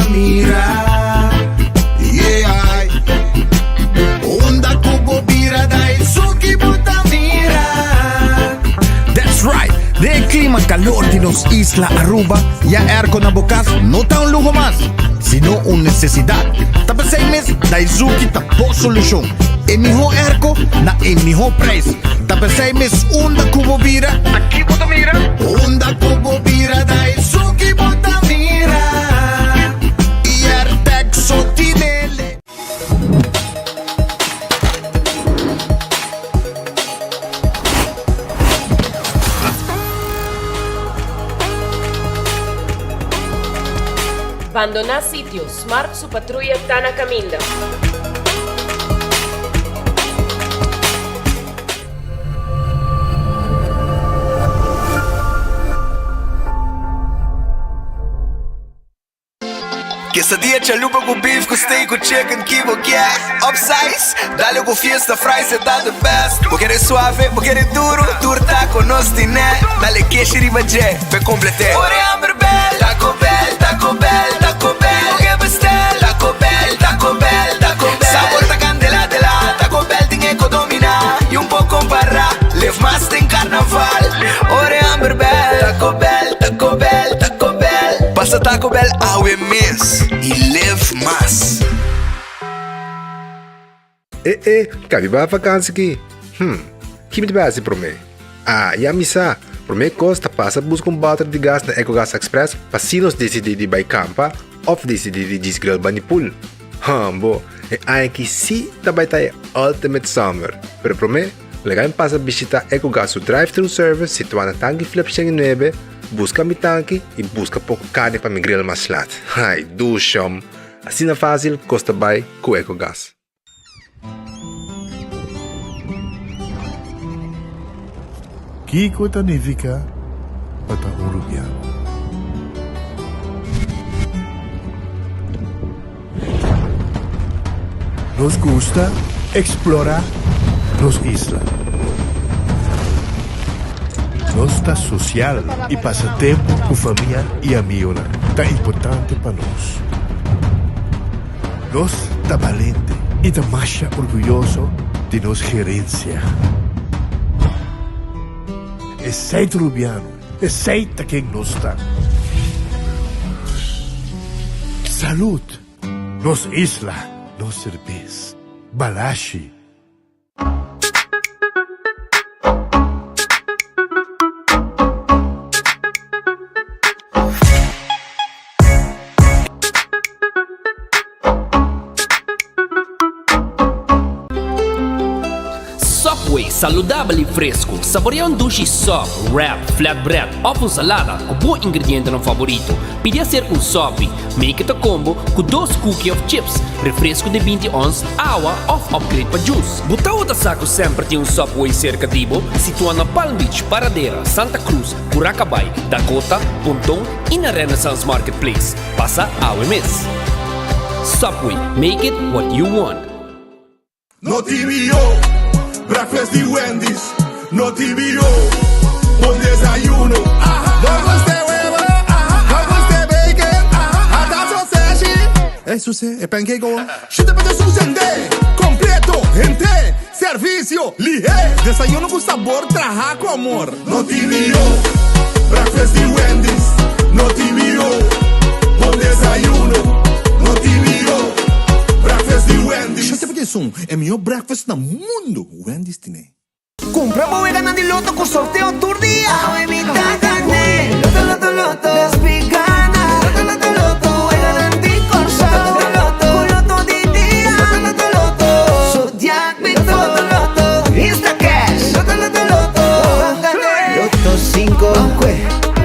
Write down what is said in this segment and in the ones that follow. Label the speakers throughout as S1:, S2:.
S1: mira. Yeah. Unda ku bo bira Daisuki bo ta mira.
S2: That's right! Den e clima calor di nos isla Aruba, ya airco na bo cas no ta un luho mas, sino un necesidad. Ta p'esey mes Daizuki ta bo solucion. E miho airco na e miho prijs. Ta p'esey mes unda cu bo bira, aki bo ta mira.
S1: Unda cu bo bira Daizuki bo ta mira. Y Airtec so tinele.
S3: Bandoná sitio, Smart su patruya ta na kaminda.
S4: Quesadilla chalupa ku beef ku steak ku chicken ki bo kier Upsize, dale ku fiesta fries e ta the best Bo kere suave, bo kere duro, tur taco nos tine Dale keshi riba dje, p'e complete Ora e hamber bel, Taco Bell, Taco Bell, Taco Bell Bo ke bestel, Taco Bell, Taco Bell, Taco Bell Sabor ta candela de la, Taco Bell tin e ko domina Y un por compara, live mas den carnaval Ora e hamber bel, Taco Bell, Taco Bell, Taco Bell Pasa Taco Bell awe mes y live mas.
S5: E e, ka mi bai vakansi ki? Hm, ki mi ta bai hasi promé? Ah, ya mi sa! Promé kos ta pasa buska un bòter di gas na Ecogas Express pa si nos disidí di bai kampa òf disidí di djis grill bani pool. Hambo, e aña aki sí ta bai ta e ultimate summer! Pero promé, laga mi pasa bishitá Ecogas su drive-thru service situá na Tanki Flip 109, buska mi tanki i buska poko karni pa mi grill mas lat. Ai, dushom! Asina fásil kos ta bai ku Ecogas.
S6: Kiko ta nifiká pa ta un rubiano? Nos gusta eksplorá nos isla. Nos ta sosial i pasa tempu ku famia i amigonan ta importante pa nos. Nos ta balente i ta masha orguyoso di nos gerensia. Esei ta Rubiano, esei ta ken nos ta. Salud! Nos isla, nos serbes. Balashi.
S7: Subway, saludabel y fresco. Saborea un dushi sub, wrap, flatbread of un salada cu bo ingredientenan favorito. Pidi hacer un sopi. Make it a combo cu dos cookie of chips, refresco di 20 ons, awa of upgrade pa juice. Bo tawata sa cu semper tin un Subway cerca di bo? Situa na Palm Beach, Paradera, Santa Cruz, Curacabai, Dakota, Ponton y na Renaissance Marketplace. Pasa awe mes. Subway, make it what you want.
S8: No TBO, breakfast di Wendy's. No TBO, bon desayuno. No gusta e huevo, no gusta e bacon, ata sausage. Ey, suse, e pancake awor. Shita pa ta susende, completo, hente, servicio, lihe. Desayuno cu sabor traha cu amor. No TBO, breakfast di Wendy's. No TBO, bon desayuno. No TBO, breakfast di Wendy's.
S2: Shete pa esun, e mihó breakfast na mundu, Wendy's tine.
S9: Kumpra bo weganan di loto ku sorteo tur dia. Awe mi ta gané. Loto, loto, loto. Despi gana. Loto, loto, loto. Weganan di Kòrsou. Loto, loto, loto. Ku loto di dia. Loto, loto, loto. Zodiac Loto, loto, loto. Instacash. Loto, loto, loto. Ban gané.
S10: Loto 5. Ban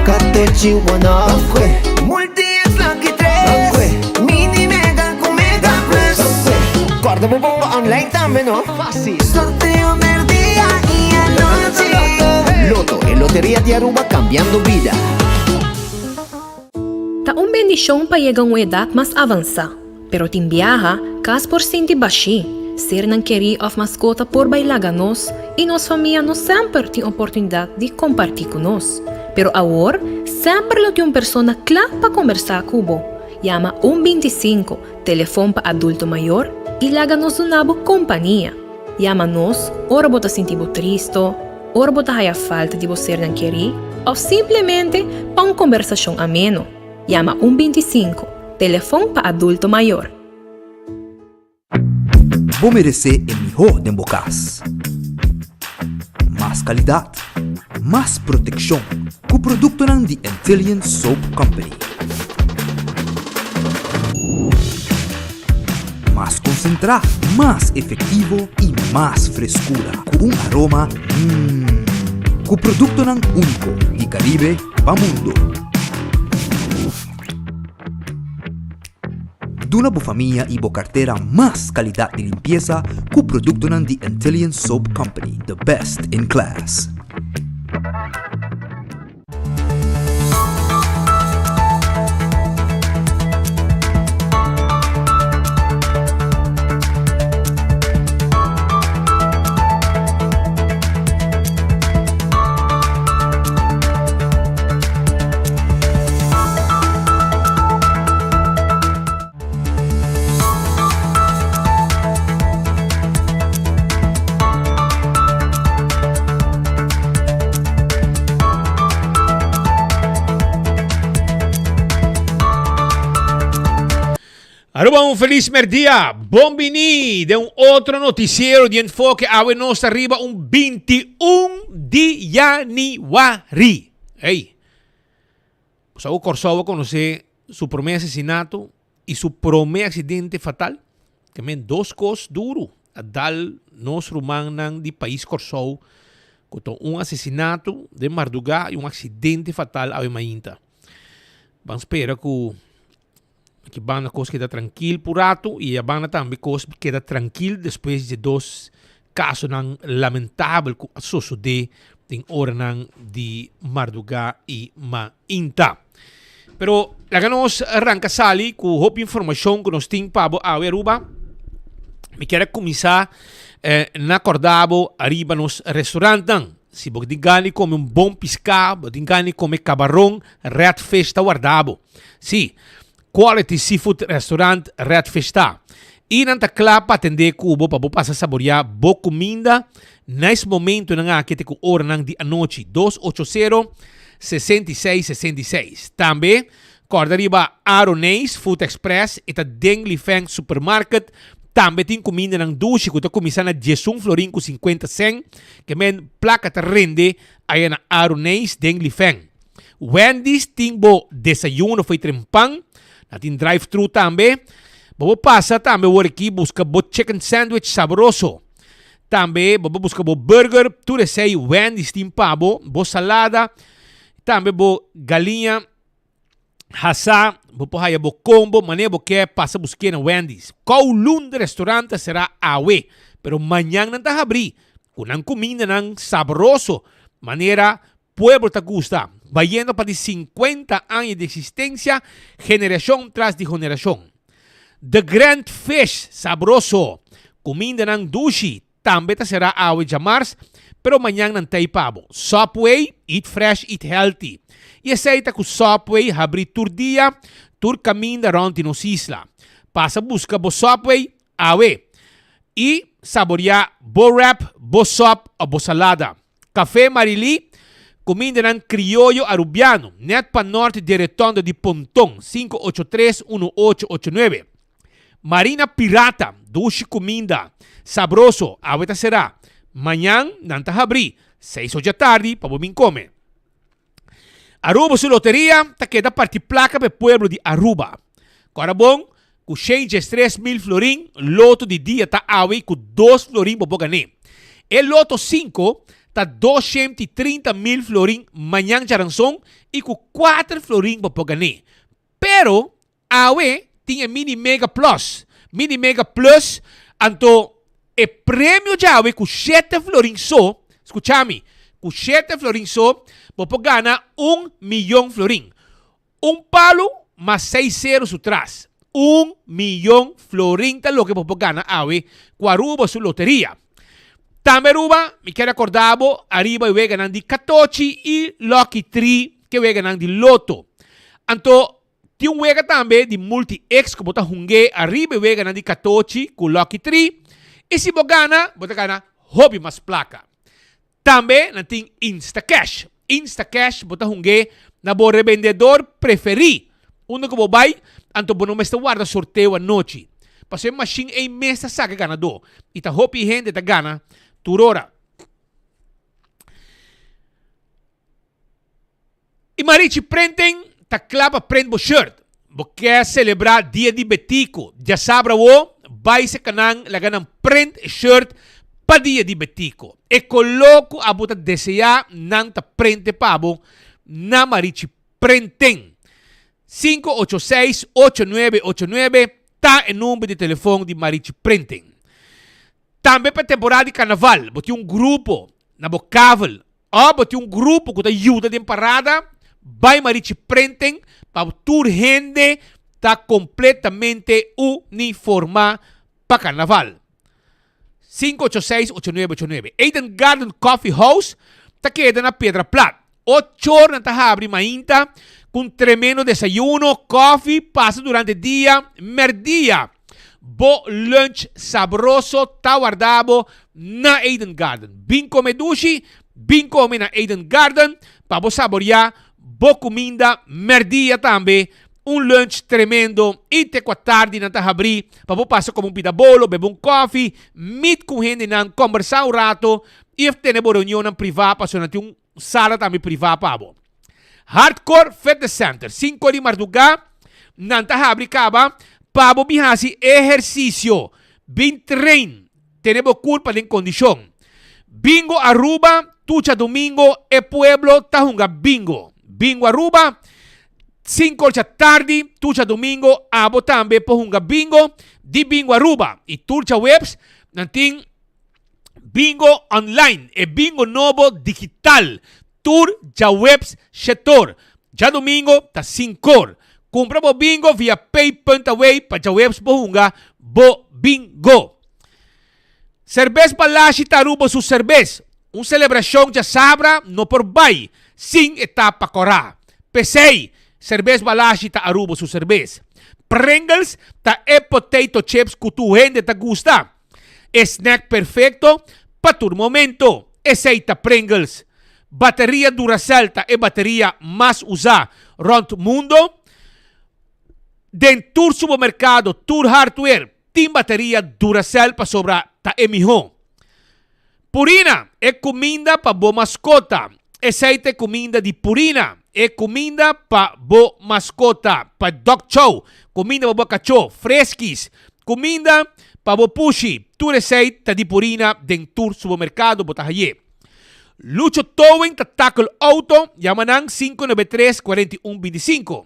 S10: Katochi one off.
S9: Multi X Lucky 3. Mini Mega ku Mega Plus.
S10: Kòrda bo bomba online tambe no.
S9: Fácil. Sorteo merdia y anochi.
S10: Lotto, e loteria di Aruba cambiando bida.
S11: Ta un bendishon pa yega un edat mas avansá, pero tin biaha kas por sinti bashí, sernan kerí òf maskota por bai laga nos i nos famia no semper tin oportunidat di kompartí ku nos. Pero awor semper lo tin un persona kla pa kombersá ku bo. Yama un 25, telefon pa adulto mayor, i laga nos duna bo kompania. Yama nos ora bo ta sinti bo tristo, ora bo ta haya falta di bo sernan kerí òf simplemente pa un kombersashon ameno. Yama un 25, telefon pa adulto mayor.
S12: Bo meresé e mihó den bo kas. Mas kalidat, mas protekshon ku produktonan di Antillian Soap Company. Mas konsentrá, mas efektivo i mas freskura ku un aroma mmm. Ku produktonan úniko di Karibe pa mundu. Duna bo famia i bo kartera mas kalidat di limpiesa ku produktonan di Antillian Soap Company, the best in class.
S13: Aruba un feliz merdia, bon bini den un otro noticiero di Enfoke. Awe nos ta riba un 21 di januari. Hey, Bo sa ku Kòrsou a konosé su promé asesinato i su promé aksidente fatal? Ke men dos kos duru a dal nos rumannan di pais Kòrsou ku ta un asesinato den mardugá i un aksidente fatal awe mainta. Ban spera ku aki banda kos keda trankil por ratu i a banda tambe kos keda trankil despues di e dos kasonan lamentabel ku a sosodé den oranan di mardugá i mainta. Pero laga nos ranka sali ku hopi informashon ku nos tin pa bo awe Aruba. Mi kier a kuminsá eh, na kòrda bo ariba nos restaurantnan. Si bo tin gana di kome un bon piská, bo tin gana di kome kabaron, Red Fish ta warda bo. Sí, Quality Seafood Restaurant Red Fish ta. I nan ta kla pa atendé ku bo pa bo pasa saboriá bo kuminda na es momentunan aki te ku oranan di anochi, 280 66 66. Tambe kòrda riba Aroneis Food Express, e ta den Lifeng Supermarket. Tambe tin kumindanan dushi ku ta kuminsá na diesun florin ku sinkuenta sèn, ke men plaka ta rende aya na Aroneis den Lifeng. Wendy's tin bo desayuno fo'i trempan. Nan tin drive thru tambe. Bo por pasa tambe wor aki buska bo chicken sandwich sabroso. Tambe bo por buska bo burger, tur esei Wendy's tin pa bo, bo salada, tambe bo galiña hasá, bo por haya bo combo manera bo ke pasa busk'é na Wendy's. Kowloon Restaurant ta será awe, pero mañan nan ta habrí ku nan kumindanan sabroso manera Pueblo ta gusta, bayendo pa di 50 aña di existencia, generacion tras di generacion. The Grand Fish, sabroso! Cumindanan dushi, tambe ta cera awe djamars, pero mañan nan t'ey pa bo. Subway, eat fresh, eat healthy. Y esey ta cu Subway habri tur dia, tur caminda rond di nos isla. Pasa busca bo Subway awe y saboria bo wrap, bo sop of bo salada. Café Marilí, Cumindanan crioyo Arubiano, net pa norte di e retondo di Ponton, 583 1889. Marina Pirata, Dushi cuminda, sabroso, awe ta cerá. Mañan nan ta habrí, seis or djatardi pa bo bin come. Aruba su loteria ta keda parti placa pa e pueblo di Aruba. Cora bon, cu shen diestres mil florin, loto di dia ta awe cu dos florin bo por gané. E loto cinco ta 230 mil florin mañan djaranson y cu cuater florin bo por gané. Pero awe tin e Mini Mega Plus, Mini Mega Plus, anto e premio djawe cu shete florin so, scucha mi, cu shete florin so bo por gana un miyon florin. Un palu mas seis sero su tras. Un miyon florin ta loke bo por gana awe ku Aruba su loteria. Tambe Aruba, mi kier akorda bo ariba e weganan di katochi i Lucky Tree ke weganan di loto. Anto. Tin un wega tambe di Multi-X ku bo ta hung'é ariba e weganan di katochi ku Lucky Tree i si bo gana, bo ta gana hopi mas plaka. Tambe nan tin Instacash. Instacash bo ta hung'é na bo rebendedor preferí. Unda ku bo bai, anto bo no mester warda sorteo anochi. Pasobra e mashin ei mes ta saka e ganadó i ta hopi hende ta gana tur ora. I Marichi Printing ta kla pa print bo shirt. Bo ke selebrá Dia di Betico djasabra awo? Bai se kanan laga nan print e shirt pa Dia di Betico. E koló ku abo ta deseá nan ta printe pa bo na Marichi Printing. 586 8989 ta e number di telefon di Marichi Printing. Tambe pa e temporada di karnaval bo tin un grupo na bo kavel òf bo tin un grupo ku ta yuda den parada, bai Marichi Printing pa tur hende ta kompletamente uniformá pa karnaval. 586-8989. Eden Garden Coffee House ta keda na Piedra Plat. Ochor nan ta habri mainta ku un tremendo desayuno, kofi, pasa durante dia, merdia. Bo lunch sabroso ta warda bo na Eden Garden. Bin kome dushi, bin kome na Eden Garden pa bo saboria bo kuminda merdia tambe. Un lunch tremendo i te kua tardi nan ta habri pa bo pasa kome un pida bolo, bebe un kofi, meet ku hendenan, kombersa un rato i of tene bo reunionnan priva pasobra nan tin un Sala tambe privá pa bo. Hardcore Fitness Center, Sinku di mardugá nan ta habri kaba pa bo bin hasi ehersisio. Bin train, tene bo kurpa den kondishon. Bingo Aruba, Tucha Domingo e pueblo ta hunga bingo. Bingo Aruba, Sinku orcha tardi, Tucha Domingo abo tambe por hunga bingo di Bingo Aruba. I tur djaweps nan tin. Bingo online, e bingo nobo digital. Tur djaweps shetor. Djadomingo ta sinkor. Kumpra bo bingo via pay.away pa djaweps bo hunga bo bingo. Serbes Balashi ta Aruba su serbes. Un selebrashon djasabra no por bai sin e tapa kòrá. P'esei, Serbes Balashi ta Aruba su serbes. Pringles ta e potato chips ku tur hende ta gusta. E snack perfecto pa tur momento. Esey ta Pringles. Bateria Duracell ta e bateria mas usa rond mundo. Den tur supermercado, tur hardware tin bateria Duracell pasobra ta e miho. Purina, e kuminda pa bo maskota. Esei ta e kuminda di Purina, e kuminda pa bo maskota, pa dog chow, kuminda pa bo kachó, freskis, kuminda pa bo pushi. Tur esei ta di Purina den tur supermerkado bo ta haye. Lucho Towing ta tackle auto, yama nan 593 41 25.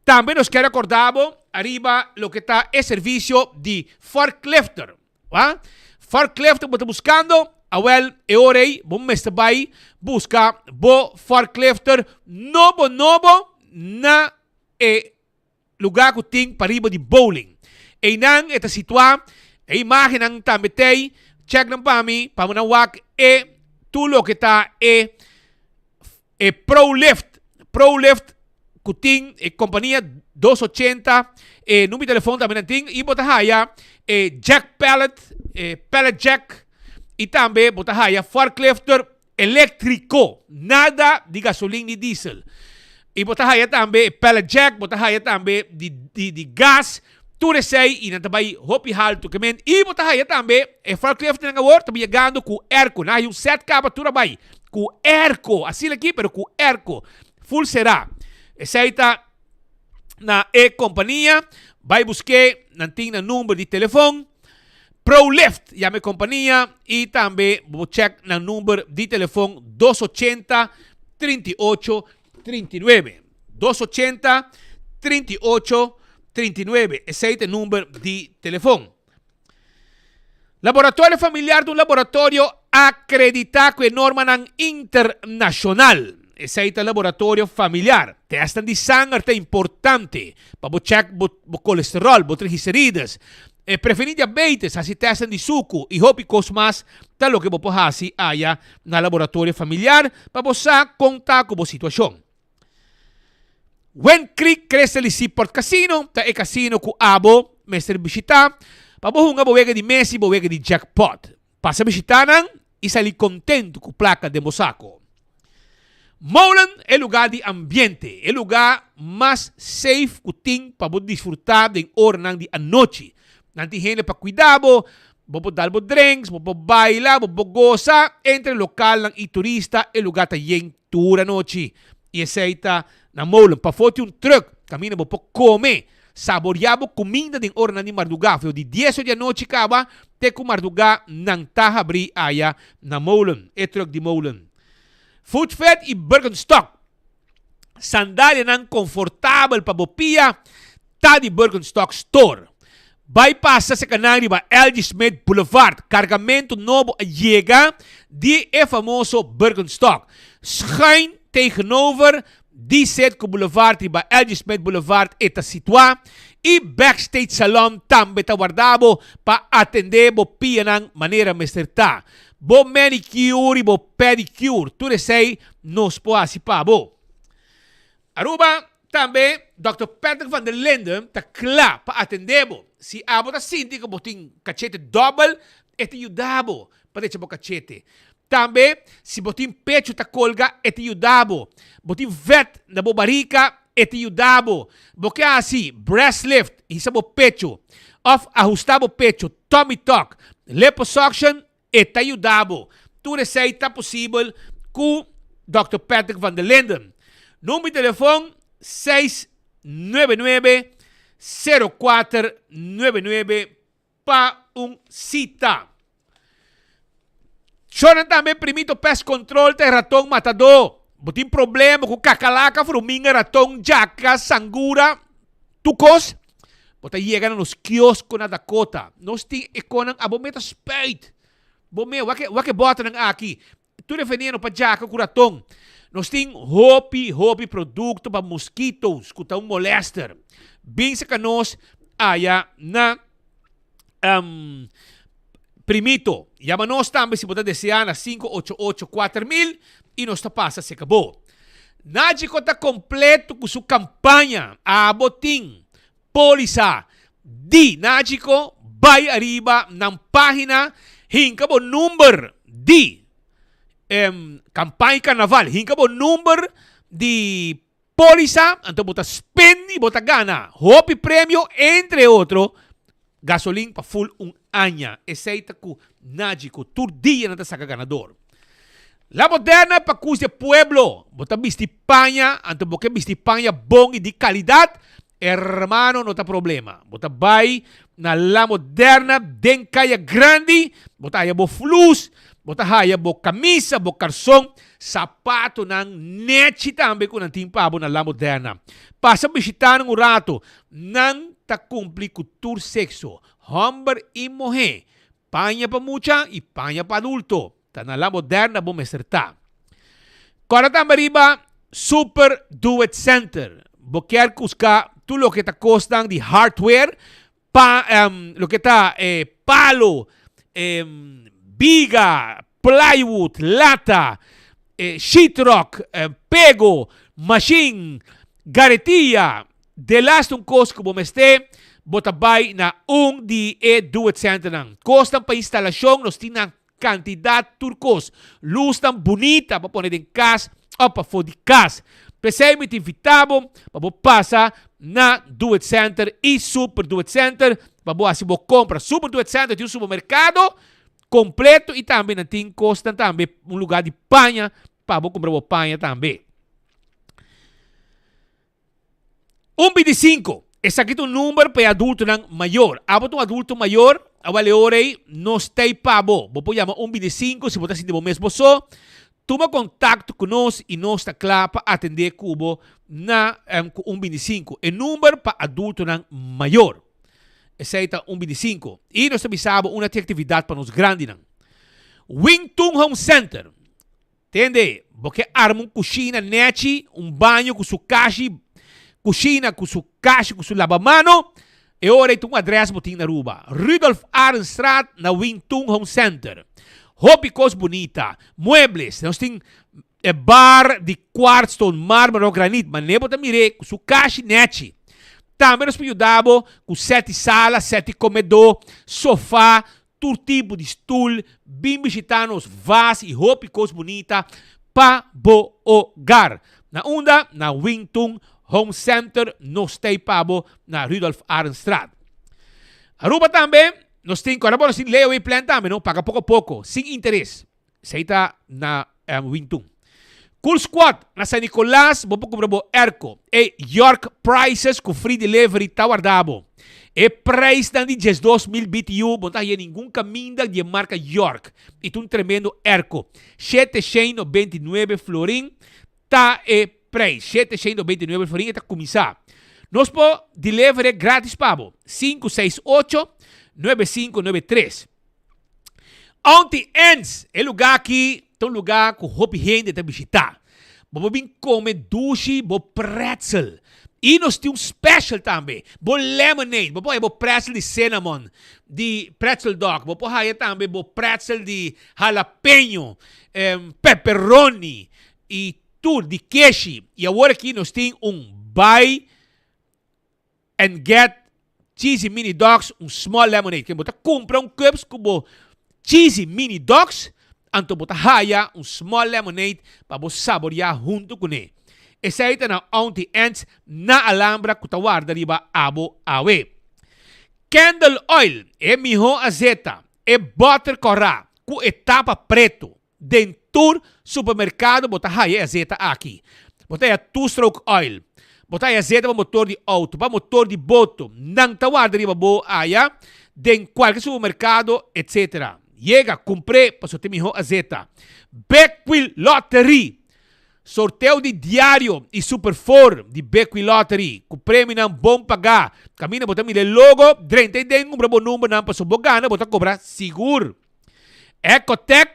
S13: Tambe nos kier akorda bo ariba loke ta e servisio di forklifter. Wa? Forklift bo ta buskando? Awel, e ora ei bo mester bai buska bo forklifter nobo nobo na e lugá ku tin pariba di bowling. Einan e ta situá, e imágennan tambe t'ei, chèk nan pa mi pa bo nan wak e tur loke ta e E ProLift, ProLift ku tin e kompania 280, e number di telefon tambe nan tin i bo ta haya e jack pallet, e pallet jack i tambe bo ta haya forklifter eléktriko, nada di gasolin ni diesel. I bo ta haya tambe e pallet jack, bo ta haya tambe di di di gas, tur esei i nan ta bai hopi haltu ke men i bo ta haya tambe e forklifternan awor ta bai yegando ku airco, nan haya un set kaba tur a bai. Ku airco, asina aki pero ku airco, full será. Esei ta na e kompania, bai busk'é, nan tin nan number di telefon. ProLift yama e kompania i tambe bo chèk nan number di telefon 280 38 39. 280 38 39, esei ta e number di telefon. Laboratorio Familiar ta un laboratorio akreditá ku e normanan internashonal. Esei ta Laboratorio Familiar. Tèstnan di sanger ta importante pa bo chèk bo bo kolesteròl, bo trigliserides, e prevení diabetes, hasi tèstnan di suku i hopi kos mas ta loke bo por hasi aya na Laboratorio Familiar pa bo sa kon ta ku bo situashon. Wind Creek Crystal y Seaport Casino ta e casino cu abo mester bishita pa bo hunga bo wega di mesa y bo wega di jackpot. Pasa bishita nan y sali contento cu placa den bo saco. Molen e lugar di ambiente, e lugar mas safe cu tin pa bo disfruta den oranan di anochi. Nan tin hende pa cuida bo, bo por dal bo drinks, bo por baila, bo por goza. Entre localnan y turista e lugar ta yen tur anochi. Y esey ta na Molen. Pafó tin un truck caminda bo por come, saborea bo cuminda den oranan di marduga. Feo di dies or di anochi caba te cu marduga nan ta habri aya na Molen, e truck di Molen. Footfed y Birkenstock. Sandalianan confortabel pa bo pia ta di Birkenstock Store. Bai pasa sekanan riba LG Smith Boulevard. Cargamento nobo a yega di e famoso Birkenstock. Schuin tegenover di Citgo Boulevard riba LG Smith Boulevard e ta situa. Y Backstage Salon tambe ta warda bo pa atende bo pianan manera mester ta. Bo manicure y bo pedicure, tur esey nos por haci pa bo. Aruba, tambe Dòkter Patrick van der Linden ta kla pa atende bo. Si abo ta sinti ku bo tin kachete dòbel, e ta yuda bo pa drecha bo kachete. Tambe, si bo tin pechu ta kolga, e ta yuda bo. Bo tin vèt na bo barika, e ta yuda bo. Bo ke hasi breast lift, hisa bo pechu, òf ahusta bo pechu, tummy tuck, liposuction, E ta yuda bo. Tur esei ta posibel ku Dòkter Patrick van der Linden. Number di telefon, 699 0499 pa un sita. Shornan tambe Primito Pest Control ta e raton matadó. Bo tin problema ku kakalaka, fruminga, raton, djaka, sangura, tur kos? Bo ta yega na nos kiosko na Dakota. Nos tin e konan abo meta spuit. Bo me, wak e, wak e bòternan aki. Tur e veneno pa djaka ku raton. Nos tin hopi, hopi produkto pa moskitos ku ta un molester. Bin saka nos aya na um, Primito. Yama nos tambe si bo ta desea na 588 4000 i nos ta pasa seka bo. Nagico ta completo cu su campaña Abo tin Polisa di Nagico bay ariba nan pagina hinca bo number di em campaña carnaval hinca bo number di polisa anto bo ta spend y bo ta gana hopi premio entre otro gasolin pa full un aña esey ta cu Nagico tur dia nan ta saca ganador. La moderna pa cus di e pueblo. Bo ta bisti paña, anto bo ke bisti paña bon y di calidad, hermano no ta problema. Bo ta bay na La Moderna den Caya Grandi, bo ta haya bo flus, bo ta haya bo camisa, bo carson, sapatonan nechi tambe cu nan tin pa bo na La Moderna. Pasa bishita nan un rato, nan ta cumpli cu tur sexo, homber y muhe, paña pa mucha y paña pa adulto. Ta na La Moderna bo mester ta. Kòrda tambe riba Super Do It Center. Bo kier kuska tur loke ta kosnan di hardware, pa loke ta palo, biga, plywood, lata, sheetrock, pego, mashin, garetia, Delaste un kos ku bo mester, bo ta bai na un di e Do It Centernan. Kosnan pa instalashon nos tin na kantidat tur kos. Lusnan bunita pa pone den kas òf pafó di kas. P'esei mi ta invitá bo pa bo pasa na Do It Center i Super Do It Center pa bo hasi bo kompra. Super Do It Center tin un supermerkado kompleto i tambe nan tin kosnan tambe un lugá di paña pa bo kumpra bo paña tambe. Un bintisinko, Esaki ta un number pa e adultonan mayor. Abo ta un adulto mayor? Awel e ora ei nos ta ei pa bo. Bo por yama un bintisinko si bo ta sinti bo mes bo so. Tuma kontakto ku nos i nos ta kla pa atendé ku bo na ku un bintisinko. E number pa adultonan mayor. Esei ta un bintisinko. I nos ta bisa bo una tin aktividat pa nos grandinan. Wing Tun Home Center. Tende, bo ke arma un kushina nechi, un baño ku su kashi, kushina ku su kashi ku su labamano, e ora ei ta un adrès bo tin na Aruba. Rudolf Arendstraat na Wing Tun Home Center. Hopi kos bunita, muebles, nos tin. E bar di quartzstone, marmer of granit, manera bo ta mir'é ku su kashi nèchi. Tambe nos por yuda bo ku sèt di sala, sèt di komedó, sofá, tur tipo di stul. Bin bishitá nos vas i hopi kos bunita pa bo hogar. Na unda? Na Wingtun Home Center nos ta ei pa bo na Rudolf Arendstraat. Aruba tambe nos tin, kòrda bo nos tin layaway plan tambe no, paga poko poko, sin interes. Esei ta na Wingtun. Cool Squad na San Nicolas bo por kumpra bo airco. E York Prices ku free delivery ta warda bo. E prijsnan di 12,000 BTU bo no ta haya ningun kaminda di e marka York. I ta un tremendo airco. 799 florin ta e prijs. 799 florin e ta kuminsá. Nos por deliver e gratis pa bo. 568 9593. Auntie Anne's, e lugá aki ta un lugá ku hopi hende ta bishitá. Bo por bin kome dushi bo pretzel. I nos tin un special tambe, bo lemonade. Bo por haya bo pretzel di cinnamon, di pretzel dog. Bo por haya tambe bo pretzel di jalapeño, pepperoni i tur di keshi. I awor aki nos tin un buy and get cheesy mini dogs un small lemonade. Ken bo ta cumpra un cups cu bo cheesy mini dogs, anto bo ta haya un small lemonade pa bo saboria hunto cune. Esey ta na Auntie Anne's na Alhambra cu ta warda riba abo awe. Candle oil, e miho azeta, e boter cora cu e tapa preto. Den tur supermerkado bo ta haya e azeta aki. Bo ta haya two stroke oil. Bo ta haya azeta pa motor di auto, pa motor di boto. Nan ta warda riba bo aya den kualke supermerkado etc. Yega, kumpr'é pasobra ta e mihó azeta. Bekwil Lottery! Sorteo di diario y Super Four di Bekwil Lottery ku premionan bon pagá. Kaminda bo ta mira e logo, drenta ei den kumpra bo numbernan pasobra bo gana bo ta kobra sigur. Ecotec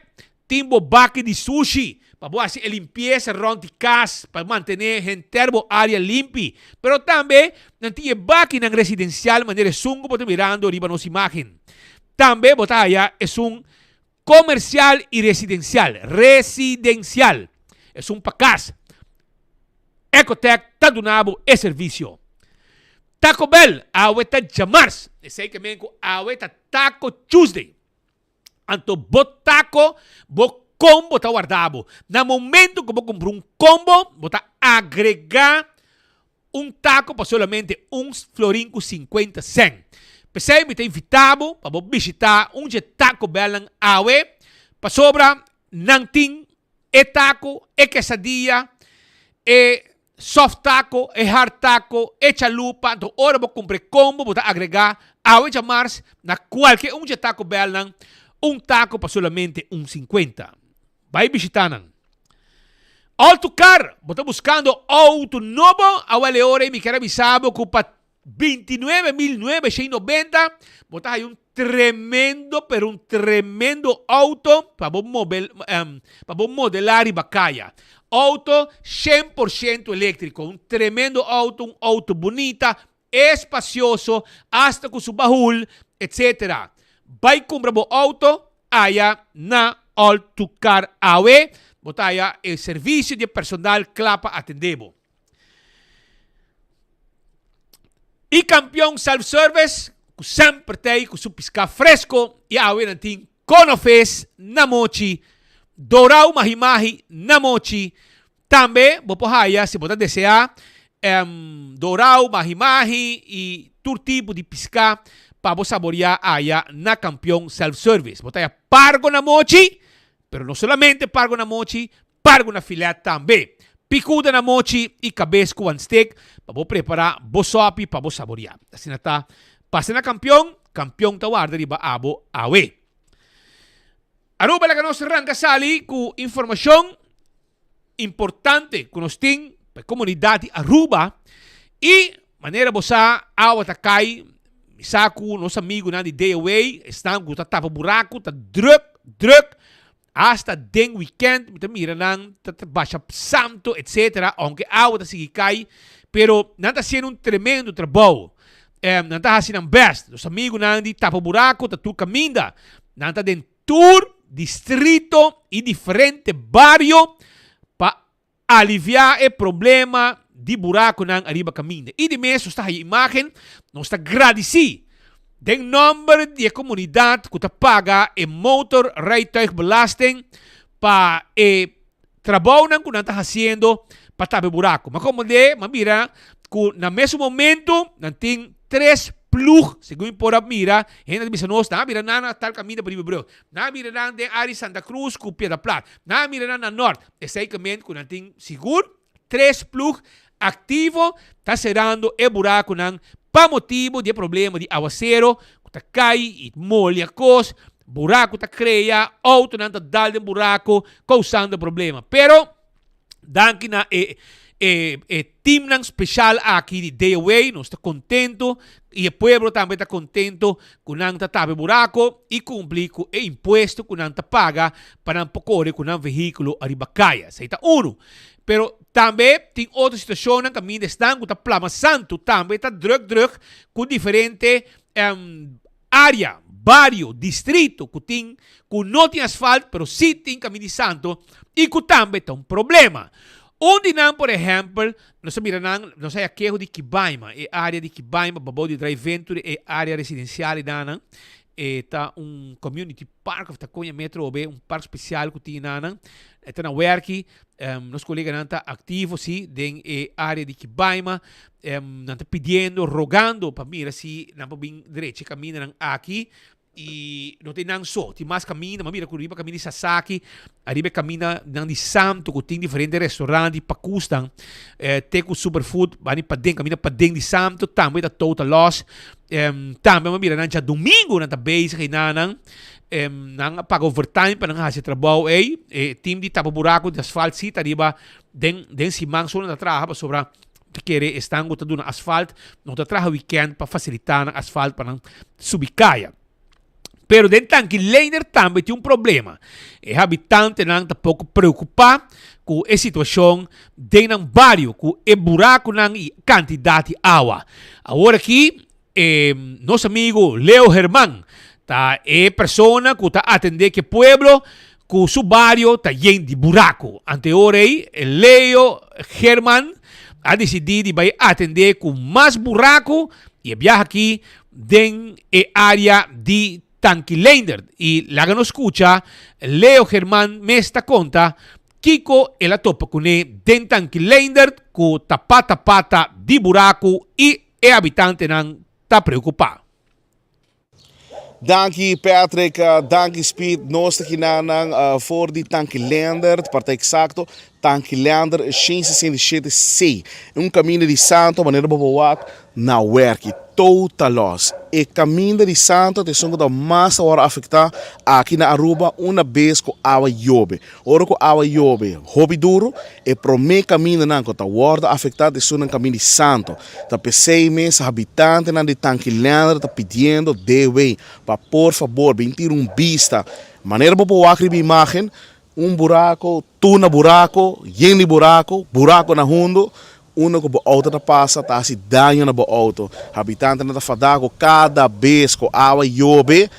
S13: tin bo baki di sushi pa bo hasi e limpiesa rond di kas pa mantene henter bo area limpi. Pero tambe nan tin e bakinan residencial manera esun ku bo ta mirando riba nos imagen. Tambe bo ta haya esun comercial y residencial, residencial, esun pa kas. Ecotec ta duna bo e servicio. Taco Bell awe ta djamars, esey ke men ku awe ta Taco Tuesday. Anto bo taco, bo combo ta warda bo. Na momento ku bo kumpra un combo, bo ta agrega un taco pa solamente un florin ku 50 cent. P'esei mi ta invita bo pa bo bishita un dje Taco Bellnan awe, pasobra nan tin e taco, e quesadilla, e soft taco, e hard taco, e chalupa. Anto ora bo cumpra e combo bo ta agrega awe djamars na cualke un dje Taco Bellnan un taco pa solamente un 50. Bai bishita nan. Autocar, bo ta buscando auto nobo? Awel e ora ei mi kier a bisa bo cu pa 29.990, bo ta haya un tremendo, pero un tremendo auto pa bo mobel, pa bo modela riba kaya. Auto 100% eléctrico, un tremendo auto, un auto bunita, espacioso, hasta cu su bahul, etcétera. Bai cumpra bo auto aya na All to Car awe, bo ta haya e servicio di e personal cla pa atende bo. E kampion self service ku semper ta ei ku su piská fresko i awe nan tin konofes na mochi, dorau mahi mahi na mochi. Tambe bo por haya si bo ta deseá dorau mahi mahi i tur tipo di piská pa bo saboriá aya na kampion self service. Bo ta haya pargo na mochi, pero no solamente pargo na mochi, Pargo na filet tambe. Picuda na mochi y cabes cu wan steak pa bo prepara bo sopi pa bo saboria. Asina ta pasa na Campeon, Campeon ta warda riba abo awe. Aruba laga nos ranca sali cu informacion importante cu nos tin pa e comunidad di Aruba y manera bo sa awa ta cay, mi sa cu nos amigunan di DOA esnan cu ta tapa buraco ta druk druk Hasta den weekend mi ta mira nan ta basha santo etc. Aunke awa ta sigui kai, pero nan ta haciendo un tremendo trabou. Nan ta haci nan best. Nos amigunan di Tapa Buraco ta tur caminda. Nan ta den tur distrito y diferente bario pa aliviá e problema di burakunan ariba kaminda. I di mes nos ta haya imágen, nos ta gradisí den nòmber di e komunidat ku ta paga e motorrijtuigbelasting pa e trabounan ku nan ta hasiendo pa tapa e buraku. Ma komo de, m'a mira ku na mesun momento nan tin tres ploeg, segun mi por a mira, hende ta bisa nos, nan a mira nan na tal kaminda pa riba brug, nan a mira nan den área di Santa Cruz ku Piedra Plat, nan a mira nan na Nort. Esei ke men ku nan tin sigur tres ploeg aktivo ta serando e burakunan pa motibu di e problema di awasero ku ta kai i molia kos, buraku ta krea, outonan ta dal den buraku kousando problema. Pero danki na e e e teamnan speshal aki di DOA nos ta kontento i e pueblo tambe ta kontento ku nan ta tapa e buraku i kumpli ku e impuesto ku nan ta paga pa nan por kore ku nan vehíkulo ariba kaya. Esei ta unu. Pero tambe tin otro situacionnan caminda esnan cu ta plama santo tambe ta druk druk cu diferente area, bario, distrito cu tin cu no tin asfalt pero si tin caminda di santo y cu tambe ta un problema. Un di nan por ehempel nos a mira nan nos a haya keho di Kibaima, e area di Kibaima babou di Driventure e area residencial y danan e ta un community park of ta coña metro obe un park special cu tin danan e ta na werki. Nos coleganan ta activo si den e area di Kibaima. Nan ta pidiendo, rogando pa mira si nan por bin drecha e camindanan aki. Y no ta nan so, tin mas caminda. M'a mira cu riba caminda di Sasaki, ariba e camindanan di Santo cu tin diferente restaurant y pacusnan. Te cu Superfood, bani paden, caminda paden di Santo tambe ta total loss. Tambe m'a mira nan djadomingo nan ta bezig einanan. Nan a paga overtime pa nan hasi e trabou ei. E team di tapa buraku di asfalt si ta riba den den siman so nan ta traha pasobra ta kere esnan ku ta duna asfalt no ta traha weekend pa fasilitá nan asfalt pa nan subi kaya. Pero den Tanki Leiner tambe tin un problema. E habitantenan ta poko preokupá ku e situashon den nan bario ku e burakunan i kantidat di awa. Awor aki E nos amigo Leo Herman ta e persona cu ta atende ke pueblo cu su bario ta yen di buraco. Anteor ey Leo Herman a dicidi di bay atende cu mas buraco y e biaha aki den e area di Tanki Leendert. Y laga nos scucha Leo Herman mes ta conta Kiko el a topa kuné den Tanki Leendert ku ta pata pata di buraku i e habitantenan ta preokupá.
S14: Danki Patrick, danki Speed, nos ta kinanan for di Tanki Leendert, pa ta eksakto Tanki Leendert 167 C, un kaminda di santo manera bo por wak na werki, total loss. E kaminda di santo ta esun ku ta mas awor afektá aki na Aruba una bes ku awa yobe. Ora ku awa yobe hopi duru, e promé kamindanan ku ta wòrdu afektá ta esunnan kaminda di Santo. Ta p'esei mes habitantenan di Tanki Leander ta pidiendo DW pa por fabor bin tira un bista. Manera bo por wak riba imágen, un burako, tur na burako, yen di burako, burako na hundu, unda ku bo outo ta pasa ta hasi daño na bo outo. Habitantenan ta fadá ku kada bes ku awa yobe,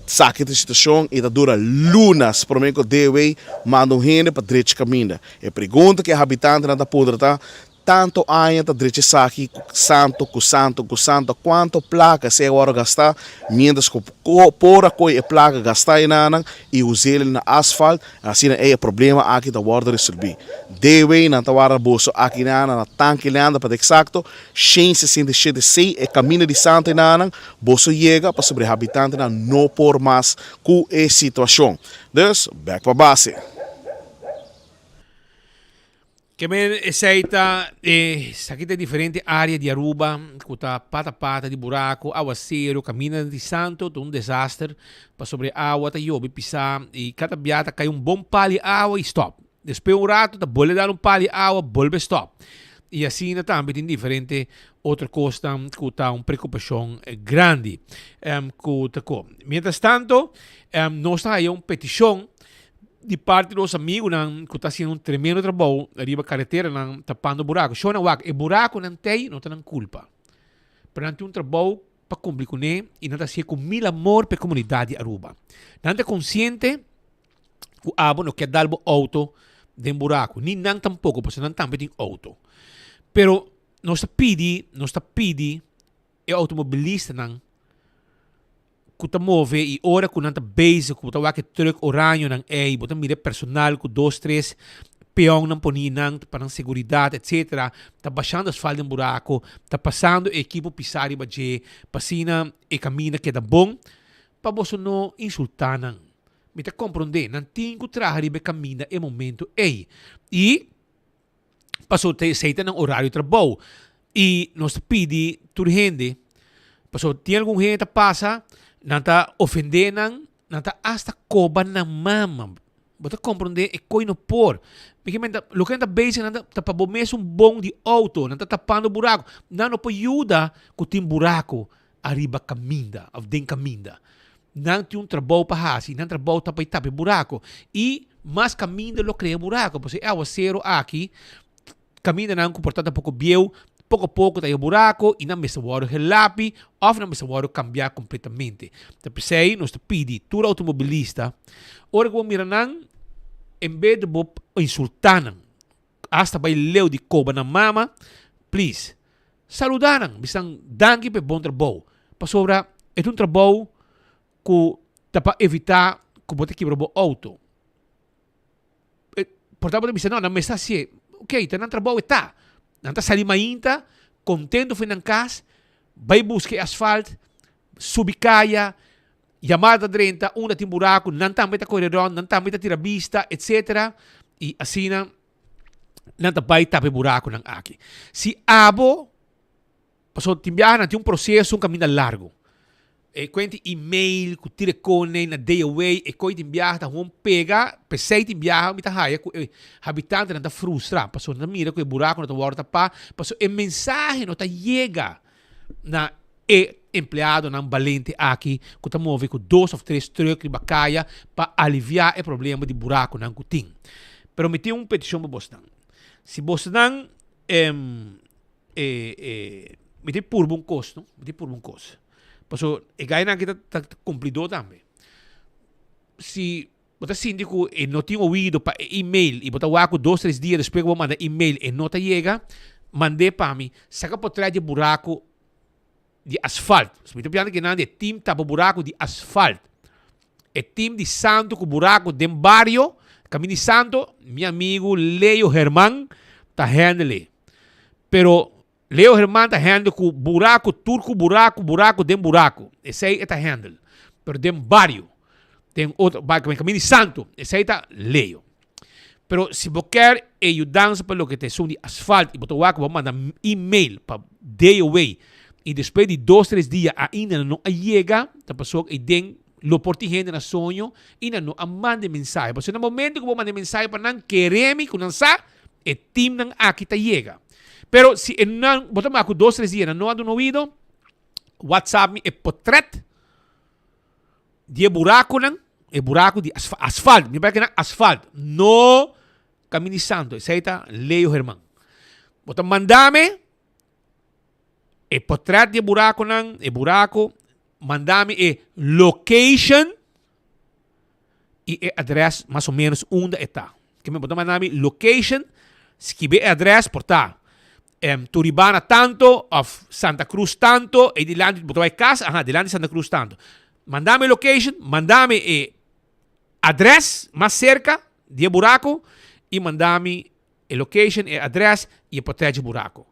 S14: Saki ta situacion y ta dura lunas prome cu DW manda un hende pa drecha caminda. E pregunta cu e habitantenan ta puntra ta, Tanto aña ta drecha esaki cu santo, cu santo, cu santo, cuanto placa esey a worde gasta mientras cu por a coy e placa gasta enanan y usele na asfalt, asina ey e problema aki ta worde resolvi. DW nan ta warda boso aki na na Tanki Leander pa ta exacto, 167 C e caminda di Santo enanan, Boso yega pasobra e habitantenan no por mas ku e situashon. Dus, bèk pa base.
S13: Ke men esei ta e esaki ta e diferente area di Aruba ku ta pata pata di buraku, awaseru, kaminda di Santo ta un desaster pasobra e awa ta yobe pisa i kada bia ta kai un bon pal di awa i stòp. Despues un rato ta bolbe dal un pal di awa, bolbe stòp. I asina tambe tin diferente otro kosnan ku ta un preokupashon grandi ku ta ko. Mientras tanto, nos ta haya un petishon di parti di nos amigunan ku ta hasiendo un tremendo trabou riba kareteranan tapando buraku. Shona wak, e burakunan t'ei no ta nan kulpa, pero nan tin un trabou pa kumpli kuné i nan ta hasié ku mil amor pa e komunidat di Aruba. Nan ta konsiente. ku abo no ke dal bo outo den buraco, ni nan tampoco, pasobra nan tambe tin auto. Pero nos ta pidi, nos ta pidi e automobilistanan ku ta move i ora ku nan ta bezig ku bo ta wak e truck orañonan ei, bo ta mira e personal ku dos tres peonnan poni nan pa nan seguridat etcetera ta bashando asfalt den buraco, ta pasando e ekipo pisa riba dje pa asina e kaminda keda bon, pa boso no insulta nan. Mi ta komprondé, nan tin ku traha riba e kaminda e momento ei i. Pasobra ta esei ta nan orario di trabou. I nos ta pidi tur hende, pasobra tin algun hende ta pasa, nan ta ofendé nan, nan ta asta koba nan mama. Bo ta komprondé e koi no por. Mi ke menta, loke nan ta bezig nan ta pa bo mes un bon di outo, nan ta tapando buraku. Nan no por yuda ku tin buraku ariba kaminda òf den kaminda. Nan tin un trabou pa hasi, nan trabou ta pa e tapa e buraco. Y mas caminda lo crea buraco, pasobra e awacero aki, camindanan cu por ta ta poco bieu, poco poco ta haya buraco y nan mester wordo gelapi of nan mester wordo cambia completamente. Ta p'esey nos ta pidi tur automobilista, ora cu bo mira nan, en bes di bo insulta nan, hasta bay leu di coba nan mama, please, Saluda nan, bisa nan danki pa e bon trabou, pasobra e ta un trabou ku ta pa evitá ku bo ta kibra bo outo. E por ta bo ta bisa no, nan mester hasié. Ok, ta nan trabou e ta. Nan ta sali mainta kontento for nan kas, bai buska e asfalt, subi kaya, yamada ta drenta, unda tin buraku, nan tambe ta kore rònt, nan tambe ta tira bista, etsetera, i asina. nan ta bai tapa e burakunan aki. Si abo, pasobra tin biaha nan tin un proseso, un kaminda largu. E kuenti email ku tira e kone na DOW, e koi tin biaha ta hon pega, p'esei tin biaha mi ta haya ku e habitantenan ta frustra, pasobra nan ta mira ku e burakunan ta wòrdu tapá, pasobra e mensahe no ta yega na e empleadonan balente aki ku ta move ku dos of tres trùk riba kaya pa aliviá e problema di burakunan ku tin. Pero mi tin un petishon pa bosnan. Si bosnan mi tin purba un kos no, mi tin purba un kos. Pasobra e gainan aki ta kumplidó tambe. Si Bo ta sinti ku e no tin oido pa e email i bo ta wak ku dos tres dia despues ku bo manda email e no ta yega, mand'é pa mi. Saka potret di e buraku di asfalt. Mi ta pidiendo kinan di e tim tapa buraku di asfalt. E tim di santu ku buraku den bario, kaminda di santu, mi amigu Leo Herman ta handle e. Pero Leo Herman ta handle ku buraku tur ku buraku buraku den buraku esei e ta handle pero den bario den otro bario kaminda di santo esei ta Leo pero si bo kier e yudansa pa loke ta esun di asfalt i bo ta wak bo manda email pa DOW i despues di dos tres dia ainda nan no a yega ta pasobra ei den lo por tin hende na soño i nan no a manda e mensahe pasobra na momento ku bo manda e mensahe pa nan kere mi ku nan sa E teamnan aki ta yega. Pero si e nan, bo ta mira ku dos tres dia nan no a duna oido, WhatsApp mi e potret di e burakunan, e buraku di asfalt, mi bai keda asfalt, no Kaminda di Santo, esei ta Leo Herman. Bo ta manda mi e potret di e burakunan, e buraku, manda mi e location, i e adres mas o menos unda e ta. Ke men bo ta manda mi location, skibi e adres por ta Turibana tanto of Santa Cruz tanto, ei dilanti bo ta bai kas, aha, dilanti Santa Cruz tanto. Manda mi e location, manda mi e adres mas serka di e buraku i manda mi E location, e adres y e potret dje buraco.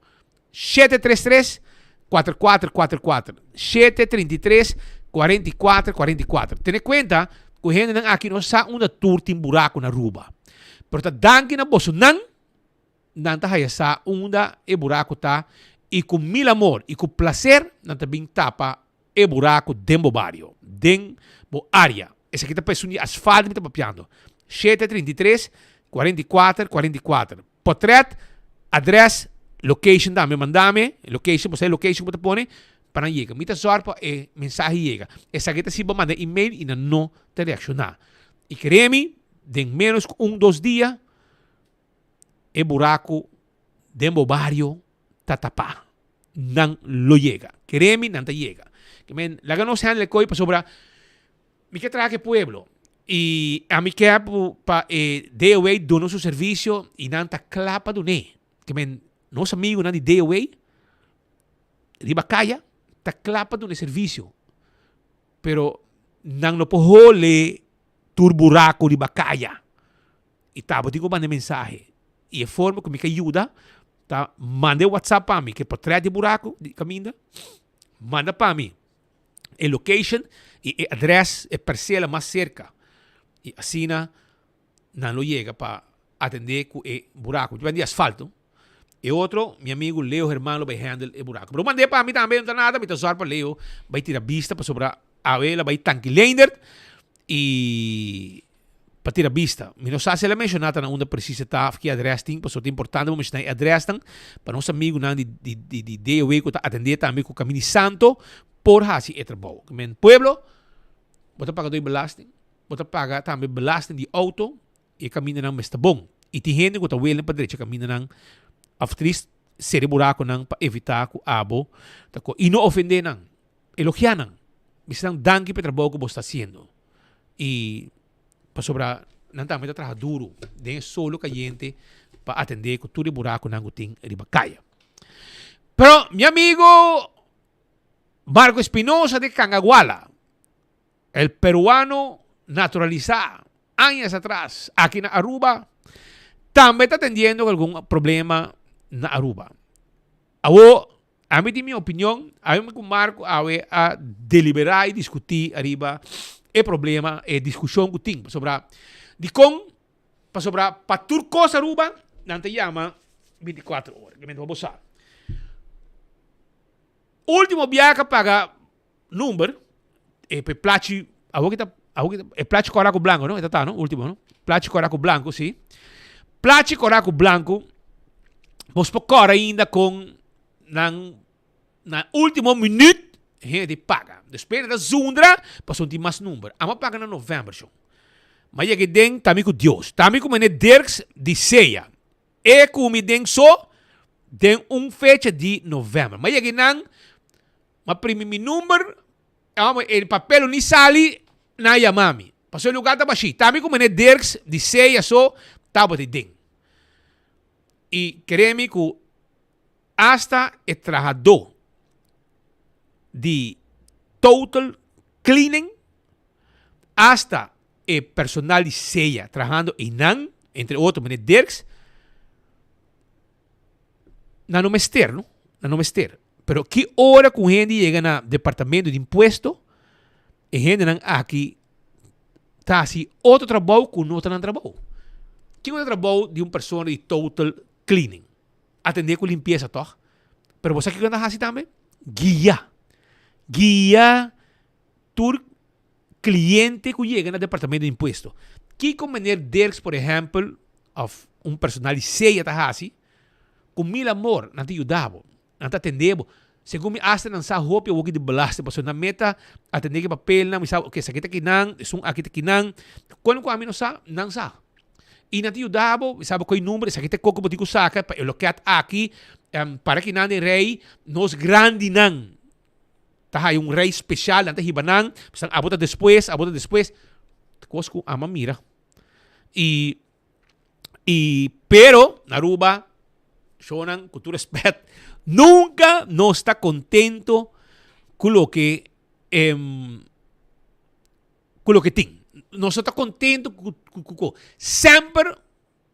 S13: 733 4444 733 44 44 Tene cuenta cu hendenan aki no sa unda tur tin buraco na Aruba. Pero ta danki na bosonan nan ta haya sa unda e buraco ta y cu mil amor y cu placer nan ta bin tapa e buraco den bo bario, den bo area. Esaki ta pa esun di asfalto mi ta papiando. 733 44 44. Potret, adres, location tambe manda mi. Location, bo sa e location ku bo ta pone pa nan yega. Mi ta zòrg pa e mensahe yega. Esaki ta si bo manda email i nan no ta reakshoná. I kere mi, den ménos ku un dos dia e buraco den bo bario ta tapá. Nan lo yega. Kere mi, nan ta yega. Ke men, laga nos handle koi pasobra mi ke traha ku e pueblo. I ami ke pa e DOA duna su servisio i nan ta kla pa dun'é. Ke men nos amigunan di DOA riba kaya ta kla pa duna e servisio, pero nan no por hole tur buraku riba kaya. I tabatin ku manda e mensahe. I e forma ku mi ka yuda ta manda e whatsapp pa mi, ke portret di e buraku di kaminda, manda pa mi e location i e adres, e persela mas serka. I asina nan lo yega pa atendé ku e buraku. Depende di asfalto. E otro, mi amigu Leo Herman lo bai handle e buraku. Pero mand'é pa mi tambe, no ta nada, mi ta zòrg pa Leo bai tira bista pasobra awe el a bai Tanki Leendert i pa tira bista. Mi no sa si el a menshoná ta na unda presis e ta of ki adrès tin, pasobra ta importante pa menshoná e adrèsnan pa nos amigunan di di di di DOW ku ta atendé tambe ku Kaminda di Santo por hasi e trabou. Men pueblo, bo ta paga dor belasting, bo ta paga tambe belasting di outo, E kamindanan mester bon. I tin hende ku ta welen pa drecha kamindanan òf tris sera e burakunan pa evitá ku abo ta ko. I no ofendé nan. Elogiá nan. Bisa nan danki pa e trabou ku bo sta hasiendo. I pasobra nan tambe ta traha duru den e solo kayente pa atendé ku tur e burakunan ku tin riba kaya. Pero mi amigo Marco Espinosa de Cangaguala. El peruano naturalisá añas atras aki na Aruba tambe ta atendiendo ku algun problema na Aruba. Awo, ami tin mi opinion, ami ku Marco awe a deliberá i diskutí ariba e problema, e diskushon ku tin. Pasobra dikon? Pasobra pa tur kos Aruba nan ta yama bintikuater ora. Ke mester pa bo sa. Ultimo biaha ku a paga Number, e pe plachi, awor ki ta, awor ki ta, e plachi kora ku blanko, no? E ta ta, no? Ultimo, no? Plachi kora ku blanko, si. Plachi kora ku blanko, bos por kora ainda kon nan, na ultimo minuut, hende di paga. Despues nan ta zundra, pasobra tin mas number. Amo a paga na november, shon. Ma yega den, ta mi ku Dios. Ta mi ku meneer Dirks di Sea. E ku mi den so, den un fecha di november. Ma yega nan, Ma primi mi number, amo e papel lo ni sali, nan a yama mi. Pasobra e lugar ta bashí. Tambe ku meneer Dirks di Sea so tabata den. I kere mi ku asta e trahadó di Total Cleaning, asta e personal di Sea trahando einan, entre otro meneer Dirks, nan no mester no, nan no mester. Pero ki ora ku un hende yega na departamento di impuesto, e hendenan aki ta hasi otro trabou ku no ta nan trabou. Kiko ta trabou di un persona di total cleaning? Atendé ku limpiesa tòg? Pero bo sa kiko nan ta hasi tambe? Guia. Guia tur cliente cu yega na departamento di impuesto. Kico meneer Dirks por ehempel of un personal di SEA ta haci? Cu mil amor nan ta yuda bo, nan ta atende bo. Segun mi hasta nan sa hopi awoki di belasting pasobra nan meta atende ki papelnan, mi sa ok esaki ta kinan, esun aki ta kinan. Con cu ami no sa, nan sa. Y nan ta yuda bo, mi sa bo coy number, esaki ta e coco bo tin cu saca pa e loket aki, para kinan den rey nos grandinan. Ta haya un rei special, nan ta hiba nan, bisan abo ta despues, abo ta despues. Cos cu ama mira. Y, y, pero, na Aruba, shownan, cu tur respet, nunca nos ta contento cu loke, em, cu loke tin. Nos no ta contento cu, cu, cu, cu. Semper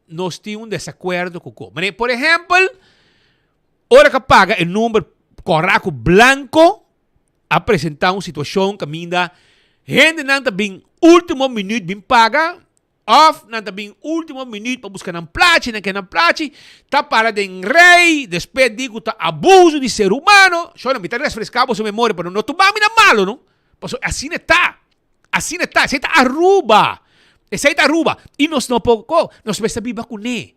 S13: nos tin un desacuerdo cu cu. Mane, por ehempel, ora cu a paga e number cora cu blanco, a presenta un situacion caminda hendenan ta bin ultimo minuut bin paga, of nan ta bin ultimo minuut pa busca nan plachi, nan ke nan plachi, ta para den rij, despues di cu ta abuso di ser humano. Shona, mi ta refresca boso memoria, pero no tuma mi na malo, no. Pasobra asina e ta. Asina ta, esei ta Aruba. Esei ta Aruba. I nos no por ko, nos mester biba kuné.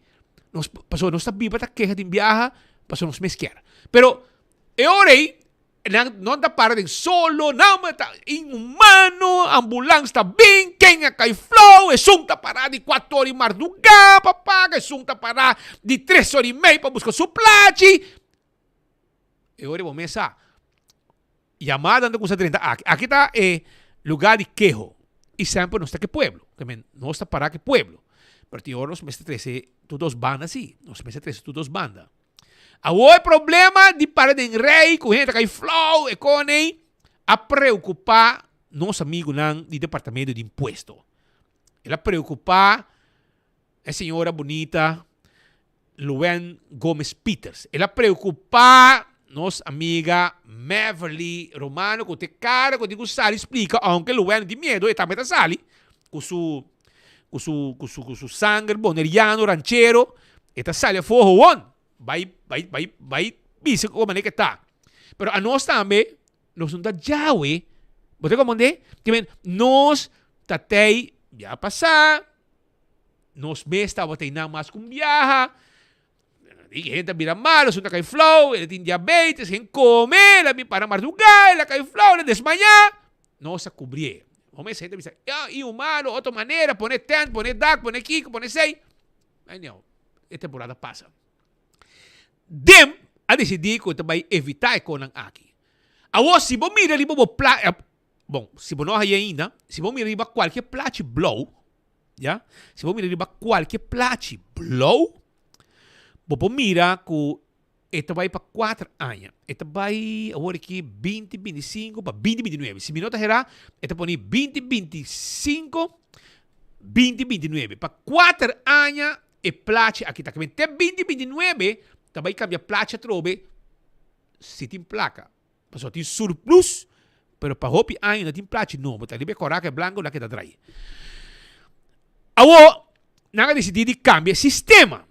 S13: Nos, pasobra nos ta biba ta keha den biaha, pasobra nos mes kier. Pero e ora ei, nan no ta para den solo, nan ta inhumano, ambulans ta bin, ken a kai flou, esun ta para di kuater ora di mardugá pa paga, esun ta para di tres ora i mei pa buska su plachi. E ora ei bo mes sa. Yamada nan ta kuminsá drenta aki. Aki ta e lugá di keho. I semper nos ta ku e pueblo. Ke men, nos ta pará ku e pueblo. Pero tin ora nos mester trese tur dos banda sí. Nos mester trese tur dos banda. Awor e problema di para den rei ku hende ta kai flou e konei a preokupá nos amigunan di departamento di impuesto. El a preokupá e señora bunita Luen Gomez Pieters. El a preokupá nos amiga Meverly Romano ku te kara ku tin ku sali splika ounke Luen tin miedu e tambe ta sali ku su ku su ku su ku su sanger boneriano ranchero e ta sali afó howon bai bai bai bai bisa ku manera ke ta. Pero anos tambe nos no ta djawe bo ta komprende? Nos ta tei ya pasá. Nos mes tabata einan mas ku un biaha. Di hende a bira malo, esun ta kai flou, el a tin diabetes, hen kome, el a bin para mardugá, el a kai flou, el a desmayá. Nos a kubrié. Hombre, esa hende a bisa, ya, i un malo, otro manera, pone tent, pone dak, pone kiko, pone esei. Anyhow, e temporada pasa. Dem a disidí ku e ta bai evitá e konan aki. Awor, si bo mira riba bo pla, bon, si bo no a haña ainda, si bo mira riba kualke plachi blou, Ya, si bo mira riba kualke plachi blou, bo por mira ku e ta bai pa kuater aña. E ta bai awor aki binti binti sinku pa binti binti nuebe. Si mi no ta herá, e ta pone binti binti sinku, binti binti nuebe. Pa kuater aña e plachi aki ta. Te binti binti nuebe ta bai kambia plachi atrobe si tin plaka. Pasobra tin surplus, pero pa hopi aña no tin plachi nobo. Ta riba e kòrá ku e blanku nan keda drai. Awor, nan a disidí di kambia e sistema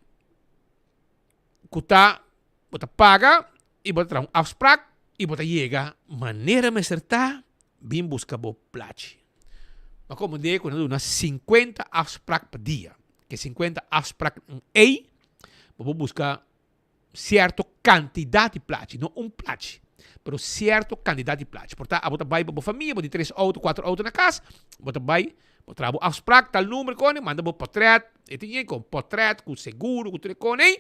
S13: ku ta bo ta paga i bo ta traha un afsprak i bo ta yega manera mester ta bin buska bo plachi. Bo a komprendé ku nan duna sinkuenta afsprak pa dia. Ke sinkuenta afspraknan ei bo por buska Cierto cantidad di plachi, no un plachi, pero cierto cantidad di plachi. Por ta abo ta bay pa bo famia, bo tin tres auto, cuatro auto na cas, bo ta bay, bo traha bo afspraak, tal numero con, manda bo portret, e tin yen con portret, cu seguro, cu tur e con ey,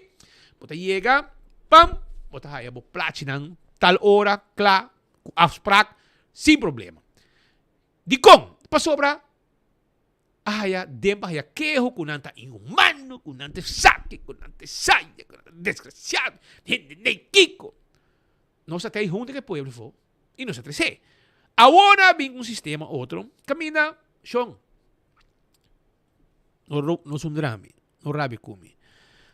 S13: bo ta yega, pam, bo ta haya bo plachinan tal ora, cla, cu afspraak, sin problema. Dicon? Pasobra. A haya den pa haya keho ku nan ta inhumano, ku nan ta esaki, ku nan ta esaya, ku nan ta desgrasiado, hende nei kiko. Nos a kai hunto ku e pueblo afó i nos a tres'é. Awor nan a bin ku un sistema otro kaminda, shon, no no zundra mi, no rabia ku mi.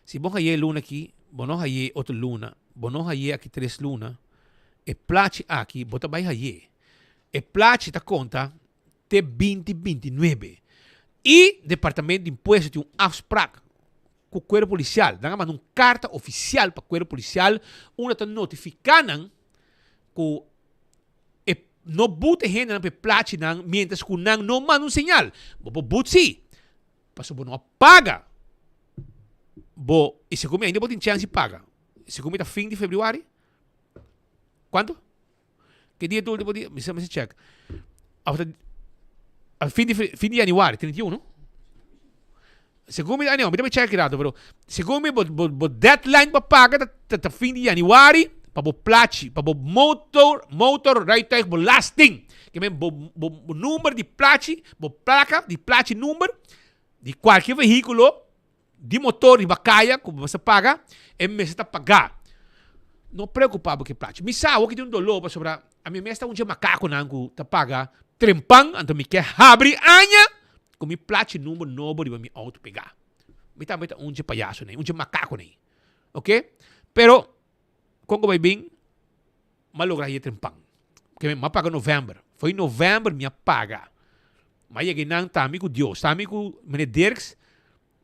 S13: Si bo hay'é luna aki, bo no hay'é otro luna, bo no hay'é aki tres luna, e plachi aki bo ta bai hay'é. E plachi ta konta te binti binti nuebe. I Departamento di Impuesto tin un afsprak ku Kuerpo Polisial. Nan a manda un karta ofisial pa Kuerpo Polisial unda ta notifiká nan ku e no but e hendenan pa e plachinan miéntras ku nan no manda un señal. Bo por but sí, pasobra bo no a paga bo i segun mi ainda bo tin chèns di paga. Segun mi ta fin di febrüari. Kuantu? Ke dia ta ultimo dia? Mi sa mester check. Of ta a fin di fin di januari, 31? Segun mi, anyhow, mi ta bay check rato, pero segun mi bo bo bo deadline pa paga ta ta ta fin di januari pa bo plachi, pa bo motor motorrijtuigbelasting. Ke men bo bo bo number di plachi, bo plaka di plachi number di kualke vehíkulo Di motor riba kaya ku bo mester paga, e mester ta pagá. No preokupá bo ku e plachi. Mi sa awor ki tin un doló pasobra ami mes ta un dje makakunan ku ta paga trempan, anto mi ke habri aña ku mi plachi number nobo riba mi outo pegá. Mi tambe ta un dje payasonan ei, un dje makakunan ei. Oke? Pero kon ku bai bin? M'a logra haye trempan. Ke m'a paga november. Foi november mi a paga. M'a yega einan ta mi ku Dios, ta mi ku meneer Dirks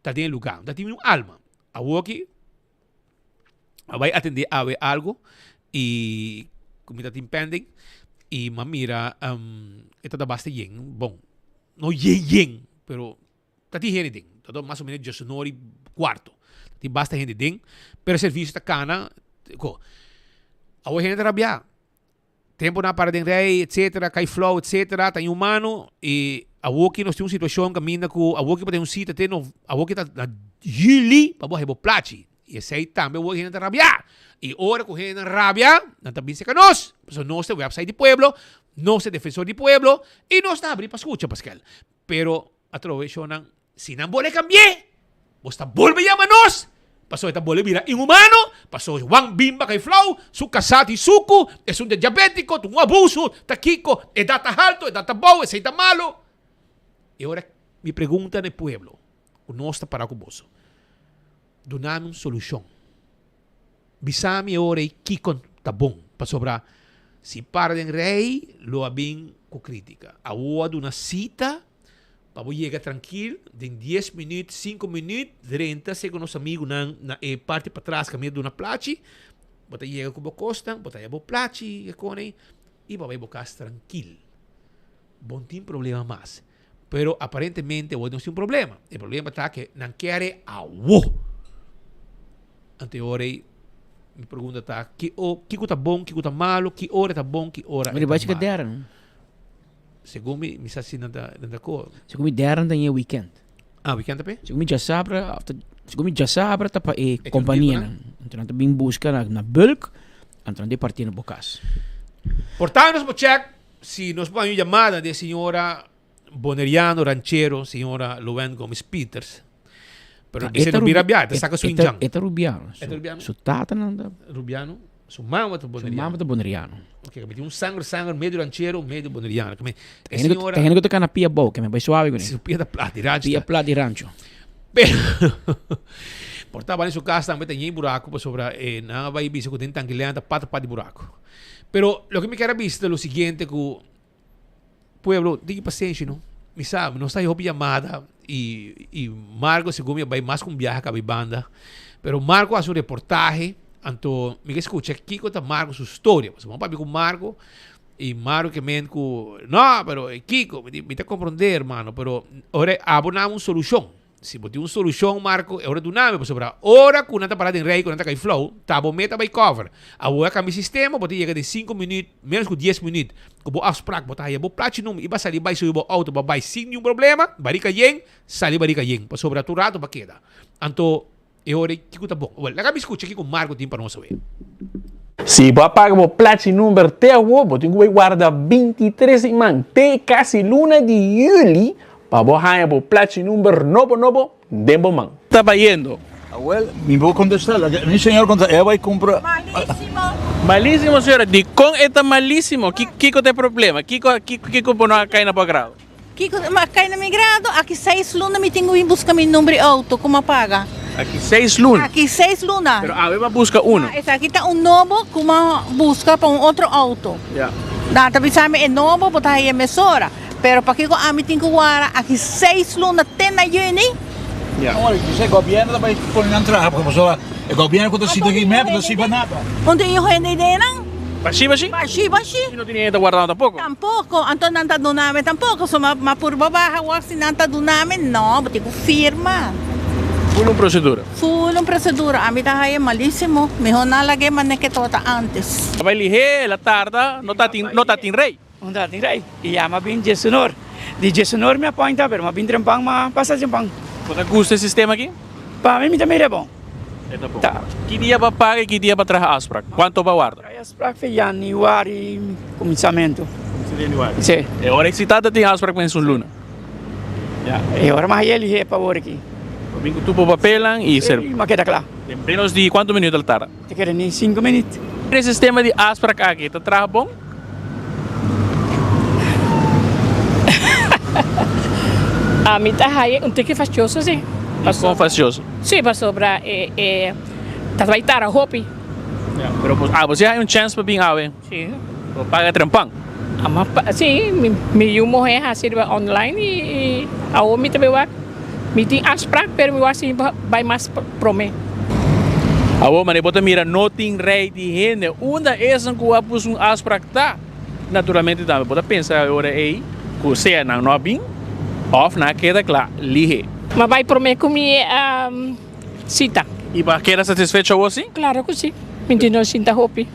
S13: ta den e luga. Ta tin un alma. Awoki a bai atende awe algo i ku mi ta tin pending i m'a mira e ta ta basta yen. Bon, no yen yen, pero Ta tin hende den. Ta mas o menos diesunor i kuarto. Ta tin basta hende den, pero e servisio ta kana. Ko. Awor hende ta rabiá. Tempu nan a para den rei, etsetera, kai flou, etsetera, ta inhumano. I awoki nos tin un situashon kaminda ku awoki bo ta den un sita te no, awoki ta na juli pa bo haña bo plachi. I esei tambe wou hende ta rabia. I ora ku hendenan rabia, nan ta bin serka nos. Pasobra nos ta e website di pueblo, nos ta e defensor di pueblo i nos ta habri pa skucha paskel. Pero atrobe shownan, si nan bolbe kambi'é, bos ta bolbe yama nos, pasobra e ta bolbe bira inhumano, pasobra Juan Bimba kai flou, su kasá tin suku, esun ta diabétiko, ta un abuso, ta kiko, edat ta haltu, edat ta bou, esei ta malu. E ora mi pregunta na e pueblo ku nos ta para ku boso, Duna mi un solushon. Bisa mi e ora ei kiko ta bon, pasobra si para den rei lo a bin ku kritika. Awor a duna sita pa bo yega trankil den dies minüt, sinku minüt, drenta segun nos amigunan na e parti patras kaminda duna plachi, bo ta yega ku bo kosnan, bo ta haya bo plachi e kone ei i bo a bai bo kas trankil. Bo no tin problema mas. Pero aparentemente awor nos tin un problema. E problema ta ke nan kere awo. Anto e ora ei mi pregunta ta ki o kiko ta bon, kiko ta malo, ki ora ta bon, ki ora
S15: Mira,
S13: e
S15: bai
S13: ta
S15: chika
S13: malo.
S15: deren.
S13: Segun mi, mi sa si nan ta nan ta ko.
S15: Segun mi deren ta e weekend.
S13: Ah, weekend ta pe?
S15: Segun mi djasabra, of ta, segun mi djasabra ta pa e
S13: E
S15: kompanianan. Anto nan ta bin buska na na bulk, anto nan ta parti na bo kas.
S13: Por tanto nos por check si nos por haña un yamada di e señora Boneriano ranchero señora Loen Gomes Peters. Pero
S15: Ah,
S13: ese
S15: e ta
S13: no bira
S15: rubi-
S13: bia, ta
S15: e-
S13: saca su
S15: e ta-
S13: injan.
S15: E ta rubiano.
S13: E ta rubiano?
S15: Su tata nan ta
S13: Rubiano, su mama ta
S15: Su
S13: boneriano.
S15: mama ta boneriano.
S13: Ok, mi tin un sangre sangre medio ranchero, medio boneriano. Ke me, e
S15: Ta hende ku-
S13: señora
S15: ta hende ku ta kana pia bou, ke me bai suave kuné.
S13: Su pia ta plat di rancho.
S15: Pia plat di rancho.
S13: Pero por ta bani su cas tambe ta ñei buraco pasobra e nan a bai bisa cu den Tanguilena ta pata pat di buraco. Pero loke mi kier a bisa ta lo siguiente cu Pueblo, tin ki pasenshi no. Mi sa, nos ta hay hopi yamada y y Marco segun mi a bay mas cu un biahe caba y banda. Pero Marco haci un reportahe, anto mi ke scucha kico ta Marco su storia. Pasobra bo papia cu Marco y Marco ke men cu no, pero kico, mi di mi ta comprende hermano, pero ora abo nan un solucion. Si bo tin un solushon, Marco, e ora duna mi, pasobra ora ku nan ta para den rei ku nan ta kai flou, ta bo meta bai cover. Awor a kambia sistema, bo ta yega den sinku minüt, ménos ku dies minüt, ku bo afsprak, bo ta haya bo plachi num i bo a sali bai subi bo outo, bo a bai sin niun problema, barika yen, sali barika yen, pasobra tur rato bo a keda. Anto, e ora ei, kiko ta bon? Wèl, laga mi skucha kiko Marco tin pa nos awe.
S16: Si bo a paga bo plachi number te awor, bo tin ku bai warda bintitres siman te kasi luna di yuli Pa bo haña bo plachi number nobo nobo den bo man.
S17: Ta bayendo.
S18: Awel, mi por contesta, laga mi señor contesta, e bay cumpra.
S17: Malisimo. Malisimo señora, dicon e ta malisimo? Kico ta e problema? Kico kico bo no a cay na bo agrado?
S19: Kico a cay na mi grado? Aki seis luna mi tin cu bin busca mi number di auto cu mi a paga.
S17: Aki seis luna?
S19: Aki seis luna.
S17: Pero awe bo a busca uno?
S19: Esaki ta un nobo cu mi a busca pa un otro auto.
S17: Ya.
S19: Nan ta bisa mi e nobo bo ta haya mesora. Pero pakiko ami tin ku wara aki seis luna te na yüni?
S18: Ya. Ora, e gobierno ta bai pone nan traha, pasobra pasobra e gobierno ku ta sinta aki mep no sirbi pa nada.
S19: Un tin yu hende idenan?
S17: Bashi bashi?
S19: Bashi bashi.
S17: I no tin hende ta wardando tampoco?
S19: Tampoco, anto nan ta duna mi tampoco, so ma ma purba baha wak si nan ta duna mi, no, bo tin ku firma.
S17: Full un procedura.
S19: Full un procedura, ami ta haya malisimo, miho nan lag'e manera ke tabata antes.
S17: A bai lihé, el a tarda, no ta tin no ta tin rei.
S20: Un ta tin rei i ya m'a bin djesunor. Di djesunor mi a pointa pero m'a bin trempan m'a pasa trempan.
S17: Bo ta gusta e sistema aki?
S20: Pa mi mi ta mira e bon.
S17: E ta bon.
S20: Ta.
S17: Ki dia bo a paga i ki dia bo a traha afsprak? Kuanto bo a warda?
S20: Traha afsprak fe januari kuminsamentu.
S17: Kuminsamentu di januari.
S20: Si.
S17: E ora ei si tata tin afsprak mens un luna.
S20: Ya. E ora m'a haye lihé pa wor aki.
S17: Bo bin ku tur bo papelnan i ser.
S20: Si, m'a keda kla.
S17: Den menos di kuantu minuut el tarda?
S20: Te keda ni sinku minut.
S17: E sistema di afsprak aki ta traha bon?
S21: Ami ta haya un tiki fastioso si.
S17: Dikon fastioso?
S21: Si, pasobra e e ta bai tara hopi.
S17: Ya, pero bo abo si haya un chèns pa bin awe?
S21: Si.
S17: Bo paga trempan?
S21: Ama pa si, mi mi yu muhé hasi riba online i i awor mi ta bai wak. Mi tin afsprak pero mi wak si mi por bai mas promé.
S17: Awor manera bo ta mira no tin rei di hende. Unda esun ku a puso un afsprak ta? Naturalmente tambe bo ta pensa e ora ei ku sea nan no a bin òf nan a keda kla lihe.
S21: Mi a bai promé ku mi sita.
S17: I bo a keda satisfecho awor si?
S21: Klaro ku si. Mi tin no sinta hopi.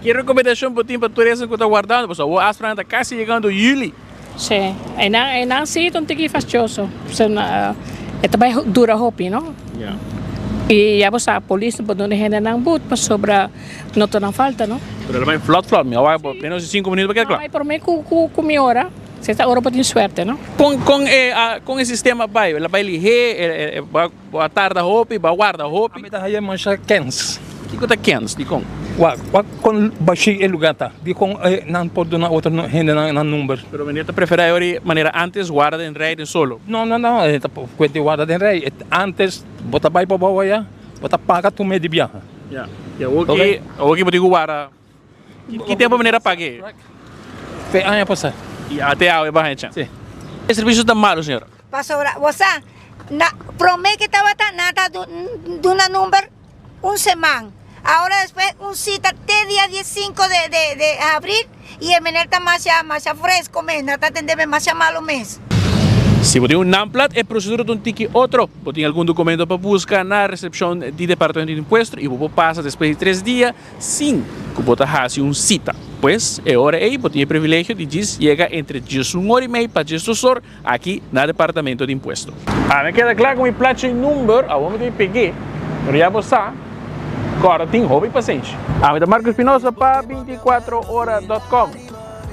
S17: Ki rekomendashon bo tin pa tur esun ku ta wardando? Pasobra awor afspraknan ta kasi yegando yüli.
S21: Sí, einan einan sí ta un tiki fastioso. E ta bai dura hopi, no?
S17: Ya.
S21: I ya bo sa polis no por duna hendenan but pasobra no ta nan falta no.
S17: Pero el a bai flot flot, mi a wak bo menos di sinku minuut pa keda kla.
S21: No bai prome ku mi ora, si esta ora bo tin suerte no.
S17: Kon kon e kon e sistema bai? El a bai lihé, e bo a tarda hopi, bo a warda hopi?
S1: Ami ta haya masha kens.
S17: Kiko ta kens? Dikon?
S1: Wak wak kon bashí e lugá ta. Dikon nan por duna otro hendenan nan number?
S17: Pero meneer ta preferá e ora di manera antes warda den rei den solo?
S1: No no no, e ta kuent di warda den rei. Antes bo ta bai pa bou aya, bo ta paga tur mes di biaha.
S17: Ya, y awor ki, awor ki bo tin ku warda, ki tempo meneer a paga e?
S1: Fe aña pasa.
S17: Y ate awe baha e chan?
S1: Si.
S17: E servicio ta malo, señora?
S22: Pasobra, bo sa, na prome ke tabata nan ta duna number un seman. Ahora despues un cita te dia diesinco de de de abril y e meneer ta masha masha fresco mes, nan ta atende me masha malo mes.
S17: Si bo tin un naamplaat, e procedura ta un tiki otro. Bo tin algun documento pa busca na recepcion di Departamento di Impuesto y bo por pasa despues di tres dia sin cu bo ta haci un cita. Pues, e ora ey bo tin e privilegio di djis yega entre diesun or y mei pa diesdos or Aki na Departamento di Impuesto. A mi keda kla ku mi plachi number, awor mi ta peg'é, pero ya bo sa, kòrda tin hopi pasenshi. Ami ta Marco Espinosa pa binticuatrohora dot com.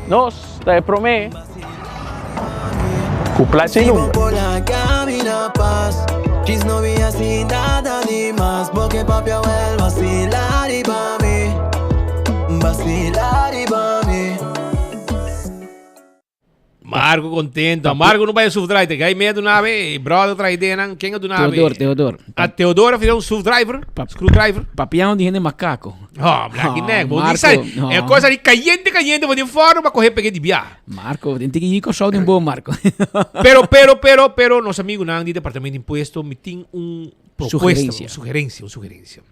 S17: Nos ta e promé ku plachi number.
S13: Marco contento. Marco no bai schroefdraai. Gai me duna be. Brother trae ideanan. Ken a duna be?
S15: Teodor, Teodor.
S13: A Teodor a un schroefdriver? Screwdriver?
S15: Papiano di hende macaco.
S13: Oh, black
S15: Oh,
S13: neck. Bo
S15: Marco,
S13: di sai.
S15: no.
S13: E cosa di caliente, caliente. Bo di forno pa coge pegue di bia.
S15: Marco, tin tiki yi kòrsou den bo, Marco.
S13: Pero, pero, pero, pero, nos amigo nan di Departamento di Impuesto mi tin un propuesta,
S15: Sugerencia.
S13: un sugerencia, un sugerencia.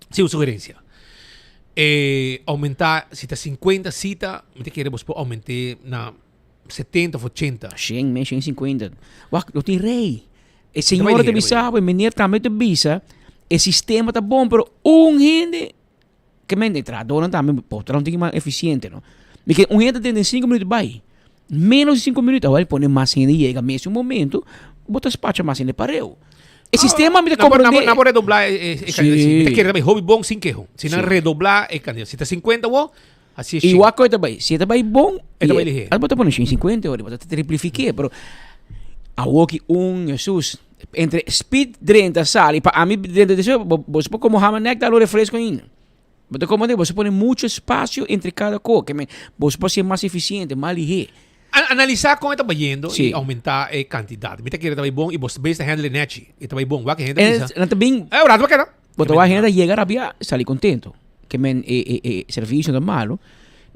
S13: Sí, un sugerencia. E aumenta, si ta 50 cita, mi ta kere bos por aumente na 70 of 80.
S15: 100, me, 150. Wak, lo tin rey. E
S13: Bai
S15: señora te
S13: ligero,
S15: bisa, e meneer tambe te bisa, e sistema ta bon, pero un hende, ke men, e trahadornan tambe por traha un tiki mas eficiente, no? Mi ke un hende den 5 minuut bai. Menos di 5 minuut, awor pone mas hende yega mes un momento, bo ta spacha mas hende pareu. E sistema mi ta comprende.
S13: Na por redobla e cantidad. Mi ta kere tambe hopi bon sin keho. Si nan redobla e cantidad. Si ta 50 wo, haci e
S15: Y wak koe ta bai. Si e ta bai bon,
S13: E ta bai lihe.
S15: Bo ta pone 150 ora, bo ta triplifiké, pero awoki un Jesus entre speed drenta sali pa ami drenta deseo, bo bo por como hama nek dalo refresco ainda. Bo ta comprende? Bo pone mucho espacio entre cada co, ke men bo por ser mas eficiente, mas lihé.
S13: Analisá kon e ta bayendo
S15: Sí.
S13: i oumentá e kantidat. Mi ta kere ta bai bon i bo bes ta handle nechi. E ta bai bon. Wak e hende
S15: En
S13: bisa.
S15: nan ta bin.
S13: E un rato bo keda.
S15: Bo ta wak hende ta yega rabiá, sali kontento. Ke men e e e servisio ta malo.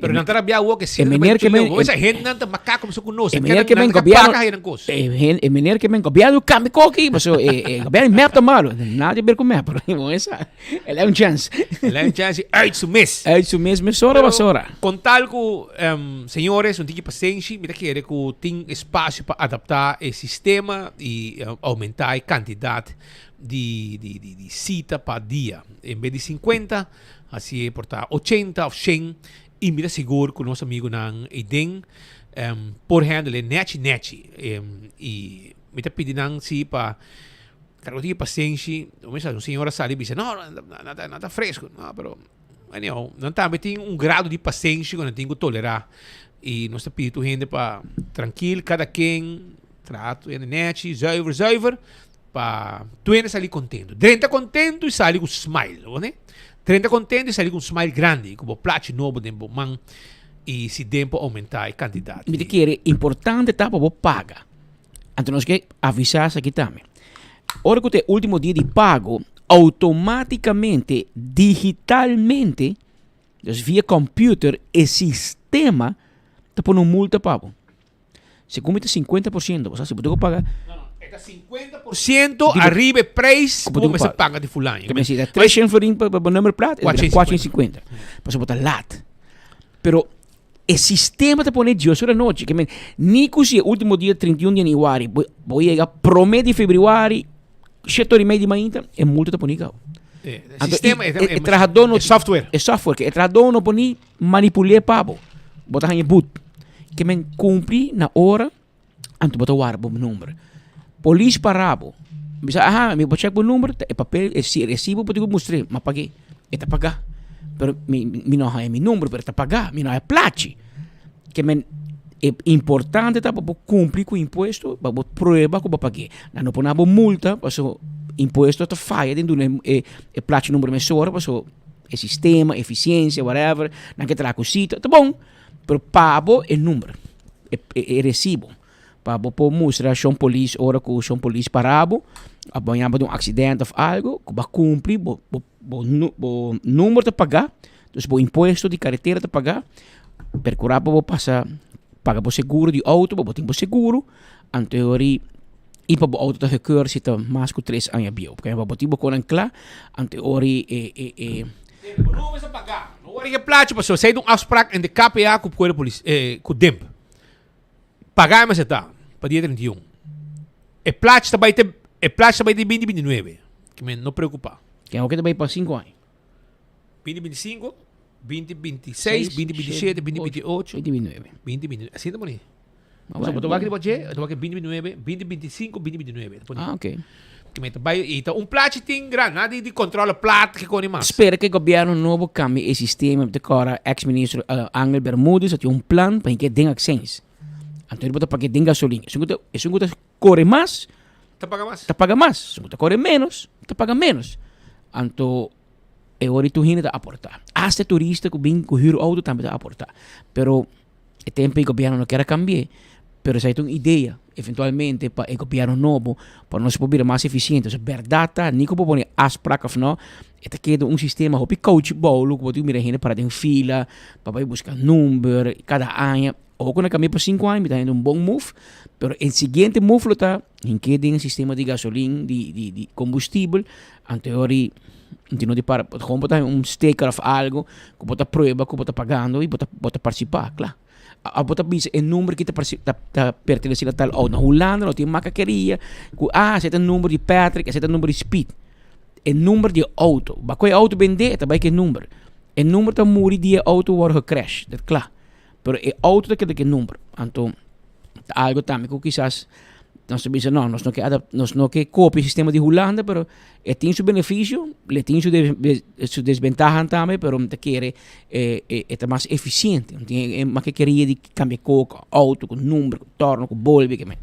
S13: Pero nan ta rabiá awor ke
S15: E
S13: si nan ta bai
S15: meneer ke men
S13: chileo. Bo bisa hendenan ta makaku mester ku nos.
S15: E
S13: Nan
S15: meneer
S13: keda
S15: ke men
S13: nan ta
S15: gobièrnu
S13: plaka haña nan kos.
S15: E hen e meneer ke men gobièrnu kambia koki paso e e gobièrnu mep ta malo. Nada di ber ku mep pero bo sa. El a un chance.
S13: El a un chance uit su mes.
S15: Uit su mes mesora basora.
S13: Con tal cu, um, señores, un tiki pasenshi, mi ta kere cu tin espacio pa adapta e sistema y uh, aumenta e cantidad di, di, di, di cita pa dia. En vez di 50, haci e por ta 80 of 100 y mi ta sigur cu nos amigonan eyden um, por handle nechi nechi. Um, y mi ta pidi nan si pa Claro, tin pasenshi, un mesa un señora sali bisa, no, no, no, no ta fresco, no, pero anyhow, nan tambe tin un grado di pasenshi ku nan tin ku tolerá. I nos ta pidi tur hende pa trankil, kada ken traha tur hende nechi, zuiver, zuiver, pa tur hende sali kontento. Drenta kontento i sali ku smile, bo ne? Drenta kontento i sali ku un smile grandi, ku bo plachi nobo den bo man i si den por oumentá e kantidat.
S15: Mi ta kere importante ta pa bo paga. Anto nos ke avisá esaki tambe. Ora ku ta e último dia di pago, outomátikamente, digitalmente, dus via computer, e sistema ta pone un multa pa bo. Segun mi ta 50%, bo sa si bo tin ku paga.
S13: E ta 50% ariba e prijs ku bo mester paga di fulano.
S15: Ke mester ta 300 florin pa bo number plaat, e ta bira 450. Pasobra bo ta laat. Pero E sistema ta pone Dios ora nochi. Ke men, ni ku si e ultimo dia 31 di januari, bo, bo yega prome di februari, shete ora i mei di mainta, e multa ta poni gau.
S13: E
S15: Anto,
S13: sistema,
S15: i,
S13: e,
S15: e, e trahadó no
S13: e software.
S15: E software, ke e trahadó no por ni manipul'é pa bo. Bo ta haña but. Ke men, kumpli na ora, anto bo ta warda bo nomber. Polis para bo. Bisa, aha, mi por check bo number, e papel, e recibo bo tin ku mustr'é, m'a pag'é. E ta pagá. Pero mi mi no haña mi number, pero e ta pagá, mi no haña plachi. Ke men e importante ta pa bo kumpli ku impuesto, pa bo prueba ku bo pag'é. Nan no por na bo multa, paso impuesto ta faya den duna e e plachi number mesora, paso e sistema, efisiensia, whatever, nan ke traha ku sita, ta bon, pero pa bo e number, e e resibo. Pa bo por mustra shon polis ora ku shon polis para bo, a bo yama di un aksident of algo, ku bo a kumpli bo bo bo bo number ta pagá, dus bo impuesto di karetera ta pagá, perkurá pa bo pasa paga bo seguro di outo, pa bo tin bo seguro, anto e ora i pa bo outo ta gekeur si ta mas ku tres aña bieu, pasobra bo tin bo konan kla, anto e ora e e e.
S13: Bo number ta pagá, no wòrdu ke plachi pasobra esei ta un afsprak entre KPA ku kuerpo polis ku DIMP. Paga mester ta pa dia 31. E plachi ta bai te e plachi ta bai te 2029. Ke men no preocupa.
S15: Ken oke ta bai pa 5 aña.
S13: 2025, 2026, 2027, 2028,
S15: 2029.
S13: 2029. Asina ta pone. So, bo ta wak riba dje, ta wak 2029, 2025, 2029. Ta pone.
S15: Ah, oké.
S13: Ke men ta bai, i ta un plachi tin gran, nada di di controle plat ke koni mas.
S15: Spera ke gobierno nobo cambia e sistema. Mi ta kora ex ministro Angel Bermudez a tin un plan pa hinke den accijns. Anto bo ta paga den gasolin. Esun ku ta esun ku ta kore mas
S13: Ta paga mas.
S15: ta paga mas. Esun ku ta kore menos ta paga menos. Anto e ora tur hende ta aporta. Hasta e turista ku bin ku hür outo tambe ta aporta. Pero E tempo e gobierno no kier a cambi'e, pero esaki ta un idea eventualmente pa e gobierno nobo pa nos por bira mas eficiente. So berdad ta ni cu bo pone afspraak of no, e ta keda un sistema hopi kouchi boulo cu bo tin cu mira hende para den fila pa bay busca number cada aña. Ora cu nan cambia pa cinco aña mi ta hende un bon move, pero e siguiente move lo ta hink'e den e sistema di gasolin, di combustibel, anto e ora di no di para, gewoon bo ta haña un sticker of algo ku bo ta prueba ku bo ta pagando i bo ta bo ta partisipá, kla. Òf bo ta bisa e number ki ta ta ta pertenesé na tal outo. Na Hulanda no tin makakeria ku ah esei ta number di Patrick, esei ta number di Speed. E number di e outo. Ba ku e outo bendé e ta bai ku e number. E number ta muri dia e outo wòrdu gecrash, dat kla. Pero e outo ta keda ku e number. Anto ta algo tambe ku kisas nos ta bisa no, nos no ke adap nos no ke kopia e sistema di Hulanda, pero e tin su benefisio, le tin su su desbentaha tambe, pero mi ta kere e e ta mas efisiente. No tin e mas ke keria di kambia koko, outo ku number, ku torno, ku bolbe ke men.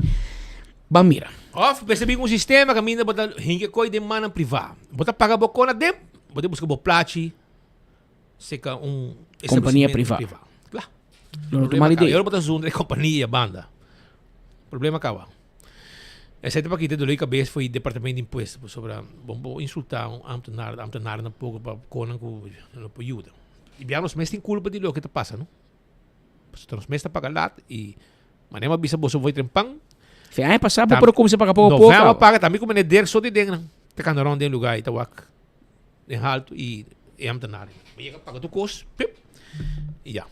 S15: Ban mira.
S13: Of mester bin un sistema kaminda bo ta hinka koi den mannan privá. Bo ta paga bo kona den, bo ta buska bo plachi. Seca un
S15: Compania priva.
S13: priva. Kla.
S15: Lo no ta mal idea.
S13: Yo lo zundra e compania banda. Problema caba. Esei ta pa kita dolor di cabeza for e departamento di impuesto pasobra bo bo insulta un ambtenaar, ambtenaar nan poco pa konan ku no por yuda. Y bia nos mes tin culpa di loke ta pasa no. Pasobra nos mes ta paga lat y manera mi a bisa boso voy trempan.
S15: Fe aña pasa bo por a cuminsa paga poco a poco.
S13: November paga tambe ku meneer Dirk so di den nan ta kanda rond den lugar y ta wak. Den haltu i e ambtenaar. Bo yega paga tur kos, pip, i ya.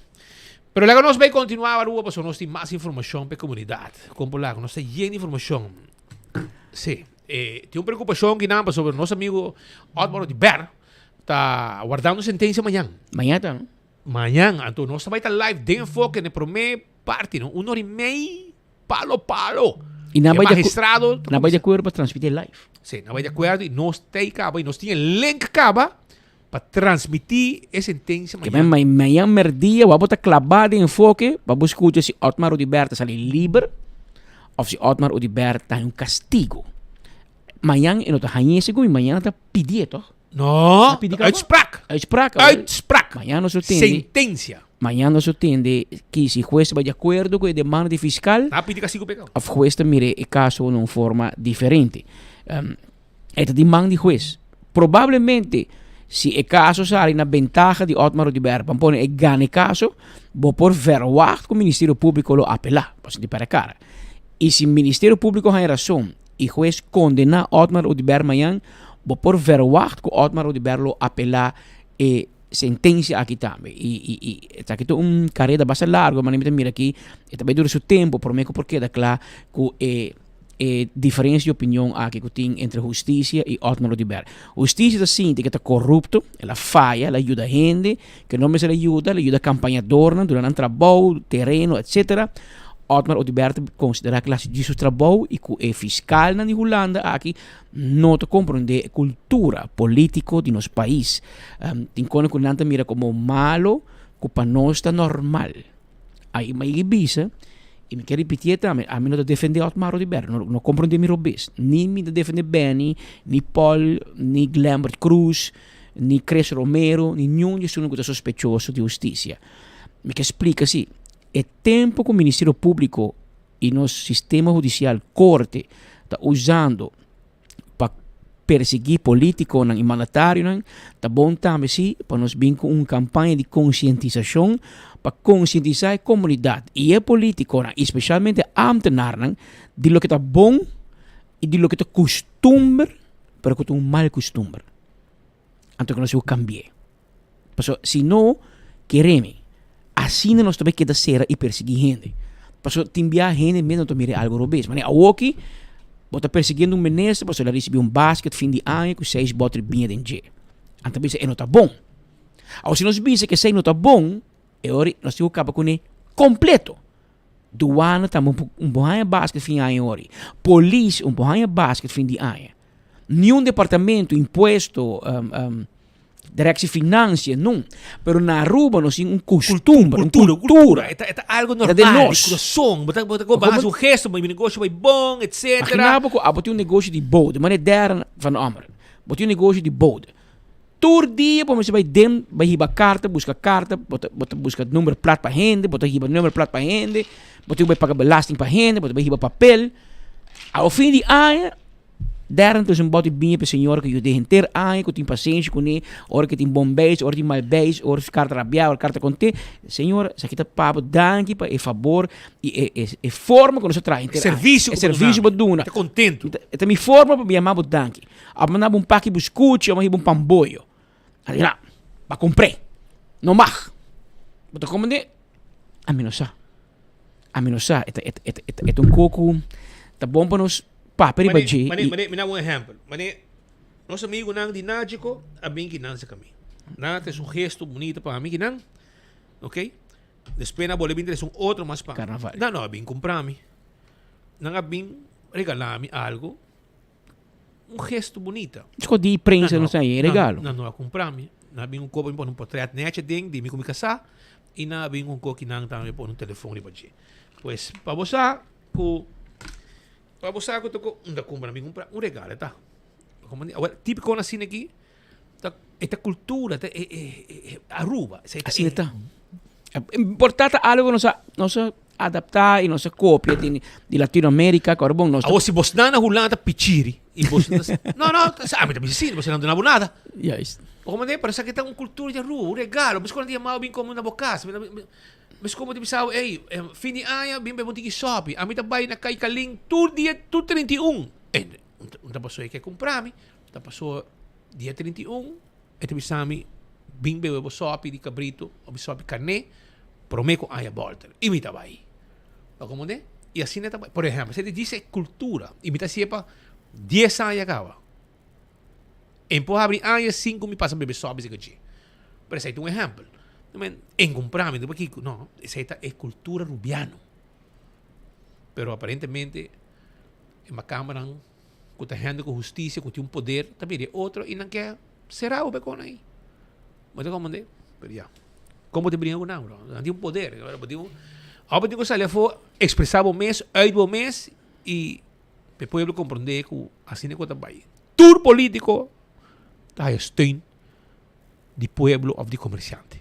S13: Pero laga nos bai kontinuá Aruba pasobra nos tin mas informashon pa e komunidat. Kon por laga? Nos ta yen di informashon. Sí, e tin un preokupashon kinan pasobra nos amigo Otmar Oduber ta wardando sentensia mañan.
S15: Mañan ta, no?
S13: Mañan. Anto nos ta bai ta live den Enfoke na e promé parti, no? Un ora i mei. Palo palo.
S15: Y nan
S13: E
S15: bai de
S13: magistrado
S15: nan bai de acuerdo pa transmiti live.
S13: Sí, nan bai de acuerdo y nos ta ahí caba y nos tin e link caba pa transmiti e sentencia
S15: Que
S13: mañana.
S15: men mañana merdia wa bo ta claba den enfoque pa bo scucha si Otmar Oduber ta sali liber of si Otmar Oduber ta haña un castigo. Mañana e no ta hañ'e segun y mañana ta pidi'e toch?
S13: No,
S15: Ta pidi caba?
S13: uitspraak.
S15: Uitspraak.
S13: Uitspraak.
S15: Mañana nos lo tende.
S13: Sentencia.
S15: Mañana nos lo tende ki si hues ta bai di acuerdo cu e demanda di fiscal.
S13: Ta pidi castigo p'e caba.
S15: Of hues ta mira e caso na un forma diferente. E ta di man di hues. Probablemente si e caso sali na bentaha di Otmar Oduber, ban pone e gana e caso, bo por verwacht cu Ministerio Publico lo apela, pasobra di perde cara. Y si Ministerio Publico haña razon y hues condena Otmar Oduber mañan, bo por verwacht cu Otmar Oduber lo apela e sentencia aki tambe. Y, y, y esaki ta un careda basta largo, manera mi ta mira aki, e ta bay dura su tempo prome cu por keda cla cu e e diferencia di opinion aki cu tin entre husticia y Otmar Oduber. Husticia ta sinti cu e ta corrupto, el a faya, el a yuda hende cu no mester a yuda, el a yuda campañadornan duna nan trabou, tereno, etcetera. Otmar Oduber ta konsiderá ku el hasi di su trabou i ku e fiskalnan di Hulanda aki no ta komprondé e kultura polítiko di nos pais. Tin kos ku nan ta mira komo malo ku pa nos ta normal. Ai mi a yega bisa i mi ke ripitié tambe, ami no ta defendé Otmar Oduber, no no komprondé mi robes. Ni mi ta defendé Benny, ni Paul, ni Glenbert Croes, ni Chris Romero, ni niun di esun ku ta sospechoso di hustisia. Mi ke splika si, e tempu ku Ministerio Públiko i nos sistema hudisial, korte, ta usando pa persiguí polítikonan i mandatarionan, ta bon tambe si pa nos bin ku un kampaña di konsientisashon pa konsientisá e komunidat i e polítikonan i spesialmente ámtenarnan di loke ta bon i di loke ta kustumber pero ku ta un mal kustumber. Anto ku nos yu kambi'é. Pasobra si no kere mi, asina nos ta bai keda sera i persiguí hende. Pasobra tin bia hende mes no ta mira e algu robes. Manera awoki bo ta persiguiendo un minister pasobra el a risibí un basket fin di aña ku seis bòter biña den dje. Anto ta bisa e no ta bon. Awor si nos bisa ku esei no ta bon, e ora nos tin ku kaba kuné kompleto. Duana tambe un por haña basket fin di aña ori. Polis un por haña basket fin di aña. Niun departamento, impuesto, directie financiën, nun. Pero na Aruba nos tin un costumbre, un cultura.
S13: E ta algo normal, di corazon. Bo ta bo ta haci un gesto, mi negoshi bai bon, etcetera.
S15: Imagina bo cu abo tin un negoshi di bode, manera Darren van Ommeren. Bo tin un negoshi di bode. Tur dia bo mester bai den, bai hiba carta, busca carta, bo ta bo ta busca number plat pa hende, bo ta hiba number plat pa hende, bo tin ku bai paga belasting pa hende, bo ta bai hiba papel. Awo fin di aña, Darren ta usa un bòt di biña pa e señora ku yud'é henter aña, ku tin pasenshi kuné, ora ku tin bon beis, ora tin mal beis, ora su kara ta rabiá, ora kara ta kontent. Señora, esaki ta pa bo danki pa e fabor i e e e forma ku nos a traha henter aña.
S13: E servisio
S15: ku bo duna.
S13: E ta kontentu.
S15: E ta mi forma pa mi yama bo danki. A manda bo un paki buskuchi, a hiba un pamboyo. A di, Na, ba kumpr'é. No mag. Bo ta komende? Ami no sa. Ami no sa. E ta, e ta, e ta, e ta un kos ku ta bon pa nos papia riba dje.
S13: Mane, mane, mi na un ehèmpel. Mane, nos amigunan di Nagico a bin ki nan serka mi. Nan a trese un gesto bunita pa mi ki nan, ok. Despues nan a bolbe bin trese un otro mas pa mi.
S15: Karnaval.
S13: Nan no a bin kumpra mi. Nan a bin regala mi algo. Un gesto bunita.
S15: Sko di prensa no sa e regalo.
S13: Nan no a kumpra mi. Nan a bin un kopa mi pone un potret nechi aden di mi ku mi kasá i nan a bin un koki nan tambe pone un telefon riba dje. Pues pa bo sa ku pa bo sa ku ta ku unda kumpra nan bin kumpra un regalo e ta. Awor tipiko asina aki ta e ta kultura ta e e Aruba.
S15: Asina ta. Por ta ta algo ku nos a nos a adaptá i nos a kopia di di Latinoamérica ku ora bon nos
S13: ta. Awor si bosnan na Hulanda ta pichiri i bos no ta no no ami ta bisa si bosnan no duna bo nada.
S15: Juist.
S13: Bo komprende? Pero esaki ta un kultura di Aruba, un regalo. Mes ku nan ta yama bo bin kome na bo kas. Mes komo ta bisa bo ey fin di aña bin bebe un tiki sopi. Ami ta bai na Kaikalin tur dia tur 31. Un ta paso e ke kumpra mi. Ta paso dia 31 e ta bisa mi bin bebe bo sopi di kabritu of bo sopi karné promé ku aña bòlter i mi ta bai. Bo komprendé? I asina ta bai. Por ehèmpel, esei ta djis e kultura i mi ta hasié pa dies aña kaba. En por habri aña sin ku mi pasa bebe sopi esei kachí. Pero esei ta un ehèmpel. En kumpra mi ta pakiko? No, esei ta e kultura rubiano. Pero aparentemente e makambanan ku ta hende ku hustisia, ku tin un poder, ta bira e otro i nan ke sera bo bekon ei. Bo ta komprende? Pero ya. Kon bo ta bringa ku nan, bro? Nan tin un poder. Bo tin un, ora bo tin ku sali afó, ekspresá bo mes, uit bo mes i pa e pueblo komprende ku asina ku ta bai. Tur polítiko ta haya steun di pueblo òf di komersiante.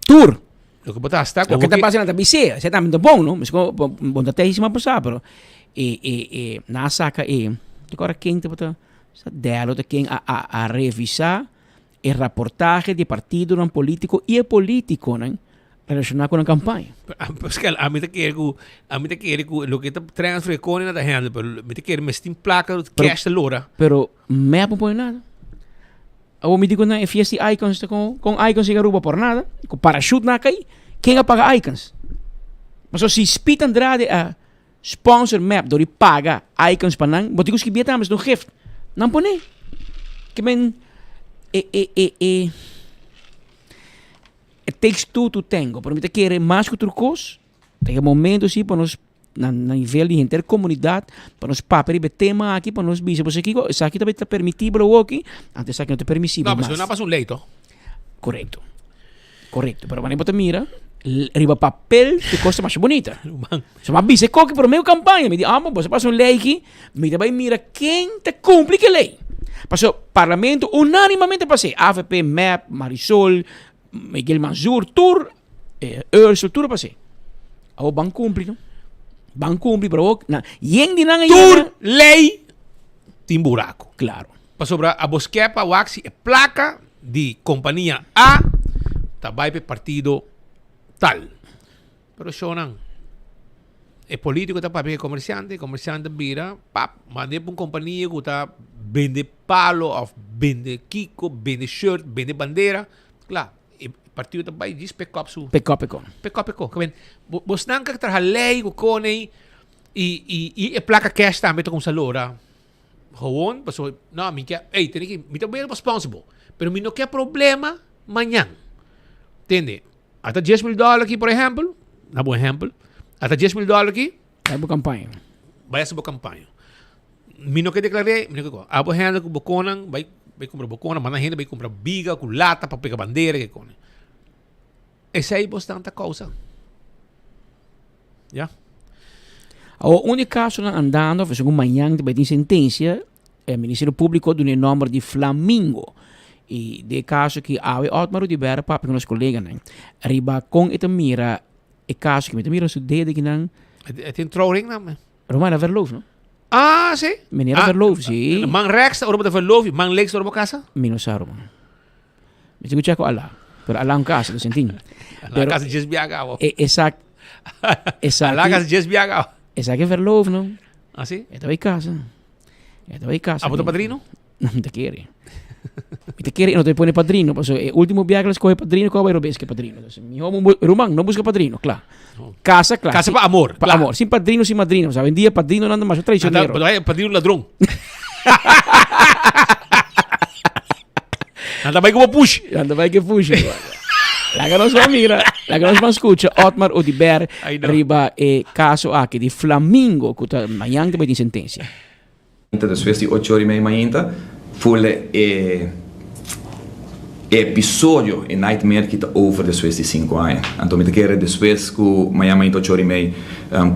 S15: Tur!
S13: Loke bo ta hasta
S15: Loke ta pasa nan ta bis'é, esei tambe ta bon, no? Miskon bo no ta tehi sima pasá, pero e e e nan a saka e, te kòrda ken tabata sa dèlo ta ken a a a revisá e raportahe di e partidonan polítiko i e polítikonan relashoná ku nan kampaña.
S13: Pascal, ami ta kere ku, ami ta kere ku loke ta transfer e kone nan ta handle, pero mi ta kere mester tin plaka cash ta lora.
S15: Pero mep no pone nada. Awor mi di ku nan e fiesta di Icons ta kon kon Icons yega Aruba por nada, ku parachute nan a kai, ken a paga Icons? Pasobra si Speed Andrade a sponsor mep dor di paga Icons pa nan, bo tin ku skibia tambe, es un gift. Nan pone. Ke men e e e e it takes two to tango, pero mi ta kere mas ku tur kos, ta e momento si pa nos. na nivel di henter komunidat pa nos papia riba e tema aki pa nos bisa bo kiko esaki ta ta permitibel awoki anto esaki no ta permisibel
S13: No,
S15: mas.
S13: pasobra no a pasa un lei toch?
S15: Korekto. Korekto, pero wanneer bo ta mira riba papel e kos ta masha bunita. So mi a bisa e koki prome ku kampaña mi di amo boso pasa un lei aki mi ta bai mira ken ta kumpli ku e lei. Pasobra parlamento unanimamente pas'é avp, mep, Marisol, Miguel Mansur, tur Ursel, tur a pas'é. Awor ban kumpli no. Ban kumpli pero awor na yen di nan a
S13: Tur
S15: yega.
S13: lei tin buraku.
S15: Klaro.
S13: Pasobra abo skep a wak si e plaka di kompania A ta bai pa e partido tal. Pero shownan, e politico ta papia ku e komersiante, e komersiante bira pap, manda e pa un kompania ku ta bende palo of bende kiko, bende shirt, bende bandera. Kla, e partido ta bai djis pek op su.
S15: Pek op e kon.
S13: Pek op e kon. Ke men, bosnan ka traha lei ku kone i i i e plaka cash tambe ta kumsa lora. Gewoon, pasobra, no, mi ke, ey, tene ki, mi ta bien responsible, pero mi no ke problema mañan. Tende? Ata 10.000 dólar aki, por ehempel, na bo ehempel, ata 10.000 dólar aki.
S15: Bai bo campaña.
S13: Bai hasi bo campaña. Mi no ke declaré, mi no ke ko. Abo hende ku bo konan, bai, bai kumpra bo konan, manda hende bai kumpra biga ku lata pa pega bandera ke kone. Esei bosnan ta kousa. Ya.
S15: Awor, un di kasonan andando, segun mañan ta bai tin sentensia, e Ministerio Públiko a duna e nòmber di Flamingo. I den e kaso aki awe Otmar Oduber a papia ku nos koleganan riba kon e ta mira e kaso aki. Mi ta mira su dede akinan.
S13: E tin trouwring nan.
S15: Romana verloof, no?
S13: Ah, si.
S15: Meneer a verloof, si.
S13: Man rechts ta ora bo ta verloof i man links ta ora bo kasa?
S15: Mi no sa, Roman. Mi tin ku check ku Ala. Pero Ala un kasa, dus entin.
S13: Ala kasa djes biaga awo.
S15: E, esak, esaki.
S13: Ala kasa djes biaga awo.
S15: Esaki verloof, no?
S13: Ah, si?
S15: E ta bai kasa. E ta bai kasa.
S13: Abo ta padrino?
S15: No, mi ta kere. Mi ta kere i no ta pone padrino, pasobra e ultimo biaha ku el a skohe padrino, ku a bai robes ku e padrino. Entonces, mihó bo ruman, no buska padrino, kla. Kasa, kla.
S13: Kasa pa amor,
S15: Pa
S13: kla.
S15: amor. Sin padrino, sin madrino. Pasobra awendia padrinonan ta masha traicionero.
S13: Nan ta padrino ladron. Nan ta bai ku bo pushi.
S15: Nan ta bai ku e pushi. Laga nos ban mira, laga nos ban skucha Otmar Oduber riba e kaso aki di Flamingo ku ta mañan ta bai tin sentensia.
S3: Despues di ocho ora y mei mainta fule e episodio, e nightmare ki ta over despues di cinco aña. Anto mi ta kere despues ku mañana mainta ocho ora y mei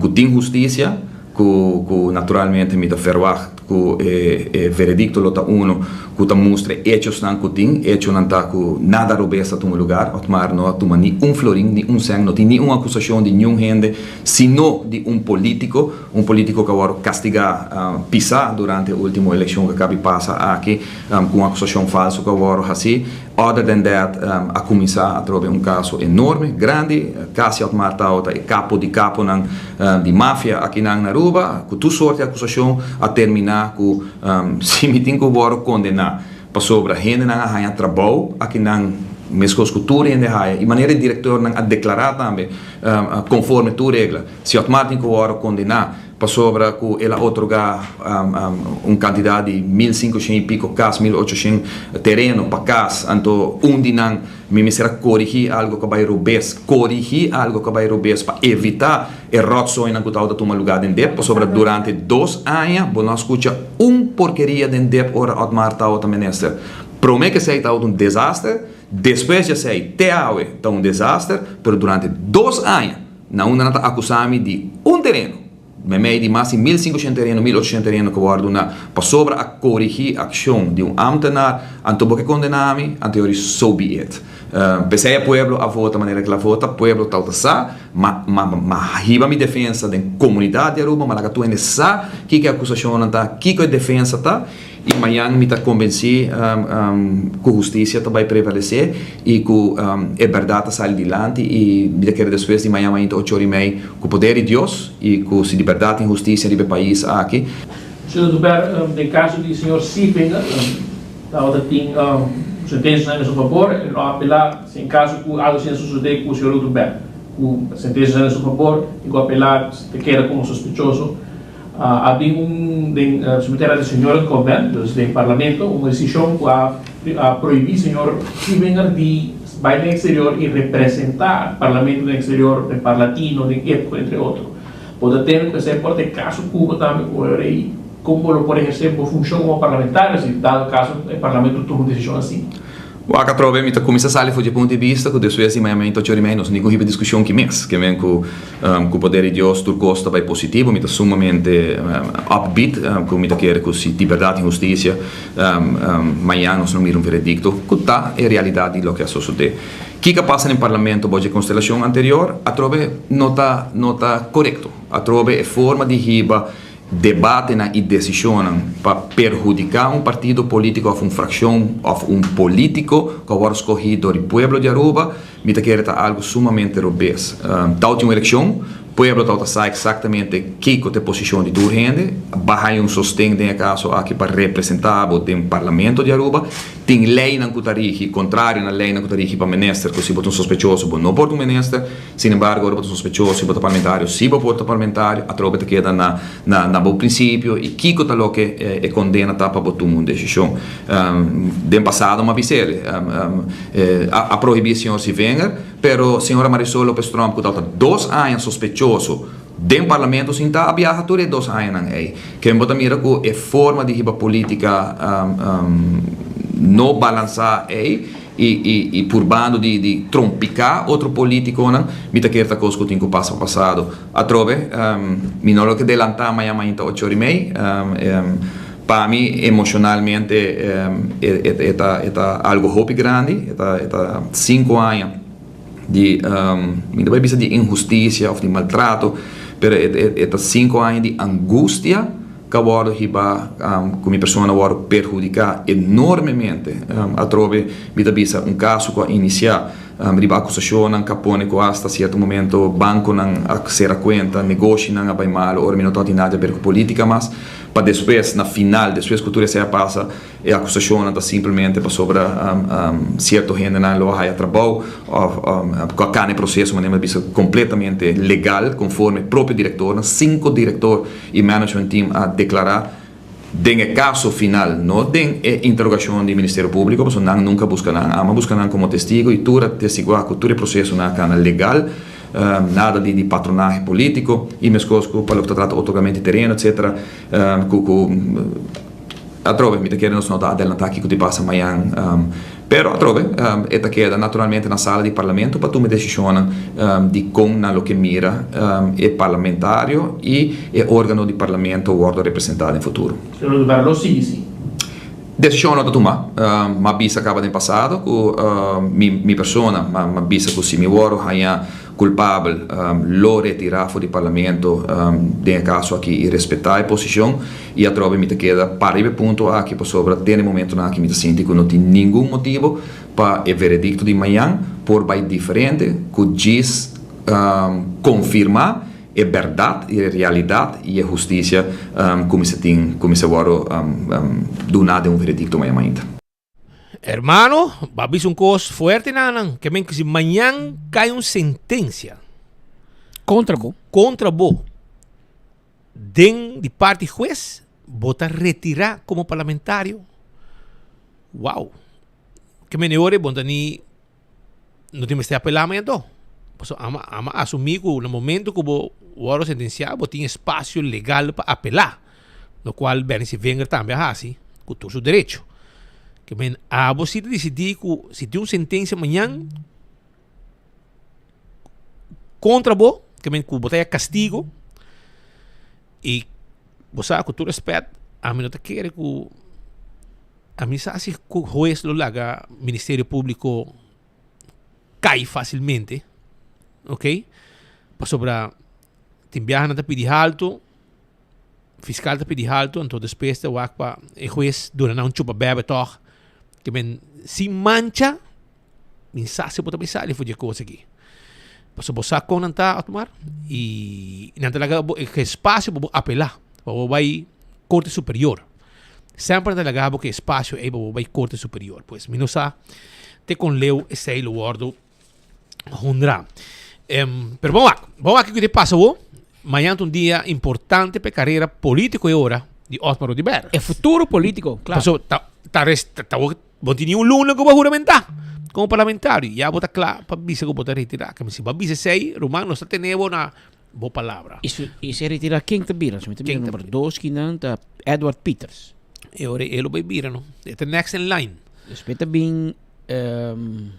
S3: ku tin husticia, ku ku naturalmente mi ta verwacht ku e e veredicto lo ta uno ku ta mustra e hechosnan ku tin, hechonan ta ku nada robes a tuma lugar, Otmar no a tuma ni un florin, ni un cent, no tin ni un acusacion di niun hende, sino di un politico. Un politico cu a worde castiga pisa durante e ultimo eleccion cu a cabi pasa aki cu un acusacion falso cu a worde haci. Other than that a cuminsa atrobe un caso enorme, grandi. Casi Otmar tabata e capo di caponan di mafia akinan na Aruba cu tur soort di acusacion a termina cu si mi tin cu worde condena pasobra hendenan a haya trabou akinan mescos cu tur hende haya y manera e directornan a declara tambe conforme tur regla. Si Otmar tin ku wòrdu kondená pasobra ku el a otorgá un kantidat di 1500 i piko kas, 1800 tereno pa kas, anto un di nan mi mester a korigí algu ku a bai robes, korigí algu ku a bai robes pa evitá e ròtzoinan ku tabata tuma lugá den dep, pasobra durante dos aña bo no a skucha un porkeria den dep ora Otmar tabata minister. Promé ku esei tabata un desaster, despues di esei te awe ta un desaster, pero durante dos aña. Na unda nan ta akusá mi di un tereno, meimei di mas di 1500 tereno, 1800 tereno ku wòrdu duna pasobra a korigí akshon di un ámtenar, anto bo ke kondená mi? Anto yo di, So be it. P'esei e pueblo a vota manera ku el a vota, pueblo tal ta sa, ma ma ma hiba mi defensa den komunidat di Aruba, ma laga tur hende sa kiko e akusashonnan ta, kiko e defensa ta. I mañan mi ta konbensí ku hustisia ta bai prevalesé i ku e bèrdat ta sali dilanti i mi ta kere despues di mañan mainta ocho ora i mei ku poder di Dios i ku si di bèrdat tin hustisia riba e pais aki.
S17: Señor Duber, den kaso di señor Sievinger tabata tin sentensianan en su fabor, e lo apelá si en kaso ku algo asina sosodé ku señor Duber, ku sentensianan en su fabor i ku apelá ta keda komo sospechoso. A bin un den someter ante señor Convent, dus den parlamento, un decision cu a prohibi señor Sievinger di bay den exterior y representa parlamento den exterior, den Parlatino, den EPCO, entre otro. Bo ta teme ku esei por ta e kaso ku bo tambe ku e ora ei? Kon bo lo por ehersé bo funshon komo parlamentario si dado kaso e parlamento tuma un desishon asina?
S3: Wak atrobe mi ta kuminsá sali for dje punto di bista ku despues di Miami ocho ora i mei nos ni ku hiba diskushon ki mes. Ke men ku ku poder di Dios tur kos ta bai positivo. Mi ta sumamente upbeat ku mi ta kere ku si di bèrdat tin hustisia mañan nos lo mira un veredikto ku ta e realidat di loke a sosodé. Kiko a pasa den parlamento bo dje konstelashon anterior atrobe no ta no ta korekto. Atrobe e forma di hiba debatenan i desishonnan pa perhudiká un partido polítiko òf un frakshon òf un polítiko ku a wòrdu skohí dor di pueblo di Aruba, mi ta kere ta algu sumamente robes. Tau tin un elekshon, pueblo tau ta sa eksaktamente kiko ta e posishon di tur hende, baha un sosten den e kaso aki pa representá bo den parlamento di Aruba. Tin leinan ku ta rigi, kontrario na leinan ku ta rigi pa minister, ku si bo ta un sospechoso bo no por ta un minister. Sin embargo, ora bo ta sospechoso i bo ta parlamentario, si bo por ta parlamentario, atrobe ta keda na na na bo prinsipio i kiko ta loke e kondena ta pa bo tuma un desishon. Den pasado mi a bisa el, a a prohibí señor Sievinger, pero señora Marisol Lopez Tromp ku tabata dos aña sospechoso den parlamento sinta a biaha tur e dos añanan ei. Ken bo ta mira ku e forma di hiba politica no balansá ei i purbando di trompiká otro politikonan, mi ta kere ta kos ku tin ku pasa pasado. Atrobe, mi no lo ke delantá mañan mainta ocho ora i mei. Pa mi emoshonalmente e ta algu hopi grandi, e ta sinku aña di, mi no bai bisa di inhustisia òf di maltrato, pero e ta sinku aña di angustia ku a wòrdu hibá, ku mi persona a wòrdu perhudiká enormemente. Atrobe mi ta bisa un kaso ku a inisiá riba akusashonnan ku a pone ku asta sierto momento bankonan a sera kuenta, negoshinan a bai malu, ora mi no tabatin nada di aber ku polítika mas, pa despues na final, despues ku tur esei a pasa, E akusashonnan ta simplemente pasobra sierto hendenan lo a haya trabou òf ku a kana e proseso manera mi a bisa kompletamente legal konforme propio direktornan. Sinku direktor i management team a deklará den e kaso final, no den e interogashon di Ministerio Públiko pasobra nan nunka a buska nan, ama buska nan komo testigo i tur a testiguá ku tur e prosesonan a kana legal, nada di patronahe polítiko i meskos ku pa loke ta trata otorgamentu di tereno etcetera ku ku. Atrobe, mi ta kere nos no ta adelantá kiko di pasa mañan, pero atrobe e ta keda naturalmente na sala di parlamento pa tuma e desishonnan di kon nan lo ke mira e parlamentario i e organo di parlamento wòrdu representá den futuro.
S17: Pero lo lugar lo sigui si.
S3: Desishon no ta tumá. M'a bisa kaba den pasado ku mi persona, m'a bisa ku si mi wòrdu haña Kulpabel lo retirá for di parlamento den e kaso aki i respetá e posishon i atrobe mi ta keda para riba e punto aki pasobra den e momentonan aki mi ta sinti ku no tin ningun motibu pa e veredikto di mañan por bai diferente ku djis konfirmá e bèrdat i e realidat i e hustisia ku mester tin ku mester wòrdu duná den un veredikto mañan mainta.
S13: Hermano, ba bisa un kos fuerte na nan, ke men si mañan kai un sentencia
S15: Kontra bo.
S13: kontra bo den di parti hues, bo ta retira komo parlamentario. Wow. Ke men e ora bo no ta ni no tin mester apelá mañan to. Pasobra ama ama asumí ku na momento ku bo wòrdu sentensiá bo tin espasio legal pa apelá, lo kual Benny Sevinger tambe a hasi ku tur su derecho. Ke men abo si ta disidí ku si tin un sentensia mañan kontra bo, ke men ku bo ta haña kastigo i bo sa ku tur rèspèt ami no ta kere ku. A mi sa si ku hues lo laga Ministerio Públiko kai fásilmente, ok, pasobra tin biaha nan ta pidi haltu, fiskal ta pidi haltu, anto despues ta wak pa e hues duna nan un chupa bèbè tòg, ke men sin mancha. Mi sa si bo ta bai sali for di e kos aki. Pasobra bo sa kon nan ta, Otmar, i nan ta laga bo e espasio pa bo apelá, pa bo bai Korte Superior. Semper nan ta laga bo ku e espasio ei pa bo bai Korte Superior. Pues mi no sa te kon leu esei lo wòrdu honrá. Pero bon wak, bon wak kiko ta pasa awor. Mañan ta un dia importante pa e karera polítiko e ora di Otmar Oduber.
S15: E futuro polítiko, klaro.
S13: Pasobra ta ta ta Bo tin ni un luna ku bo a huramentá komo parlamentario. Ya bo ta kla pa bisa ku bo ta retirá. Kami si bo a bisa esei, ruman, nos ta tene bo na. Bo palabra.
S15: Y su, y se retira ken ta bira? Su mi ta bira number dos kinan ta Edward Peters.
S13: E ora e lo bay bira no. E ta next in line.
S15: Despues ta bin um,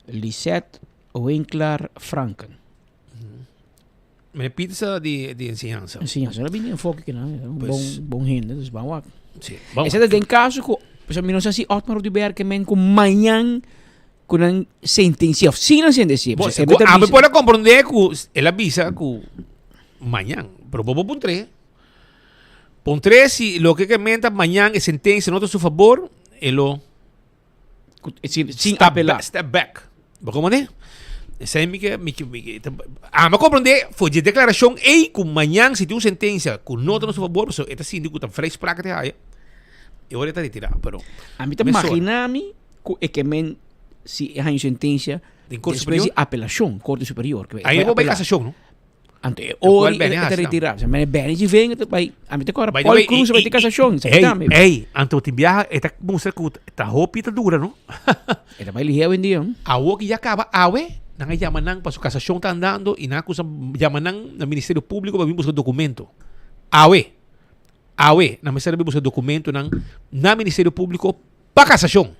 S15: Lisette Winklar Franken.
S13: Meneer Peters ta di, di enseñanza.
S15: Enseñanza. Era bin enfoque kinan. Un
S13: Pues-
S15: bon, bon hende. Dus ban wak.
S13: Sí, ban
S15: Ese ta den caso ku, pues mi no sa si Otmar Oduber ke men ku mañan ku nan sentencia of si nan sentencia.
S13: Bo,
S15: Pues, e
S13: ku
S15: beta
S13: ami
S15: bisa-
S13: por a comprende ku el a bisa ku mañan, pero bo bo puntr'é. Puntr'é si loke ke menta mañan e sentencia no ta su fabor, e lo
S15: Ku- sin, sin
S13: step
S15: apela.
S13: back, step back. Bo comprende? Esei mi ke, mi ke, mi ke, ta- ami a comprende for dje declaracion ei ku mañan si tin un sentencia ku no ta na su fabor, pasobra e ta sinti ku ta vrijspraak te haya, e ora e ta retira, pero
S15: Ami ta
S13: mesora.
S15: imagina mi ku e ke men si e haña sentencia
S13: Den Corte
S15: despues di
S13: Superior?
S15: apelacion, Corte Superior. Ke
S13: Ahí
S15: bai
S13: bo bai
S15: apela.
S13: casacion, no?
S15: Anto e
S13: Lo cual
S15: ora
S13: Benny
S15: e ta
S13: haci tambe.
S15: retira. Sa mene Benny si venga ta bai, ami ta kora
S13: By the
S15: Paul
S13: way,
S15: Cruz bai te casacion. Sa
S13: Ey,
S15: kita mi.
S13: ey, anto tin biaha e ta mustra ku ta hopi ta dura, no?
S15: E ta bai lihé awendia.
S13: Awo ki ya kaba awe, nan a yama nan pasobra casacion ta andando i nan a kusa yama nan na Ministerio Publico pa bin buska documento. Awe, awe nan mester a bin buska documentonan na Ministerio Publico pa casacion.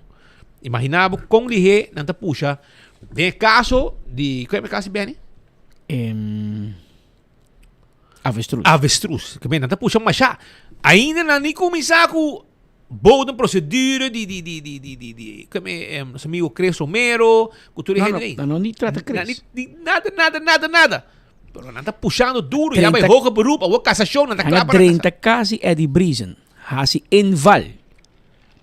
S13: Imagina bo kon lihé nan ta pusha den e caso di, kua e caso di Benny?
S15: Em, avestruz.
S13: Avestruz. Ke men, nan ta pusha masha. Ainda nan ni kuminsá ku bou den procedure di di di di di di di ke men em, nos amigo Chris Romero, ku tur e
S15: No,
S13: hende
S15: no,
S13: ei.
S15: nan no ni trata
S13: Nan
S15: Chris.
S13: ni, ni nada, nada, nada, nada. Pero nan ta pushando duro, ya bai
S15: 30
S13: hoger beroep, awor casacion, nan ta
S15: Nan
S13: kla
S15: a
S13: pa na
S15: drenta kasi Eddie Briesen, hasi inval,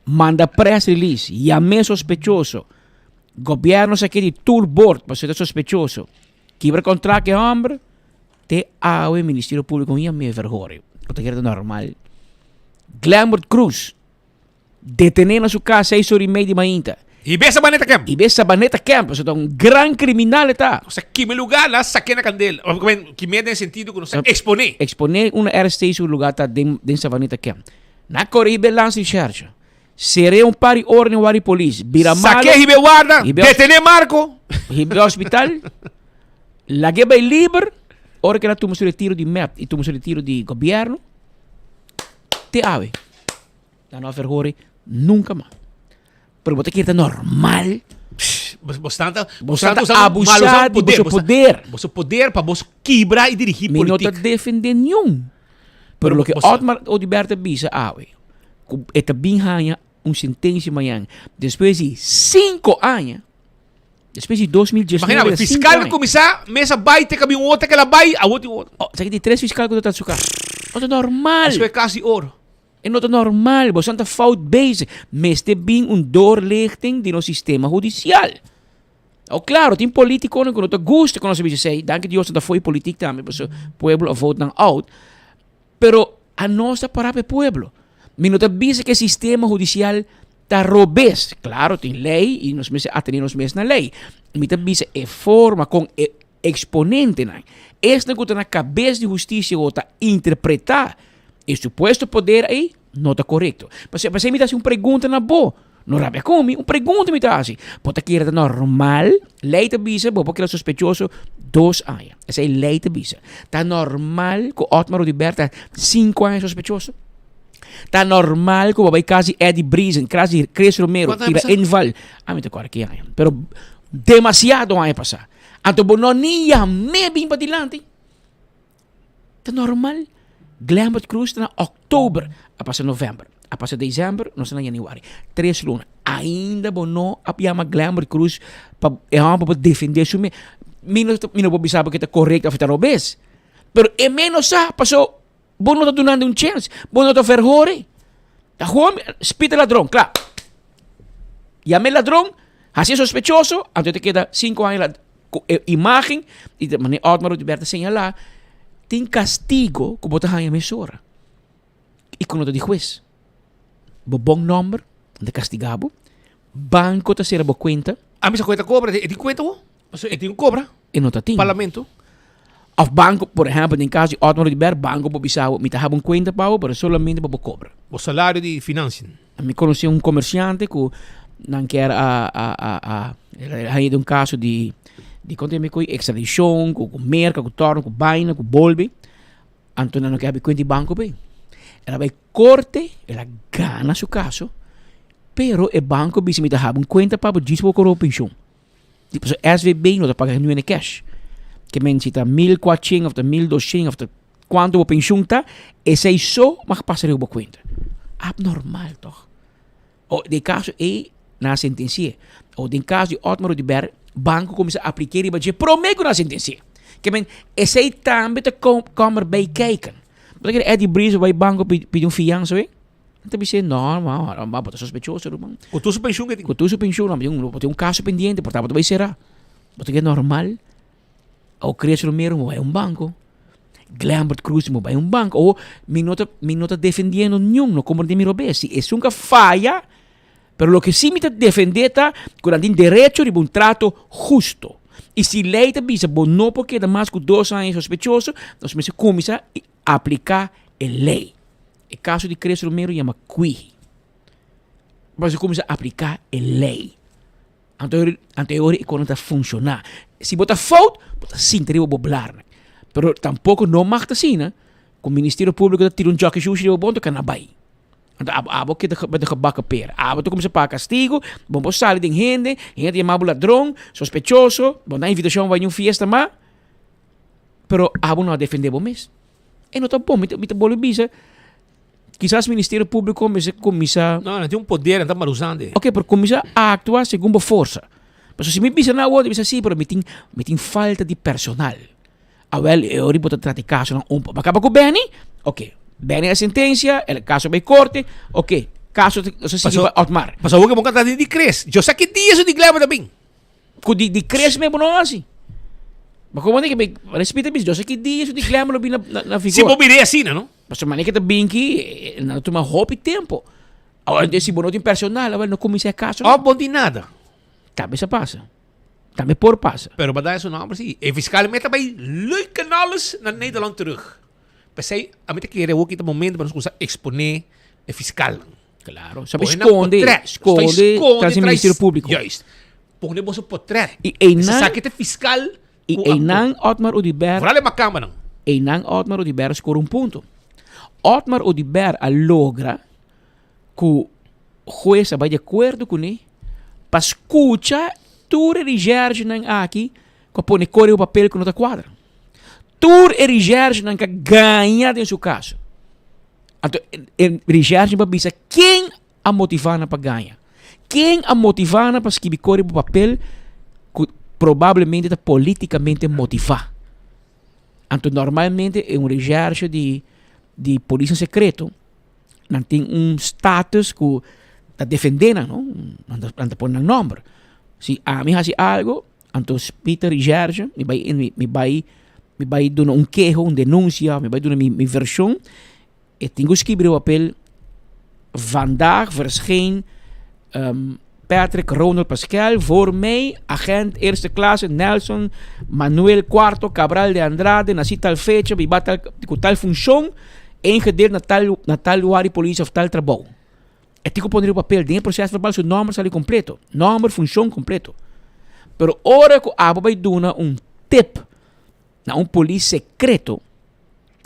S15: manda press release, yam'é sospechoso. Gobierno sa kedi tur bord pasobra ta sospechoso. Kibra contract e homber, te awe Ministerio Publico no yam'é verhoor. Bo ta kere ta normal? Glenbert Cruz, detene na su cas seis ora y media di mainta.
S13: Y be Sabaneta Camp.
S15: Y be Sabaneta Camp, pasobra ta un gran criminal e ta.
S13: Nos a kima e lugar, nan a sak'é na kandela. Of, kim'é den sentido ku nos a eksponé.
S15: Eksponé un RST su lugar ta den den Sabaneta Camp. Nan a kore hiba e landsrecherche. Ser'é un par di ora den wari polis. Bira malo.
S13: Sak'é hiba e warda,
S15: Hiba e
S13: detené Marco.
S15: Hiba e hospital. Lag'é bai liber. Ora ku el a tuma su retiro di mep i tuma su retiro di gobièrnu, te awe nan no a verhor'é nunka mas. Pero bo ta kere ta normal?
S13: Bo stan ta
S15: Bo stan ta abusá di boso poder.
S13: Boso poder pa bos kibra i dirigí
S15: Mi no ta
S13: politik.
S15: defendé niun. Pero loke Otmar Oduber ta bisa awe, ku e ta bin haña un sentensia mañan despues di sinku aña, despues di 2019,
S13: Imagina bo,
S15: sinku
S13: fiskal
S15: aña.
S13: ku kuminsá, mesa bai te kabi un otro ke la bai, awor tin otro.
S15: Oh, sa ki tin tres fiskal ku ta trata su kas. No ta normal.
S13: Esei kas di oro.
S15: E no ta normal, boso ta fout bezig. Mester bin un doorlichting di nos sistema hudisial. Oh claro, tin politiconan cu no ta gusta cu nos a bisa esey, danki Dios nan ta fo'i politic tambe pasobra pueblo a vote nan out, pero anos ta para pa e pueblo. Mi no ta bisa cu e sistema hudicial ta robes, claro tin ley y nos mester atene nos mes na ley. Mi ta bisa e forma con e exponentenan, esnan cu ta na cabes di husticia o ta interpreta e supuesto poder ey, no ta corecto. Pasobra p'esey mi ta haci un pregunta na bo. No rabia ku mi, un pregunta mi ta hasi. Bo ta kere ta normal? Lei ta bisa bo por keda sospechoso dos aña. Esei lei ta bisa. Ta normal ku Otmar Oduber ta sinku aña sospechoso? Ta normal ku bo bai kas di Eddie Briesen, kas di Chris Romero,
S13: Kuantu aña
S15: tira
S13: pasá?
S15: inval? Ami ta kòrda ki aña. Pero demasiado aña pasá. Anto bo no ni yam'é bin padilanti. Ta normal. Glenbert Cruz ta na oktober, a pasa november, a pasa december, nos ta na januari. Tres luna. Ainda bo no a yama Glenbert Cruz pa e homber por defende su mes. Mi no mi no por bisa bo ke ta korekto of ta robes. Pero e mes no sa paso bo no ta dunando un chens, bo no ta verhore. Ta gewoon spita ladron, kla. Yama e ladron, hasi sospechoso, anto e ta keda sinku aña Ku e imágen i di manera Otmar Oduber ta señalá, tin kastigo ku bo ta haña mesora i ku no ta di hues. Bo bon nòmber nan ta kastigá bo, banko ta sera bo kuenta.
S13: Ami sa kuenta kobra, e tin kuenta bo? Pasobra e tin ku kobra.
S15: E no ta tin.
S13: Parlamento.
S15: Òf banko, por ehèmpel den kaso di Otmar Oduber, banko por bisa bo, mi ta haba un kuenta pa bo, pero solamente pa bo kobra.
S13: Bo salario di financiën.
S15: Mi konosé un komersiante ku nan kier a a a a haña den un kaso di Dikon tin ku ekstradishon, ku ku Merka, ku tòrno, ku baina, ku bolbe. Anto nan no ke habi kuenta di banko p'e. El a bai korte, el a gana su kaso, pero e banko bisa mi ta habi un kuenta pa bo djis bo koro penshon. Di pasobra SVB no ta paga nu ene cash. Ke men si ta 1400 of ta 1200 of ta kuantu bo penshon ta, esei so mag pasa riba bo kuenta. Abnormal tòg? O den kaso ei nan a sentensi'é. O den kaso di Otmar Oduber, banko kuminsá aplik'é riba dje promé ku nan a sentensi'é. Ke men esei tambe ta kom erbij kijken. Bo ta kere Eddie Brizo bai banko pidi un fiansa wei? Nan ta bis'é, no, ma bo ta sospechoso ruman.
S13: Ku tur su penshun ke tin.
S15: Ku tur su penshun, bo tin un kaso pendiente, por ta bo ta bai será. Bo ta kere normal? O Chris Romero mo bai un banco. Glambert Cruz mo bai un banco. O mi no ta, mi no ta defendiendo niun, no comprende mi robes. Si esun ka falla, pero loke si mi ta defende ta ku nan tin derecho riba un trato husto. I si ley ta bisa bo no por keda mas ku dos aña sospechoso, nos mester kuminsá apliká e ley. E kaso di Chris Romero yama Kwihi. Pasobra kuminsá apliká e ley. Anto anto e ora e kono ta funshoná. Si bo ta fout, bo ta sinta riba bo blarnan. Pero tampoko no mag ta asina ku Ministerio Públiko ta tira un djòki shushi riba bo anto ka na bai. Anto abo abo keda met de gebakken pera. Abo ta kuminsá paga kastigu, bo por sali den hende, hende ta yama bo ladron, sospechoso, bo na invitashon bai un fiesta mas, pero abo no a defendé bo mes. E no ta bon, mi ta mi ta bolbe bisa. Kisas Ministerio Públiko mester kuminsá.
S13: No, nan tin un poder, nan ta mal usando e.
S15: Oké, pero kuminsá aktua segun bo forsa. Pasobra si mi bisa nan awor, mi bisa sí, pero mi tin, mi tin falta di personal. Awèl, e ora bo ta trata e kasonan un pa. Bo a kaba ku Benny? Oké. Benny a sentensia, el kaso bai korte, oké. Kaso ta, nos a sigui pa Otmar.
S13: Pasobra awor ke bo ka trata di Chris. Yo sa ki dia su di Glenn bo ta bin.
S15: Ku di di Chris me bo no hasi. Ma komo ke me respita bis, yo sa ki dia su di Glenn lo bin na na na vigor.
S13: Si bo mir'é asina, no?
S15: Pasobra manera ke ta bin ki, nan ta tuma hopi tempo. Awor si bo no tin personal, awor no kuminsá e kaso.
S13: Òf bo no tin nada.
S15: Tambe sa pasa. Tambe por pasa.
S13: Pero bo da su nomber si. E fiskal mester bai leuk en alles na Nederland terug. P'esei ami ta kere awor ki ta momento pa nos kuminsá eksponé e fiskalnan.
S15: Claro. Sabi sconde, sconde tras di Ministerio Público.
S13: Juist. Pone boso portret.
S15: Y einan,
S13: Sa ki ta fiscal.
S15: Y einan Otmar Oduber.
S13: Vooral e makamba nan.
S15: Einan Otmar Oduber a score un punto. Otmar Oduber a logra cu huez a bay di acuerdo cune pa scucha tur e recherchenan aki cu a pone core riba papel cu no ta cuadra. Tur e recherchenan cu a gaña den su caso. Anto e recherche pa bisa ken a motivá nan pa gaña. Ken a motivá nan pa skibi kore bo papel ku probablemente ta politikamente motivá. Anto normalmente e un recherche di di polis en sekreto nan tin un status ku ta defendé nan no, nan ta nan ta pone nan nòmber. Si ami hasi algo Anto Peter Recherche, mi bai, mi, mi bai, mi bai duna un keho, un denuncia, mi bai duna mi, mi version. E tin ku skibi riba papel, Vandaag verscheen um, Patrick Ronald Pascal voor mij, agent eerste klasse Nelson Manuel Cuarto Cabral de Andrade, nací tal fecha, biba tal, ku tal funcion, ingedeeld na tal, na tal lugar di policia of tal trabou. E tin ku pone riba papel den e proces verbal su nomber sali completo. Nomber, funcion completo. Pero ora ku abo bai duna un tip na un polis secreto,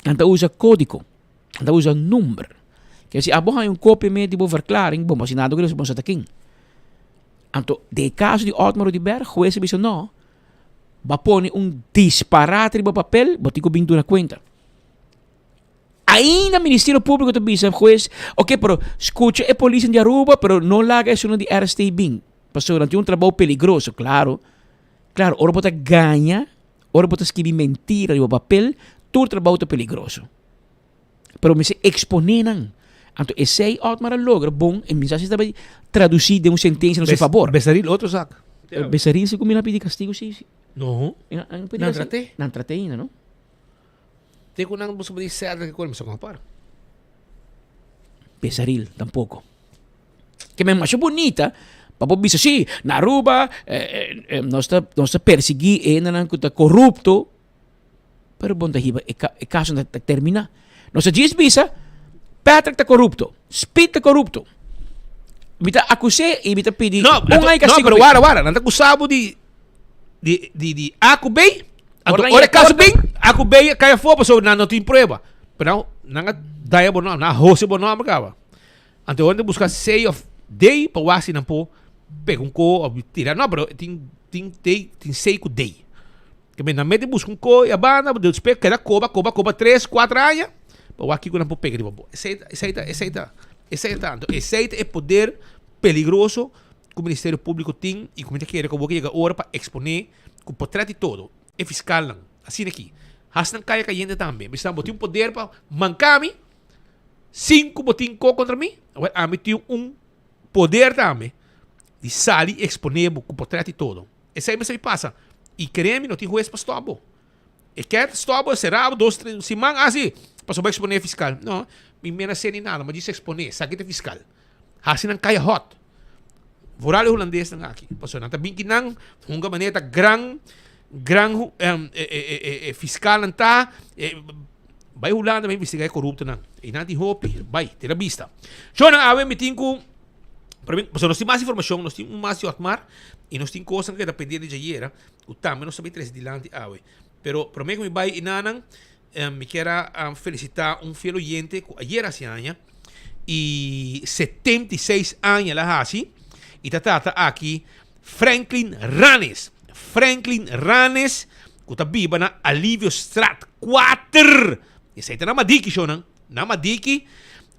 S15: nan ta usa codigo, nan ta usa number. Ke si abo haña un copia me di bo verklaring, bon, bo nada ku bo sa ta ken. Anto, den e caso di Otmar Oduber, hues a bisa no, bo a pone un disparate riba papel, bo tin ku bin duna cuenta. Ainda Ministerio Público ta bisa hues, ok, pero scucha e polisnan di Aruba, pero no laga esunnan di RST bin, pasobra nan tin un trabou peligroso. Claro, claro, ora bo ta gaña, ora bo ta skibi mentira riba papel, tur trabou ta peligroso. Pero mester expone nan. Anto esey Otmar a logra bon, e mi sa si ta bay traduci den un sentencia na su fabor.
S13: Becerril otro zak.
S15: Becerril si cu mi na pidi castigo si.
S13: No.
S15: Nan trate. Nan trate ainda, no?
S13: Te ku nan boso di Cedric ku mi sa kompara.
S15: Besaril tampoco. Ke men masha bunita pa bo bisa si na Aruba eh, eh, nos ta nos ta persigui hendenan ku ta korupto pero bon ta hiba e, ka, e kaso ta, ta termina. Nos ta djis bisa Patrick ta korupto, Speed ta korupto. Mi ta akus'é i mi ta pidi
S13: No,
S15: un aña
S13: no,
S15: kastigo
S13: pero
S15: p'e.
S13: wara, wara, nan ta akusabo di. di di di A ku B. Anto ora e kaso bin, A ku B a kai afó pasobra nan no tin prueba. Pero nan a daya bo nòmber, nan a hose bo nòmber kaba. Anto ora nan ta buska C òf D pa wak si nan por pega un ko òf tira. No, pero tin tin D, tin C ku D. Ke men nan mete buska un ko i a banda, despues keda koba, koba, koba tres, kuater aña pa wak kiko nan por pega riba bo. Esei ta, esei ta, esei ta, esei ta. Anto esei ta e poder peligroso ku Ministerio Públiko tin i ku mi ta kere ku awor ke yega ora pa eksponé ku potrèt i todo e fiskalnan asina aki hasi nan kaya kayente tambe. Mi sa bo tin un poder pa manka mi sin ku bo tin ko kontra mi, awor ami tin un poder tambe di sali i eksponé bo ku potrèt i todo. Esei mester bi pasa i kere mi no tin hues pa stòp bo. E ker stòp bo, sera bo dos tres siman asi pasobra bo eksponé e fiskal. No, mi menas'é ni nada, mi djis eksponé, esaki ta e fiskal. Hasi nan kaya hot. Vooral e hulandesnan aki. Pasobra nan ta bin ki nan hunga manera ta gran gran e fiskalnan ta. Bai Hulanda bai investiga e koruptonan. Einan tin hopi. Bai, tene bista. Shownan awe mi tin ku pasobra nos tin mas informashon, nos tin un mas di Otmar i nos tin kosnan ku ta pendiente djayera ku tambe nos ta bai trese dilanti awe. Pero prome ku mi bai enanan Mi kier a felicita un fiel oyente cu ayer haci aña y 76 aña el a haci y ta trata aki Franklin Ranes. Franklin Ranes cu ta biba na Alivio Straat 4. Esey ta na Madiki shownan. Na Madiki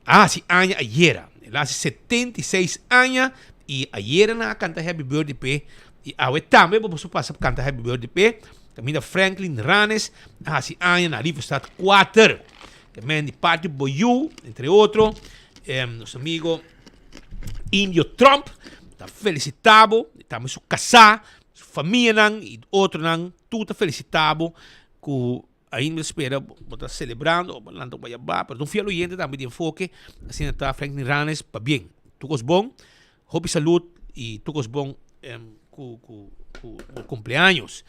S13: a haci aña ayera. El a haci 76 aña y ayera nan a canta happy birthday p'e y awe tambe bo por pasa canta happy birthday p'e. Kaminda Franklin Ranes a hasi aña na Riverstad 4. Ke men di parti Boyu, entre otro, nos amigo Indio Trump ta felicita bo, tambe su casá, su famianan y otronan, tur ta felicita bo cu ainda spera bo ta celebrando, bo lanta bo yaba, pero ta un fiel oyente tambe di Enfoke, asina ta Franklin Ranes, pabien. Tur cos bon. Hopi salud y tur cos bon cu cu cu bo cumpleaños.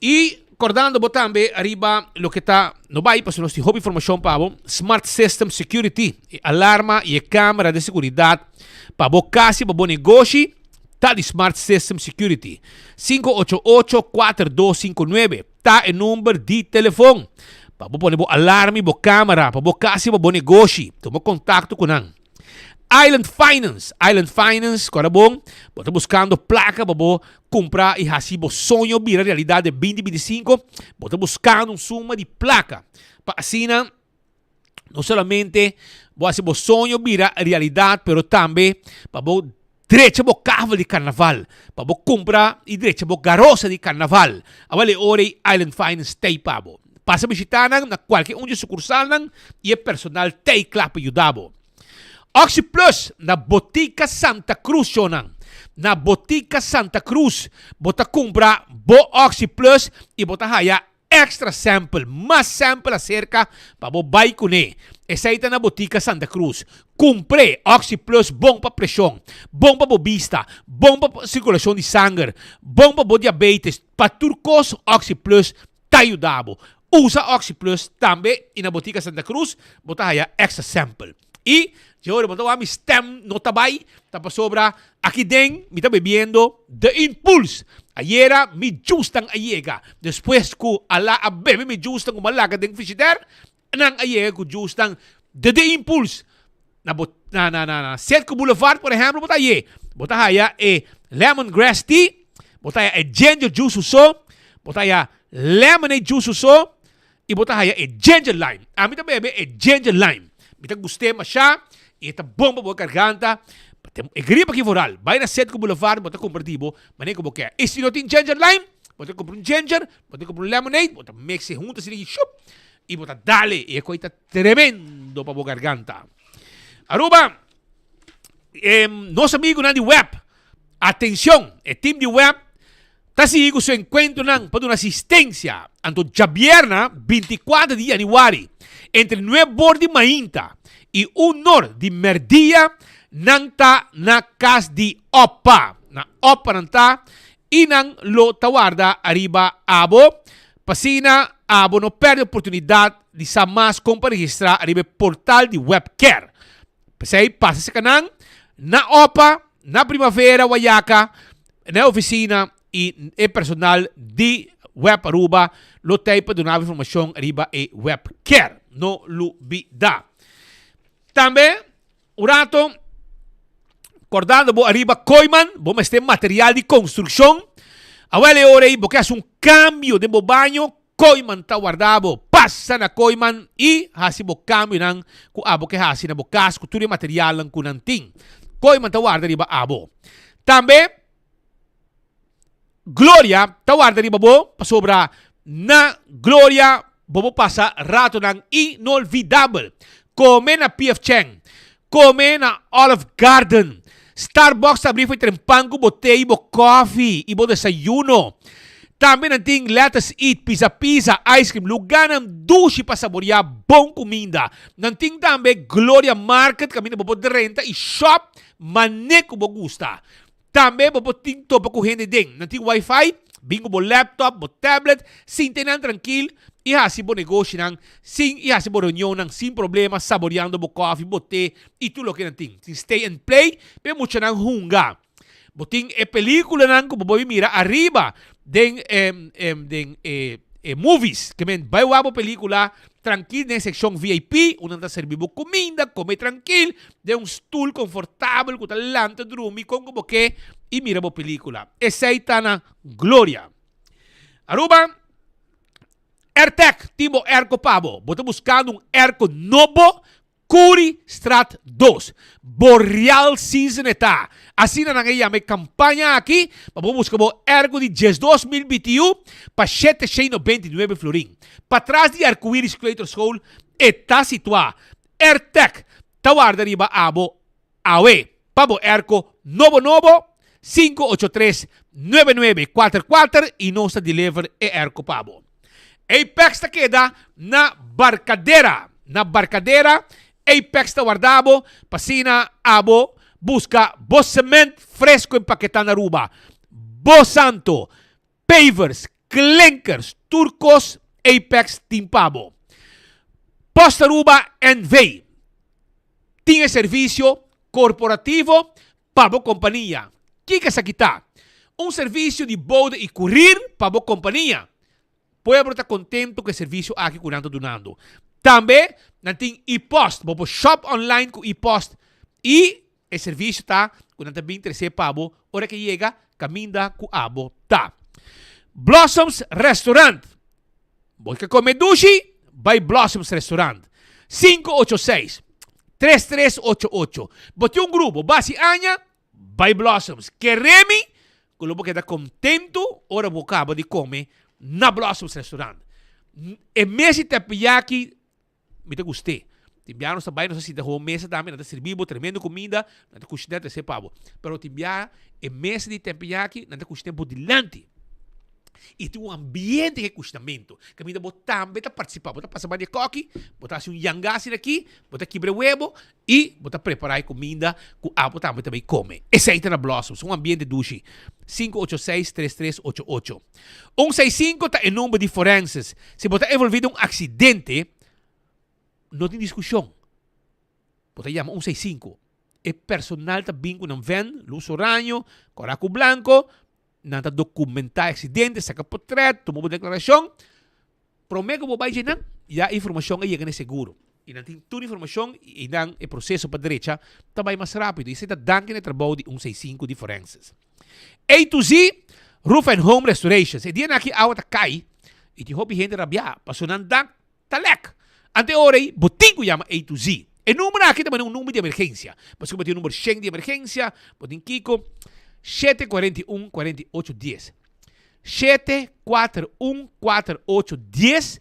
S13: Y cordando bo tambe ariba loke ta no bay pasobra nos tin hopi informacion pa bo, Smart System Security, e alarma y e camera de seguridad pa bo cas y pa bo negoshi ta di Smart System Security. 588 4259 ta e number di telefon pa bo pone bo alarma y bo camera pa bo cas y pa bo negoshi. Tuma contacto cu nan. Island Finance, Island Finance, kora bon, bo ta buskando plaka pa bo kumpra i hasi bo soño bira realidat den 2025, bo ta buskando un suma di plaka pa asina no solamente bo hasi bo soño bira realidat, pero tambe pa bo drecha bo kavel di karnaval, pa bo kumpra i drecha bo garosa di karnaval. Awel e ora ei Island Finance t'ei pa bo. Pasa bishitá nan na kualke un di e sukursalnan i e personal t'ei kla pa yuda bo. Oxi Plus na Botica Santa Cruz shownan. Na Botica Santa Cruz bo ta kumpra bo Oxi Plus i bo ta haya extra sample, mas sample aserka pa bo bai kuné. Esei ta na Botica Santa Cruz. Kumpr'é Oxi Plus bon pa preshon, bon pa bo bista, bon pa sirkulashon di sanger, bon pa bo diabetes, pa tur kos Oxi Plus ta yuda bo. Usa Oxi Plus tambe y na Botica Santa Cruz bo ta haya extra sample. Y dje ora bo ta wak mi stem no ta bay ta pasobra aki den mi ta bebiendo The Impulse. Ayera mi juicenan a yega despues cu Ala a bebe mi juicenan cu mi a laga den frigidaire nan a yega cu juicenan de The Impulse. Na bo na na na na Setco Boulevard por ehemplo bo ta haye bo ta haya e lemon grass tea, bo ta haya e ginger juice so, bo ta haya lemonade juice so y bo ta haya e ginger lime. Ami ta bebe e ginger lime. Mi ta gust'é masha y e ta bon pa bo garganta. E griep aki vooral. Bai na Setco Boulevard bo ta kumpra di bo manera ku bo ke. Y si no tin ginger lime, bo ta kumpra un ginger, bo ta kumpra un lemonade, bo ta mix e hunto asina y shup y bo ta dale y e koe ta Tremendo pa bo garganta. Aruba, eh, nos amigunan di web, atencion, e team di web ta sigui cu su encuentronan pa duna asistencia. Anto djabierna 24 di januari, entre nuebe or di mainta y un or di merdia, nan ta na cas di Opa. Na Opa nan ta y nan lo ta warda ariba abo. P'asina abo no perde oportunidad di sa mas kon pa registrá ariba e portal di WebCare. P'esei pasa serka nan na Opa, na Primavera, Wayaca, na e oficina. y e personal di Web Aruba lo tey pa duna bo informacion riba e webcare. No lubida. Tambe un rato cordando bo ariba Kooyman, bo mester material di construccion. Awel e ora ey bo ke haci un cambio den bo baño, Kooyman ta warda bo. Pasa na Kooyman y haci bo cambionan cu abo ke haci na bo cas cu tur e materialnan cu nan tin. Kooyman ta warda riba abo. Tambe Gloria ta warda riba bo pasobra na Gloria bo por pasa ratonan inolvidabel. Come na PF Chang, come na Olive Garden, Starbucks ta abri for trempan cu bo te y bo coffee y bo desayuno. Tambe nan tin Let Us Eat, Pizza Pizza, Ice Cream, lugarnan dushi pa saborea bon cuminda. Nan tin tambe Gloria Market caminda bo por drenta y shop mane cu bo gusta. Tambe bo por tin topa ku hende den. Nan tin wifi, bin ku bo laptop, bo tablet, sinta einan trankil i hasi bo negoshinan sin i hasi bo reunionnan sin problema saboreando bo kòfi, bo te i tur loke nan tin. Tin stay and play pa e muchanan hunga. Bo tin e pelikulanan ku bo por mira ariba den den e e movies. Ke men bai wak bo pelikula trankil den sekshon VIP unda nan ta serbi bo kuminda, kome trankil den un stul konfortabel ku ta lanta drumi kon ku bo ke i mira bo pelikula. Esei ta na Gloria. Aruba, Airtec tin bo airco pa bo. Bo ta buskando un airco nobo? Curi Straat dos. Boreal Season e ta. Asina nan e yama e campaña aki pa bo busca bo airco di 12,000 BTU pa shete shei nobenta i nuebe florin. Patras di Arcoiris Kleuterschool e ta situa. Airtec ta warda riba abo awe pa bo airco nobo nobo 583 9944 y nos ta deliver e airco pa bo. Apex ta keda na Barcadera. Na Barcadera, Apex ta warda bo pa asina abo busca bo cement fresco empaketa na Aruba. Bo santo, pavers, klinkers, tur cos Apex tin pa bo. Post Aruba NV. Tin e servicio corporativo pa bo kompania. Kiko esaki ta? Un servisio di bode i kurir pa bo kompania. Pueblo ta kontento ku e servisio aki ku nan ta dunando. Tambe nan tin e-post. Bo por shop online ku e-post i e servisio ta ku nan ta bin trese pa bo ora ke yega kaminda ku abo ta. Blossoms Restaurant. Bo ke kome dushi? Bai Blossoms Restaurant. 586 3388. Bo tin un grupo, bo hasi aña? Bai Blossoms. Kere mi ku lo bo keda kontentu ora bo kaba di kome na Blossoms Restaurant. E mes di teppanyaki Mi ta gust'é. Tin biaha nos ta bai, nos ta sinta hopi mesa tambe, nan ta sirbi bo tremendo kuminda, nan ta kushiná trese pa bo. Pero tin biaha e mesa di teppanyaki nan ta kushiná bo dilanti. I tin un ambiente den e kushinamentu kaminda bo tambe ta partisipá. Bo ta pasa banda e kòki, bo ta hasi un yanga asina aki, bo ta kibra e webo i bo ta prepará e kuminda ku abo tambe ta bai kome. Esei ta na Blossoms, un ambiente dushi. 586 3388. Un seis sinku ta e number di forenses. Si bo ta envolví den un aksidente, no tin diskushon. Bo ta yama un seis sinku. E personal ta bin ku nan vèn, lus oraño, kòrá ku blanko, nan ta dokumentá e aksidente, saka potrèt, tuma bo deklarashon. Promé ku bo bai dje nan, ya e informashon a yega na e seguro. I nan tin tur informashon i nan e proseso pa drecha ta bai mas rápido. I esei ta danki na e trabou di un seis sinku di forenses. A to Z Roof and Home Restorations. E dianan aki awa ta kai i tin hopi hende rabiá pasobra nan dak ta lèk. Ante e ora ei bo tin ku yama A to Z. E number aki ta manera un number di emergensia. Pasobra bo tin un number shen di emergensia, bo tin kiko, 741 48 dies. 741 48 dies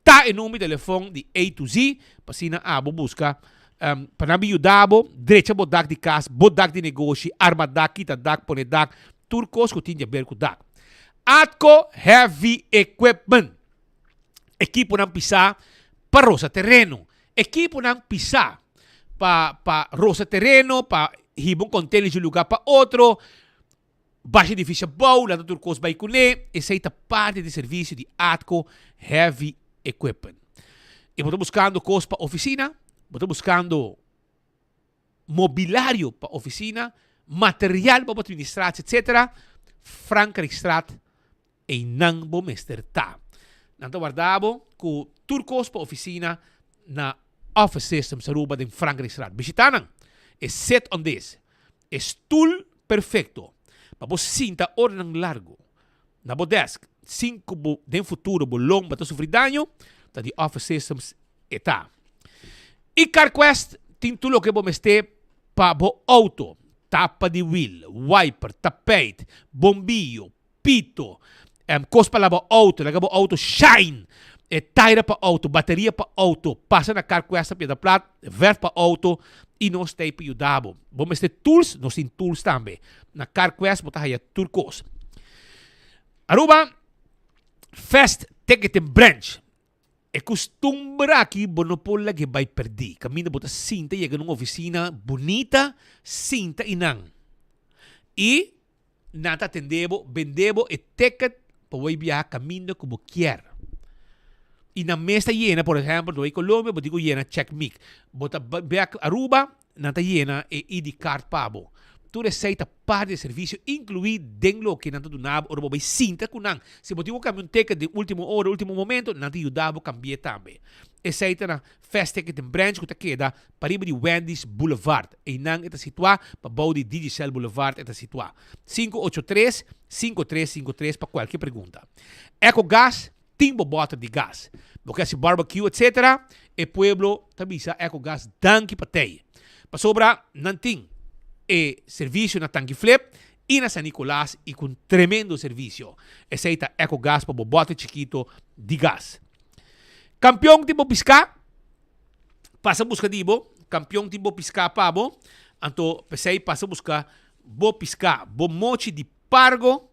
S13: Ta e number di telefon di A to Z pa asina abo buska pa nan bin yuda bo drecha bo dak di kas, bo dak di negoshi, arma dak, kita dak, pone dak, tur kos ku tin di aber ku dak. Atco Heavy Equipment, ekiponan pisá pa rosa tereno, ekiponan pisá pa pa rosa tereno, pa hiba un container di un lugar pa otro, Basha edifisio abou, laga tur kos bai kuné, esei ta parti di servisio di Atco Heavy Equipment. I bo ta buskando kos pa ofisina, bo ta buskando mobilario pa ofisina, material pa bo administratie etcetera, Frankrijkstraat, einan bo mester ta. Nan ta warda bo ku tur kos pa ofisina na Office Systems Aruba den Frankrijkstraat. Bishita nan! E sit on this e stul perfecto pa bo sinta oranan largo na bo desk sin cu bo den futuro bo lomba ta sufri daño, ta di Office Systems e ta. Y CarQuest tin tur loke bo mester pa bo auto, tapa di wiel, wiper, tapijt, bombillo, pito, kos pa laba auto, laga bo auto shine, e taira pa auto, bateria pa auto, pasa na CarQuest na Piedra Plat, verf pa auto y nos ta ey pa yuda bo. Bo mester tools, nos tin tools tambe. Na CarQuest bo ta haya tur kos. Aruba Fest Ticketing Branch. E kustumber aki bo no por lag'é bai pèrdí. Kaminda bo ta sinta yega na un ofisina bunita, sinta einan. I Nan ta atendé bo, bendé bo e ticket pa bo bai biaha kaminda ku bo kier. I nan mes ta yena, por ehèmpel, bo bai Colombia, bo tin ku yena check mic. Bo ta bèk Aruba, nan ta yena e ID card pa bo. Tur esei ta parti di e servisio, inkluí den loke nan ta duna bo ora bo bai sinta ku nan. Si bo tin ku kambia un ticket den último ora, último momento, nan ta yuda bo kambi'é tambe. Esei ta na Fast Ticketing Branch ku ta keda pariba di Wendy's Boulevard. Einan e ta situá, pabou di Digicel Boulevard e ta situá. 583 5353 pa kualke pregunta. Ecogas tin bo bòter di gas. Bo ke hasi barbecue etc. E pueblo ta bisa Ecogas danki pa tei. Pasobra nan tin e servisio na Tanki Flip i na San Nicolas i ku un tremendo servisio. Esei ta Ecogas pa bo bòter chikito di gas. Kampion tin bo piská. Pasa buska di bo, kampion tin bo piská pa bo, anto p'esei pasa buska bo piská, bo mochi di pargo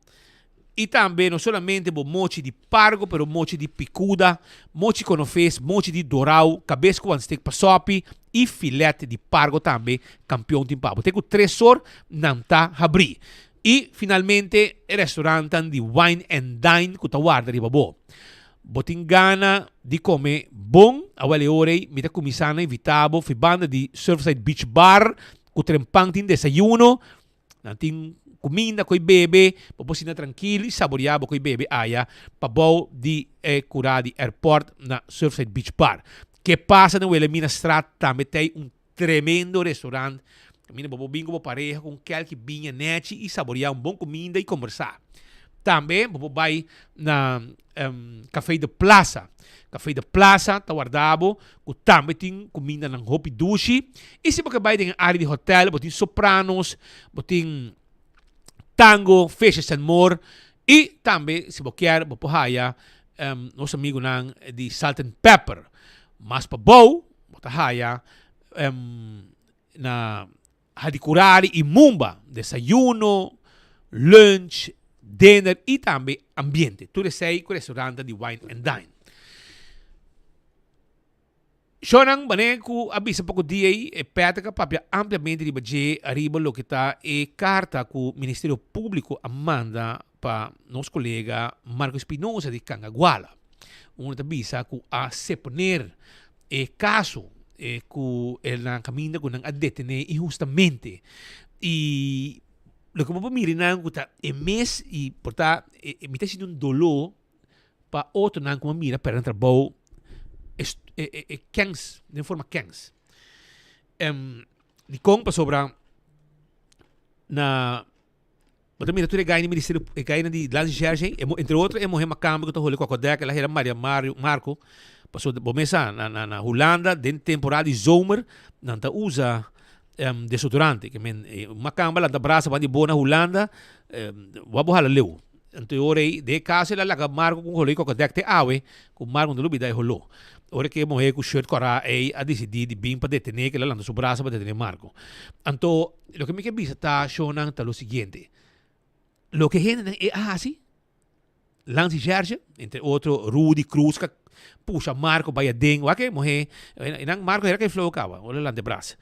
S13: i tambe no solamente bo mochi di pargo pero mochi di pikuda, mochi konofes, mochi di dorau, kabes ku wanstek pa sòpi i filet di pargo tambe kampion tin pa bo. Te ku tres or nan ta habrí. I finalmente e restaurantan di Wine and Dine ku ta warda riba bo. Bo tin gana di kome bon? Awel e ora ei mi ta kuminsá na invitá bo fi banda di Surfside Beach Bar ku trempan tin desayuno. Nan tin kuminda ku e bebe, bo por sinta trankil i saboriá bo ku e bebe aya pabou di e kurá di airport na Surfside Beach Bar. Ke pasa na Wilhelminastraat tambe ta ei un tremendo restaurant kaminda bo por bin ku bo pareha ku un kelki biña nechi i saboriá un bon kuminda i kombersá. Tambe bo por bai na Café de Plaza. Café de Plaza ta warda bo ku tambe tin kumindanan hopi dushi. I si bo ke bai den e área di hotèl bo tin Sopranos, bo tin Tango, Fishes and More i tambe si bo kier bo por haya nos amigunan di Salt and Pepper. Mas pabou Bo ta haya na Hadicurari y Mumba, desayuno, lunch, dinner y tambe ambiente. Tur esey cu restaurantnan di Wine and Dine. Shownan bane cu a bisa poco dia ey, e Patrick a papia ampliamente riba dje ariba loke ta e carta cu Ministerio Publico a manda pa nos colega Marco Espinosa di Cangaguala. Uno ta bisa cu a seponer e caso e cu e nan caminda cu nan a detene inhustamente. Y loke bo por mira nan cu ta e mes y por ta e mi ta sinti un dolor pa otronan cu a mira perde nan trabou e e e kens den forma kens. Dicon? Pasobra na Bo ta mira tur e gai di ministerio, e gainan di Lansi Shershey, e entre otro e muher makamba ku ta holi kokodek, el a hera Maria Mario, Marco, pasobra bo mes sa, na na na Hulanda den temporada di zomer nan ta usa desodorante, ke men e makamba lanta brasa ban di bo na Hulanda, wak bo hala leu. Anto e ora ei, den e kaso el a laga Marco ku holi kokodek te awe, ku Marco no ta lubida e holó. Ora ku e muher ku shirt kòrá ei a disidí di bin pa detené, ke el a lanta su brasa pa detené Marco. Anto. Loke mi ke bisa ta shownan ta lo siguiente. Loke hendenan e a hasi, Lancy Gerge, entre otro Rudy Cruz ka pusha Marco bai aden, wak e muhe, e nan Marco hera ka e flow kaba, ora lanta e bras.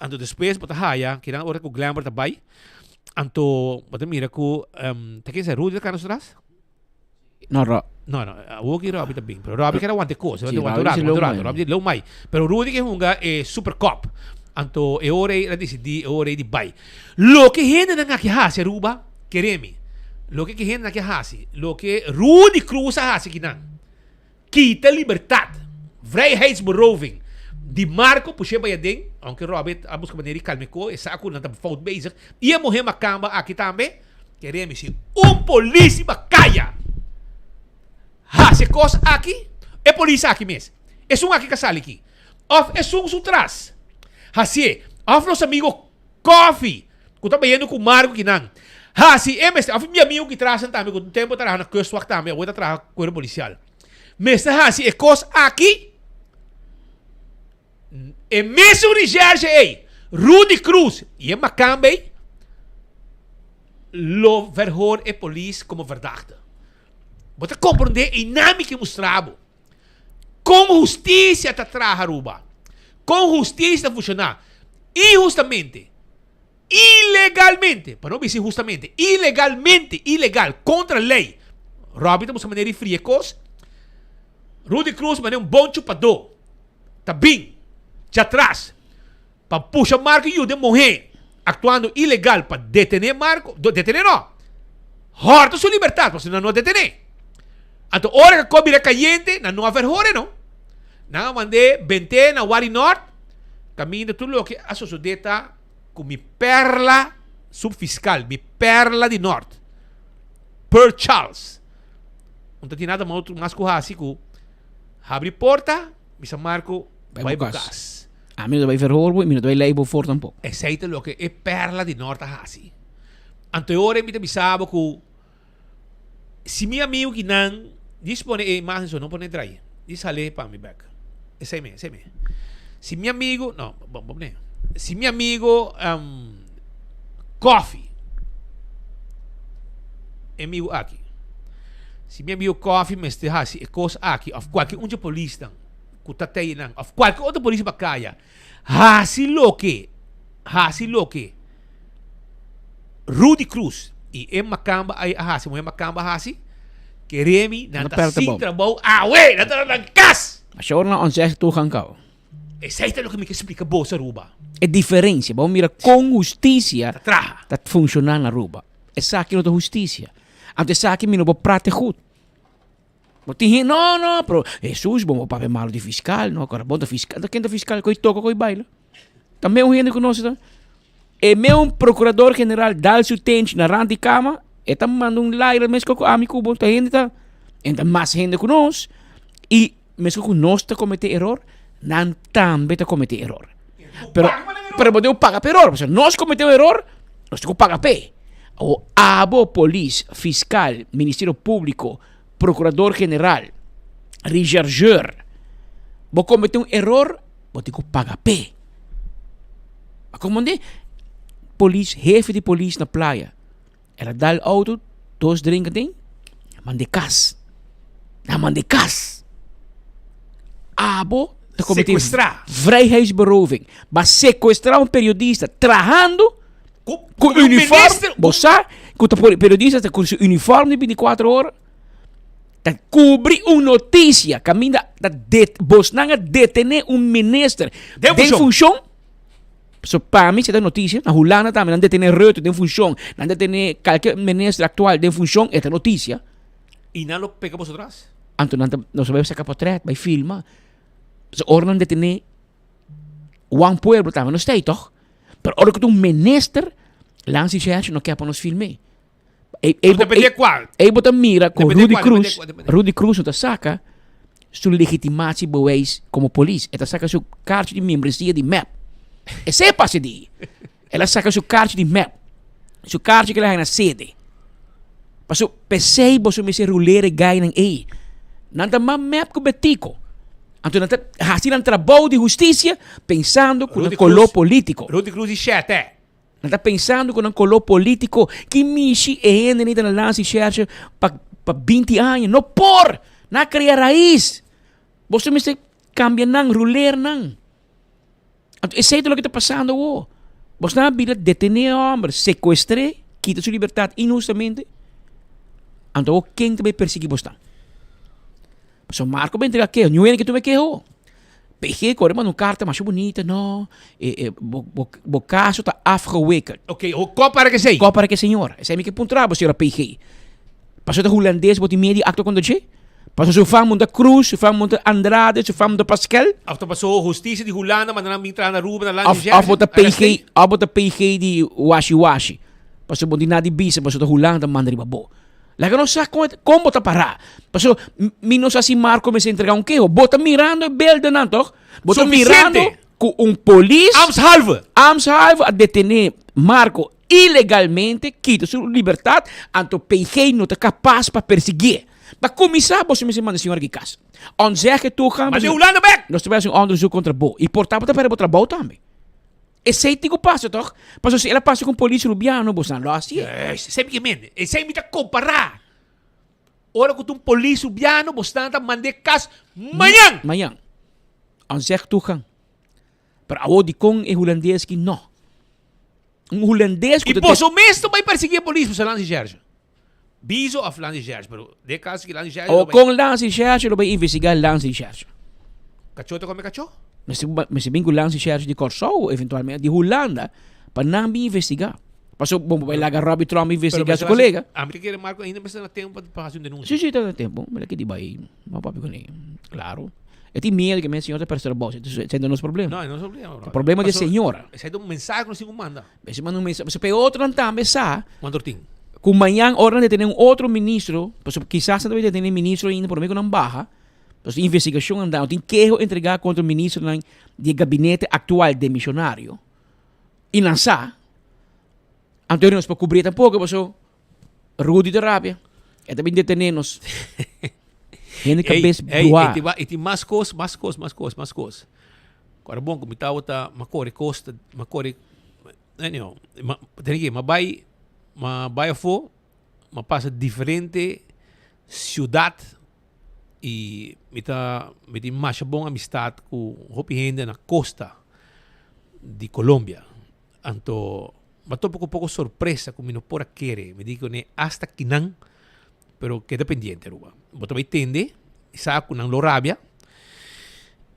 S13: Anto despues bo ta haya, kinan ora ku Glenbert ta bai, anto bo ta mira ku, ta ken sa Rudy ta kana su tras?
S15: No, Ro.
S13: No, no, awor ki Robbie ta bin. Pero Robbie ker aguanta e kos.
S15: Sí,
S13: Aguanta un
S15: Robbie
S13: rato,
S15: si
S13: aguanta un
S15: lou
S13: rato.
S15: mai.
S13: Robbie di lou mai. Pero Rudy ke hunga e Super Cup. Anto e ora ei el a disidí e ora ei di bai. Loke hendenan aki hasi Aruba, kere mi. Loke ki hendenan ke hasi, loke Rudy Croes a hasi kinan, kita libertad, vrijheidsberoving, di Marco pushe bai aden, aunke Robert a buska manera di kalma e ko, e sa ku nan ta fout bezig, i e muher makamba aki tambe, kere mi si un polis riba kaya hasi e kos aki, e polis aki mes, esun aki ka sali aki, òf esun su tras hasié, òf nos amigo Koffie, ku ta bayendo ku Marco kinan, hasi e mester, òf mi amigo ki traha tambe, ku un tempu a traha na Kustwacht tambe, awor ta traha Kuerpo Polisial, mester hasi e kos aki, e mesun recherche ei, Rudy Croes i e makamba ei, lo verhoor e polis komo verdachte. Bo ta komprondé einan mi ke mustra bo. Kon hustisia ta traha Aruba? Kon hustisia ta funshoná? Inhustamente, ilegalmente, pa no bisa inhustamente, ilegalmente, ilegal, kontra lei. Robby ta buska manera di fria e kos. Rudy Croes manera un bon chupadó ta bin djatras pa pusha Marco yuda e muhé aktuando ilegal pa detené Marco, detené no, hòrta su libertat pasobra nan no a detené. Anto ora ku a bira kayente nan no a verhor'e no. Nan a mand'é bent'é na Wari Nort kaminda tur loke a sosodé ta ku mi perla subfiskal, mi perla di Nort, Pearl Charles. No ta tin nada mas ku hasi ku habri porta, bisa Marco bai bo kas.
S15: Ami no ta bai verhoor bo y mi no ta bai lei bo for tampoco.
S13: Esey ta loke e perla di Nort a haci. Anto e ora mi ta bisa bo cu si mi amigo ki nan dis pone e imagen so no pone draai dis hale pa mi bek. Esey mi, esey mi. Si mi amigo, no, bo bo pone. Si mi amigo um, Koffie, e amigo aki. Si mi amigo Koffie mester haci e cos aki of cualkier un dje polisnan. ku ta tei nan òf kualke otro polis riba kaya hasi loke hasi loke Rudy Cruz i e makamba ai a hasi muhé makamba a hasi kere mi nan ta sin trabou awe nan ta na nan kas.
S15: Asha ora nan onzeg toegang kau.
S13: Esei ta loke mi ke splika boso Aruba.
S15: E diferensia, bo mira kon hustisia
S13: ta traha
S15: ta funshoná na Aruba. Esaki no ta hustisia. Anto esaki mi no por prate gut. Bo tin hende, no, no, pero Hesus, bo no papia malo di fiscal, no, kora bo ta fiscal, ta ken ta fiscal ku e toka ku e baila? Ta meun hende ku nos ta. E meun procurador general dal su tenchi na rand di kama, e ta manda un laira mes ku ami ku bo, ta hende ta, en ta mas hende ku nos, i mes ku nos ta komete eror, nan tambe ta komete eror. Pero, pero bo debe paga pa eror, pasobra nos komete un eror, nos tin ku paga p'e. Awor abo polis, fiscal, ministerio publico, procurador general, rechercheur, bo comete un eror, bo tin cu paga p'e. A comprende? Polis, hefe di polis na playa, el a dal auto, dos drinka den, manda e cas. Nan manda e cas. Abo ta comete vrijheidsberoving. Ba secuestra un periodista trahando Ku uniform, bo sa ku ta pone periodista ta ku su uniform di 24 ora ta kubri un notisia kaminda ta det bosnan a detené un minister den funshon. So pa mi si ta notisia, na Hulanda tambe nan detené Rutte den funshon, nan detené kalke minister aktual den funshon, e ta notisia.
S13: I nan lo pega boso tras?
S15: Anto nan ta nos a bai saka potret, bai filma. So ora nan detené Juan Pueblo tambe no stay toch? Pero ora ku ta un minister, Lansi Shersh no ke pa nos film'é. Ei, ei,
S13: Depende cual.
S15: Ei bo ta mira ku
S13: Depende
S15: Rudy
S13: cual,
S15: Cruz,
S13: depende cual, depende.
S15: Rudy Cruz no ta saka su legitimatiebewijs komo polis. E ta saka su kaartje di membresia di mep. Esei a pasa di. El a saka su kaartje di mep. Su kaartje ku el a haña na sede. Paso p'esei boso mester rulera e gainan ei. Nan ta mas mep ku Betico. Anto nan ta hasi nan trabou di hustisia pensando ku nan koló polítiko.
S13: Rudy Cruz di shete.
S15: Nan ta pensando ku nan koló polítiko. Ki mishi e hende ni ta na lansa i shèrshe pa pa binti aña. No por! Nan a krea rais. Boso mester kambia nan, ruler nan. Anto esei ta loke ta pasando awor. Bosnan a bira detené e hòmber, sekuestr'é, kita su libertat inhustamente. Anto awor ken ta bai persiguí bosnan? Pasobra Marko bai entrega keho, niun hende ke tuma e keho. PG kore manda un karta masha bunita, no, e, e, bo, bo, bo kaso ta afgewikkeld.
S13: Oké, okay, ko para ke sei?
S15: Ko para ke señora? Esei mi ke puntra bo, señora PG. Paso ta hulandes, bo tin miedo di acto contra dje? Paso su fam monta Cruz, su fam monta Andrade, su fam monta Pascal?
S13: Of ta paso husticia di Hulanda manda nan bin traha na Aruba, na Land
S15: Of, of bo ta PG, of bo ta PG di washi washi. Paso bo tin nada di bisa, paso ta Hulanda manda riba bo. Laga nos sa kon, kon bo ta pará. Paso mi no sa si Marco mester entrega un keho. Bo ta mirando e beldenan toch? Bo ta mirando ku un polis.
S13: Ambtshalve.
S15: Ambtshalve a detené Marco ilegalmente, kita su libertat, anto PG no ta kapas pa persiguié. Pa kuminsá bo mester manda e señor aki kas. Ontzegge toegang.
S13: Manda e Hulanda bek!
S15: Nos ta bai hasi un onderzoek kontra bo. I por ta bo ta pèrdè bo trabou tambe. Esei tin ku pasa tòg? Pasobra si el a pasa ku un polis rubiano, boso nan lo hasié.
S13: Juist, esei mi ke mende. Esei mi ta kompará. Ora ku ta un polis rubiano, boso nan ta mand'é kas mañan!
S15: Mañan. Ontzeg toegang. Pero awor dikon e hulandes ki no? Un hulandes ku
S13: I
S15: ta.
S13: boso mes ta bai persiguí e polis, boso Landsrecherche. Bizo of Landsrecherche, pero den e kaso ki Landsrecherche
S15: Awor
S13: lo bai.
S15: kon Landsrecherche lo bai investigá Landsrecherche?
S13: Kachó ta kome kachó?
S15: Mester mester bin ku Landsrecherche di Kòrsou eventualmente, di Hulanda, pa nan bin investigá. Pasobra bo bai laga Robbie Tromp
S13: Pero
S15: investigá su
S13: mester hasi,
S15: kolega.
S13: ami ta kere Marco ainda mester na tempu pa hasi un denunsia.
S15: Sí, sí, ta na tempu. Mi ta kidi bai, no papia kuné. Klaro. E tin miedo ke men señor ta perse trabou, esei ta nos problema.
S13: No, e no nos problema, brother.
S15: E problema di e señora.
S13: Esei ta un mensahe ku nos tin ku manda.
S15: Mester manda un mensahe. Pasobra e otronan tambe sa.
S13: Cuanto tin?
S15: Ku mañan ora nan detene un otro ministro, pasobra kisas nan ta bay detene ministro ainda prome ku nan baha, pasobra tin investigashon andando, tin keho entregá kontra ministronan di e gabinete aktual demisionario, i nan sa, anto nos por kubri tampoko pasobra Rudy ta rabia. E ta bin detené nos. Hende kabes bruá.
S13: Ey, ey, tin mas kos, mas kos, mas kos, mas kos. Kora bon ku mi tabata, m'a kore kosta, m'a kore, anyhow, m'a, tene ke, m'a bai, m'a bai afó, m'a pasa diferente siudat i mi ta, mi tin masha bon amistat ku hopi hende na kosta di Colombia. Anto m'a topa ku poko sorpresa ku mi no por a kere. Mi di kuné asta kinan, pero keda pendiente Aruba. Bo ta bai tende i sa ku nan lo rabia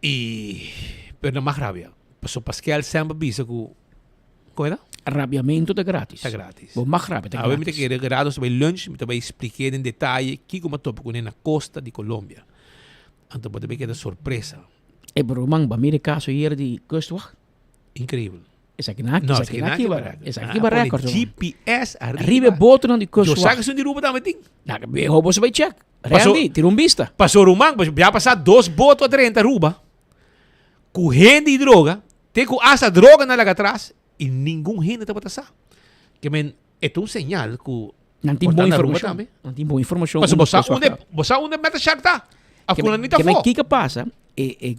S13: i pero nan mag rabia. Pasobra Paskel semper bisa ku, kon e ta?
S15: Rabiamentu ta gratis.
S13: Ta gratis.
S15: Bo mag rabia, ta gratis.
S13: Awe mi ta kere Gerardo ta bai lunch, mi ta bai splik'é den detaye kiko m'a topa kuné na kosta di Colombia. Anto bo ta bai keda sorpresa.
S15: E broman, bo a mira e kaso ayer di Kustwacht?
S13: Increíble.
S15: Esaki na,
S13: No,
S15: esaki na kiba, esaki kiba
S13: pone
S15: record.
S13: GPS arriba.
S15: Riba e botonan di
S13: Yo
S15: Kustwacht.
S13: sa que sun di Aruba tambe tin.
S15: Na, beho boso bai check.
S13: Paso-
S15: Randy, tira un bista.
S13: Paso ruman, pues ya pasa dos boto a drenta Aruba ku hende y droga, te ku hasta droga na laga atras y ningun hende tabata sa. Que men, e ta un señal ku
S15: Nan tin
S13: por ta
S15: bon
S13: na Aruba
S15: informacion.
S13: tambe.
S15: Nan tin bon informacion.
S13: Paso
S15: unda
S13: bo sa
S15: Kustwacht
S13: unda,
S15: ta.
S13: bo sa unda Metal Shark ta. Af
S15: Que
S13: ku
S15: men,
S13: nan ni ta
S15: que men
S13: afó.
S15: kiko pasa, e, e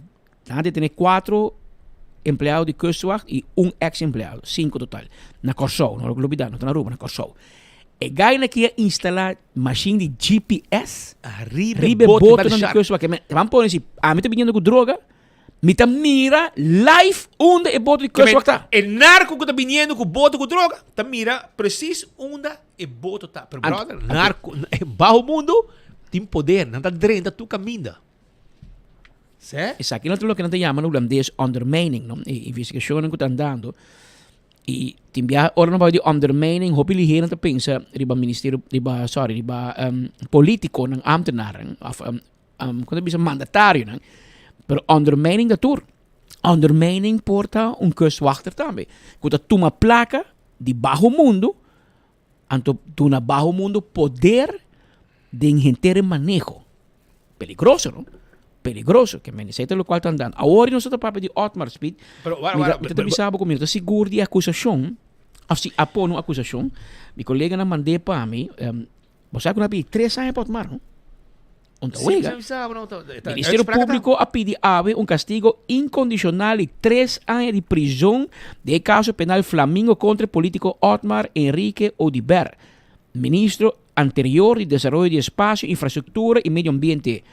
S15: Nan a detené kuatro empleado di Kustwacht i un eks empleado, sinku total, na Kòrsou, no lubidá, no ta na Aruba, na Kòrsou. E gainan ki a instalá mashin di GPS
S13: Riba
S15: riba e
S13: boto
S15: botonan di Kustwacht. Ke men te ban pone si ami ta biniendo ku droga, mi ta mira live unda e boto di Kustwacht ta.
S13: E narko ku ta biniendo ku boto ku droga ta mira presis unda e boto ta. Pero brother, narko, baho mundo tin poder, nan ta drenta tur kaminda.
S15: Sè? Esaki no ta loke nan ta yama na hulandes ondermijning, no? E investigacionnan ku ta andando i tin biaha ora nan papia di ondermijning hopi lihé nan ta pensa riba ministerio riba sorry riba politiconan, ambtenaren of kon ta bisa mandatarionan pero ondermijning ta tur. Ondermijning por ta un kustwachter tambe ku ta tuma plaka di baho mundu Anto duna baho mundo poder den henter e maneho. Peligroso, no? Peligroso. Ke men esei ta lokual ta andando. Awor nos ta papia di Otmar Speed.
S13: Pero, wara,
S15: Mi ta,
S13: wara,
S15: mi ta bisa bo ku mi no ta sigur di e akusashon, òf si a pone un akusashon. Mi koleganan mand'é pa mi. Bo sa ku nan a pidi tres aña pa Otmar, no? Un ta wega. Ministerio Públiko a pidi awe un kastigo inkondishonal di tres aña di prizon den e kaso penal Flamingo kontra e polítiko Otmar Enrique Oduber, ministro anterior di Desaroyo di Espasio, Infrastruktura i Medio Ambiente.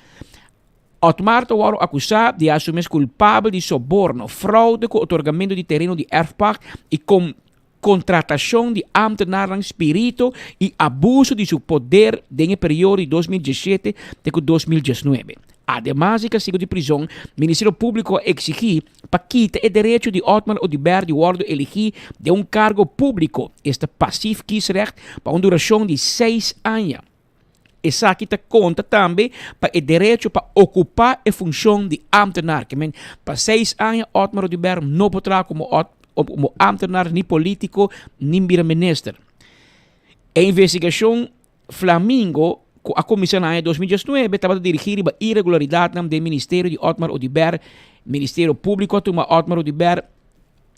S15: Otmar ta wòrdu akusá di a su mes kulpabel di soborno, fraude ku otorgamentu di tereno di erfpacht i Contratacion di ambtenarnan spirito y abuso di su poder den e periodo di 2017 te cu 2019. Ademas di castigo di prizon, Ministerio Publico a exigi pa kita e derecho di Otmar Oduber di wordo eligi den un cargo publico, esta passief kiesrecht, pa un duracion di seis aña. Esaki ta konta tambe pa e derecho pa okupá e funshon di ámtenar. Ke men, pa seis aña Otmar Oduber no por traha komo komo ámtenar ni polítiko ni bira minister. E investigashon Flamingo ku a kuminsá na aña 2019 tabata dirigí riba iregularidatnan den ministerio di Otmar Oduber. Ministerio Públiko a tuma Otmar Oduber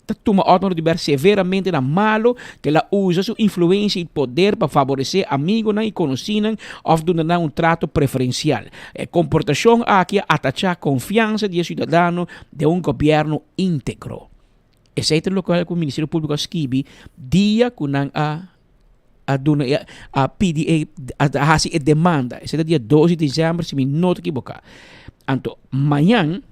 S15: ta tuma Otmar Oduber severamente na malo ku el a usa su influensia i poder pa faboresé amigonan i konosínan òf duna nan un trato preferensial. E komportashon aki a atachá konfiansa di e siudadano den un gobièrnu íntegro. Esei ta lokual ku Ministerio Públiko a skibi dia ku nan a a duna e a pidi e a hasi e demanda. Esei ta dia dos di desèmber si mi no ta kiboká. Anto mañan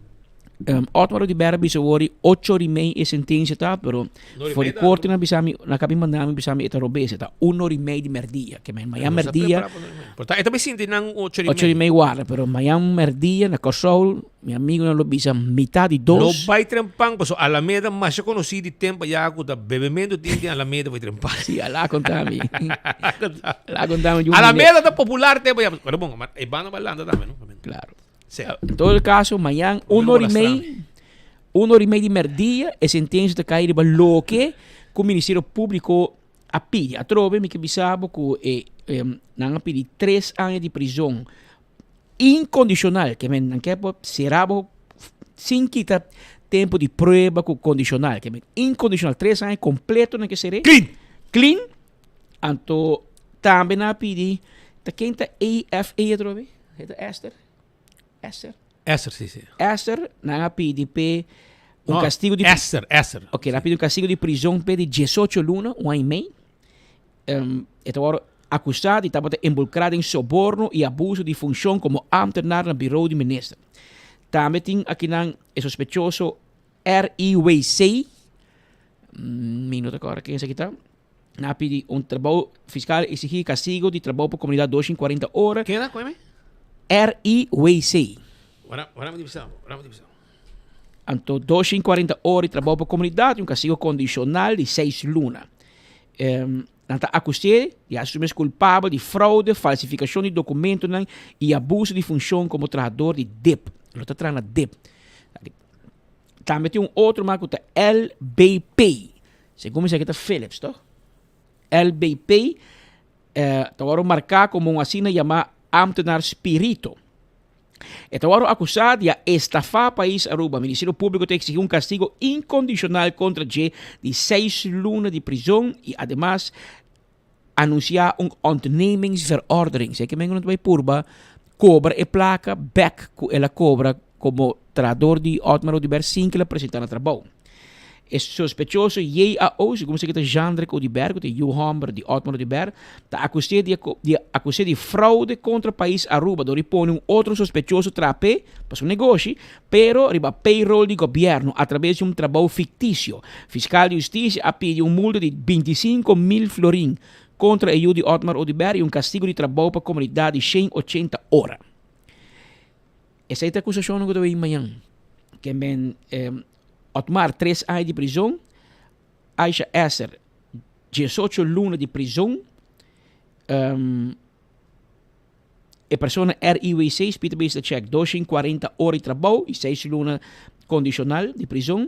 S15: Otmar Oduber a bisa wor di ocho ora y mei e sentensia ta, pero for di korte nan a bisa mi, nan a kabi manda mi bisa mi e ta robes, e ta un ora y mei di merdia. Ke men mañan merdia.
S13: Por ta e ta bai sinti nan ocho ora y mei.
S15: Ocho ora y mei warda, pero mañan merdia na Kòrsou Mi amigunan lo bisa mitá di dos.
S13: No bai trempan paso Alameda masha konosí di tempo ya ku ta bebementu tin den Alameda bai trempan.
S15: Sí, ala konta mi. Ala konta mi.
S13: Alameda ta popular tempo ya. Pero bon, e banda bai landa tambe, no?
S15: Claro. Sí. En todo caso, mañan un hora y mei, un hora y mei di merdia, e sentencia ta kai riba loke ku Ministerio Público a pidi. Atrobe mi ke bisa bo ku e, nan a pidi tres aña di prizon Incondicional, ke men nan ke por sera bo sin kita tempo di prueba ku condicional, ke men incondicional, tres aña completo nan ke ser'é.
S13: Clean!
S15: Clean, anto tambe nan a pidi, ta ken ta AFA atrobe? E ta Esther? Esther?
S13: Esther, si, si.
S15: Esther, nan a pidi p'e un
S13: No,
S15: castigo di.
S13: Esther, Esther.
S15: Ok, nan a pidi un castigo di prizon p'e di diesocho luna, un aña y mei. E ta wòrdu akusá di tabata involukrá den soborno i abuso di funshon komo ámtenar na birou di minister. Tambe tin akinan e sospechoso RIWC, mi no ta kòrda ken esaki ta, nan a pidi un trabou fiskal eksigí kastigo di trabou pa komunidat 240 ora.
S13: Ken a koe mi?
S15: RIWC.
S13: Wara, wara mi di bisa, wara mi di bisa.
S15: Anto 240 ora di trabou pa komunidat i un kastigo kondishonal di seis luna. Nan ta akus'é di hasi su mes kulpabel di fraude, falsifikashon di dokumentonan i abuso di funshon komo trahador di dip. Lo ta traha na dip. Tambe tin un otro mas ku ta LBP. Segun mi sa ke ta Philips, toch? LBP ta wòrdu marká komo un asina yamá ámtenar spirito. E ta wòrdu akusá di a estafá pais Aruba. Ministerio Públiko ta eksigí un kastigo inkondishonal kontra dje di seis luna di prizon i ademas anunsiá un ontnemingsverordening. Esei ke men ku nan ta bai purba kobra e plaka bèk ku el a kobra komo trahador di Otmar Oduber sin ku el a presentá na trabou. E sospechoso JAO, segun esaki ta Jeandrick Oduber, ku ta e yu hòmber di Otmar Oduber, ta akus'é di di akus'é di fraude kontra pais Aruba dor di pone un otro sospechoso traha p'e pa su negoshi, pero riba payroll di gobièrnu atrabes di un trabou fiktisio. Fiskal di hustisia a pidi un multa di 25 mil florin kontra e yu di Otmar Oduber i un kastigu di trabou pa komunidat di 180 ora. Esei ta akusashonnan ku ta bin mañan. Ke men Otmar tres aña di prizon, Aisha Esser 18 luna di prizon, e persona RIWC, Peter Bees check 240 ora di trabou i 6 luna kondishonal di prizon.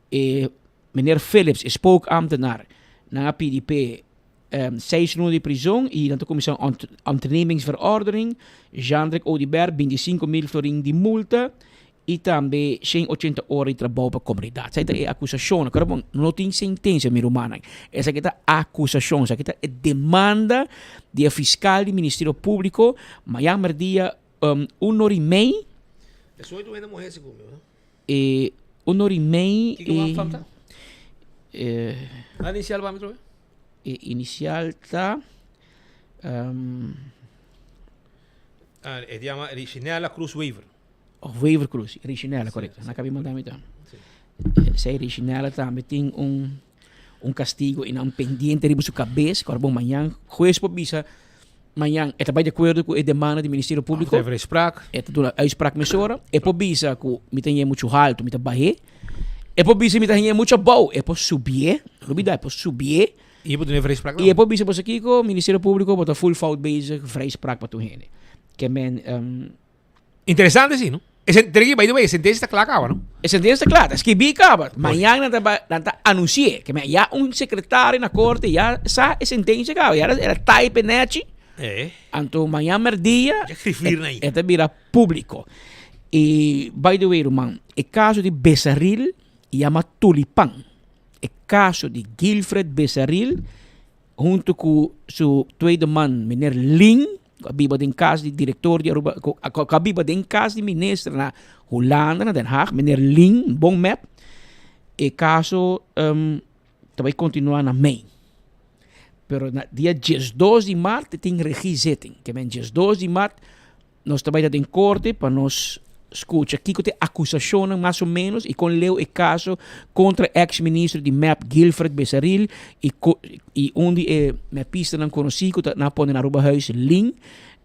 S15: E meneer Philips, e spookambtenaar, nan a pidi p'e 6 luna di prizon i nan ta kuminsá un ontnemingsverordening. Jeandrick Oduber, 25 mil florin di multa i tambe 180 ora di trabou pa komunidat. Esei ta e akusashonnan. Kòrda bon, no tin sentensia, mi rumannan. Esaki ta akusashon, esaki ta e demanda di e fiskal di Ministerio Públiko. Mañan mèrdia un ora i mei.
S13: E soy tu hende muhé segun mi, no?
S15: E un ora i mei.
S13: Kiko wak falta? A inisial pa mi trobe?
S15: E inisial ta.
S13: Ah, e yama Richinella Cruz Wever.
S15: Oh, Wever Cruz, Richinella, correcto. Na kabi manda mi ta. Sei Richinella tambe tin un un castigo y nan pendiente riba su cabeza. Kòrda bon, mañan hues por bisa. Mañan e ta bai di akuerdo ku e demanda di Ministerio Públiko.
S13: E uitspraak.
S15: E ta duna uitspraak mesora. E por bisa ku mi ta hañ'é muchu haltu, mi ta bah'é. E por bisa mi ta hañ'é muchu abou, e por subié. No lubidá, e por subié.
S13: I e por duna e vrijspraak
S15: I e por bisa boso kiko, Ministerio Públiko bo ta full fout bezig, vrijspraak pa tur hende. Ke men.
S13: Interesante si, no? E sen, Treki, by the way, e sentencia ta kla kaba, no?
S15: E sentencia ta kla, ta skibí kaba. Mañan nan ta bai, nan ta anunsi'é. Ke men ya un sekretario na korte ya sa e sentencia kaba. Ya el a type nechi.
S13: Eh.
S15: Anto mañan merdia
S13: Ya grifir na ahí.
S15: e ta bira públiko. I by the way ruman, e kaso di Besaril yama Tulipan. E kaso di Guilfred Besaril hunto ku su tweede man meneer Lin ku a biba den kas di direktor di Aruba ku a biba den kas di minister na Hulanda na Den Haag meneer Lin bon mep e kaso ta bai kontinua na mei pero na dia diesdos di mart tin regiezitting ke men diesdos di mart Nos ta bai ta den korte pa nos skucha kiko ta e akusashonnan mas o ménos i kon leu e kaso kontra eks ministro di mep Guilfred Besaril i i un di e mepistanan konosí ku ta nan a pone na Arubahuis Lin.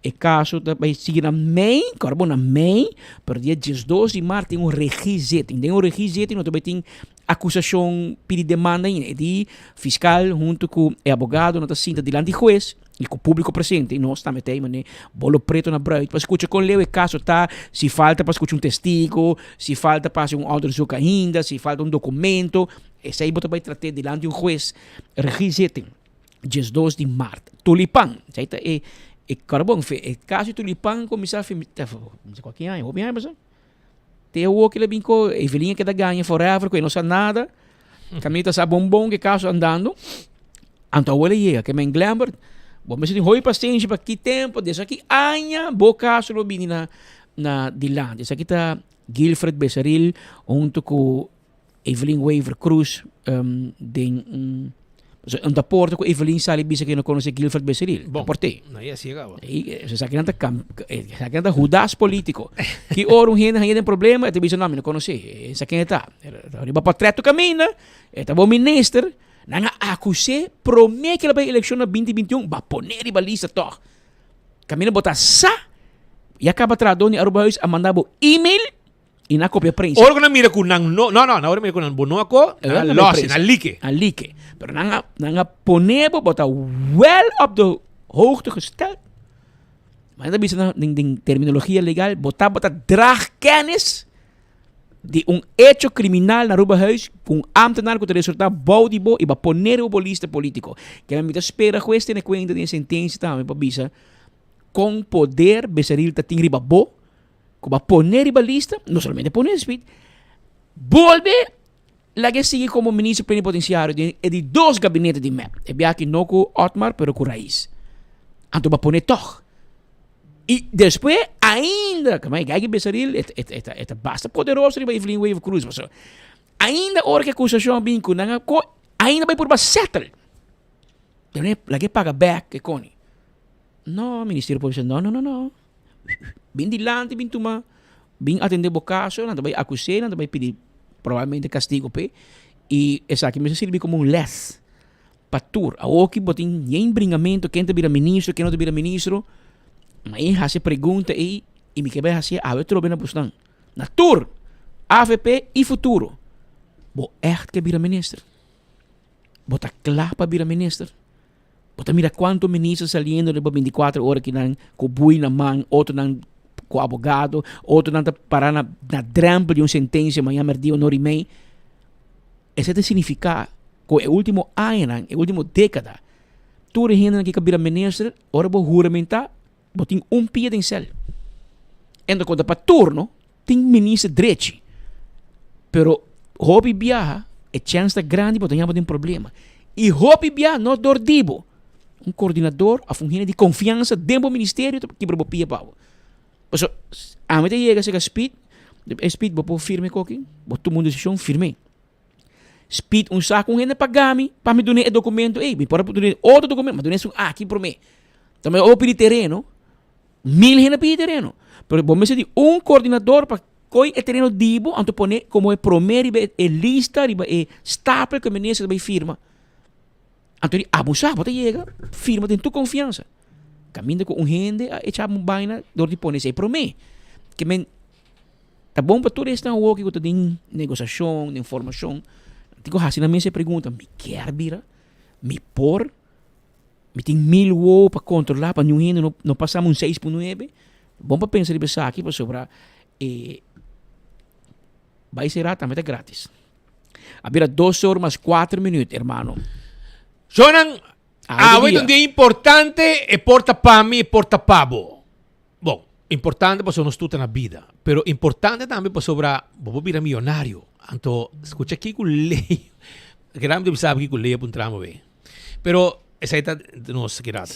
S15: E kaso ta bai sigui na mei, kòrda bo na mei, pero dia diesdos di mart tin un regiezitting. Den un regiezitting no ta bai tin akusashon pidi demanda ainda. E di fiskal huntu ku e abogadonan ta sinta dilanti hues. I ku públiko presente, i nos tambe ta ei manera bolo preto na bruid pa skucha kon leu e kaso ta, si falta pa skucha un testigo, si falta pa hasi un onderzoek ainda, si falta un dokumento, esei bo ta bai trat'é dilanti un hues. Regiezitting, 12 di mart. Tulipan, esei ta e e karbon, e kaso di Tulipan kuminsá fin no sé kualke aña, hopi aña pasá. Te awor ke el a bin ku Evelyn a keda gaña forever ku e no sa nada. Kaminda ta sa bon bon ke kaso andando. Anto awor el a yega ke men Glembert, bo mester tin hopi pasenshi pa ki tempo, des aki aña bo kaso lo bini na na dilanti. Esaki ta Guilfred Besaril hunto ku Evelyn Wever Croes den un un ta porta ku Evelyn sali bisa ku e no konosé Guilfred Besaril.
S13: Bon,
S15: Ta port'é.
S13: na e así kaba.
S15: E esaki nan ta kam esaki nan ta Judas politico. Ki ora un hende haña den problema e ta bisa no mi no konosé, sa ken e ta. Riba portret tur kaminda, e ta bo minister, nan a akus'é promé ku el a bai elekshon na binti 21, bo a pon'é riba lista tòg. Kaminda bo ta sa, ya kaba trahadó di Arubahuis a manda bo email I nan kopia prensa.
S13: Ora ku nan mira ku nan no, no, no, ora mira ku nan bo no a ko, nan a los, nan a like.
S15: Nan like. Pero nan a, nan a pone bo, bo ta wel op de hoogte gesteld. Maar nan ta bisa den, den terminologia legal, bo tabata draagkennis di un hecho criminal na Arubahuis ku un ambtenaar ku ta resulta bou di bo i bo a pone riba bo lista politico. Kende mi ta spera hues tene kuenta den e sentencia tambe pa bisa kon poder Besaril ta tin riba bo. Ku bo a pone riba lista, no solamente pone Speed, bolbe laga e sigui komo minister plenipotenciario den e di dos gabinete di mep. E biaha aki no ku Otmar pero ku Raiz. Anto bo a pone tog. I despues ainda, kama e Geiger Besaril e ta e ta basta poderoso riba Evelyn Wever Croes pasobra ainda ora ku e akusashon a bin ku nan a ko ainda bai purba settle. Laga e paga bek e koni. No, ministerio publico no no no no. Bin dilanti, bin tuma, bin atende bo kaso, nan ta bai akus'é, nan ta bai pidi probablemente kastigo p'e. I esaki mester sirbi komo un lès pa tur. Awoki bo tin yen bringamentu ken ta bira ministro, ken no ta bira ministro. Ma e hasi e pregunta ei i mi ke bai hasié awe trobe na bosnan. Na tur, avp i Futuro, bo ègt ke bira minister? Bo ta kla pa bira minister? Bo ta mira cuanto minister saliendo riba 24 ora kinan cu bui na man, otronan cu abogado, otronan ta para na, na drempel di un sentencia mañana merdia un ora y mei. Esei ta significa cu e ultimo añanan, e ultimo decada, tur e hendenan ki ka bira minister, ora bo huramenta, bo tin un pia den cel. Ento cu ta pa turno, tin minister drechi. Pero hopi biaha e chens ta grandi bo ta yama den problema. I hopi biaha no dor di bo. Un coordinador of un hende di confiansa den bo ministerio ta kibra bo pia pa bo. Pasobra ami ta yega cerca Speed, e Speed bo por firma e koki, bo tuma un decision firm'é. Speed un sa ku un hende paga mi pa mi dun'é e documento ei. Mi por a dun'é otro documento, ma dun'é esun aki promé. Ta mi a pidi tereno. Mil hende pidi tereno. Pero bo mester di un coordinador pa coy e tereno di bo, anto pone como e prome riba e lista, riba e stapel cu e minister ta bay firma. Anto di abusa, bo ta yega, firma den tur confiansa. Kaminda ku un hende a echa un baina dor di pone esei promé. Ke men ta bon pa tur esnan awoki ku ta den negosiashon, den formashon, tin ku hasi nan mes e pregunta, mi kier bira? Mi por? Mi tin mil wowo pa kontrolá pa niun hende no no pasa mi un seis pun nuebe? Bon pa pensa riba esaki pasobra e bai será tambe ta gratis. A bira dos or mas kuater minüt, hermano.
S13: Shownan, awe ta un dia importante, e por ta pa mi, e por ta pa bo. Bon, importante pasobra nos tur ta na bida, pero importante tambe pasobra bo por bira miyonario. Anto, skucha kiko lei, Gerardo mi ta bisa bo kiko lei a puntra mi awe. Pero esei ta nos Gerardo.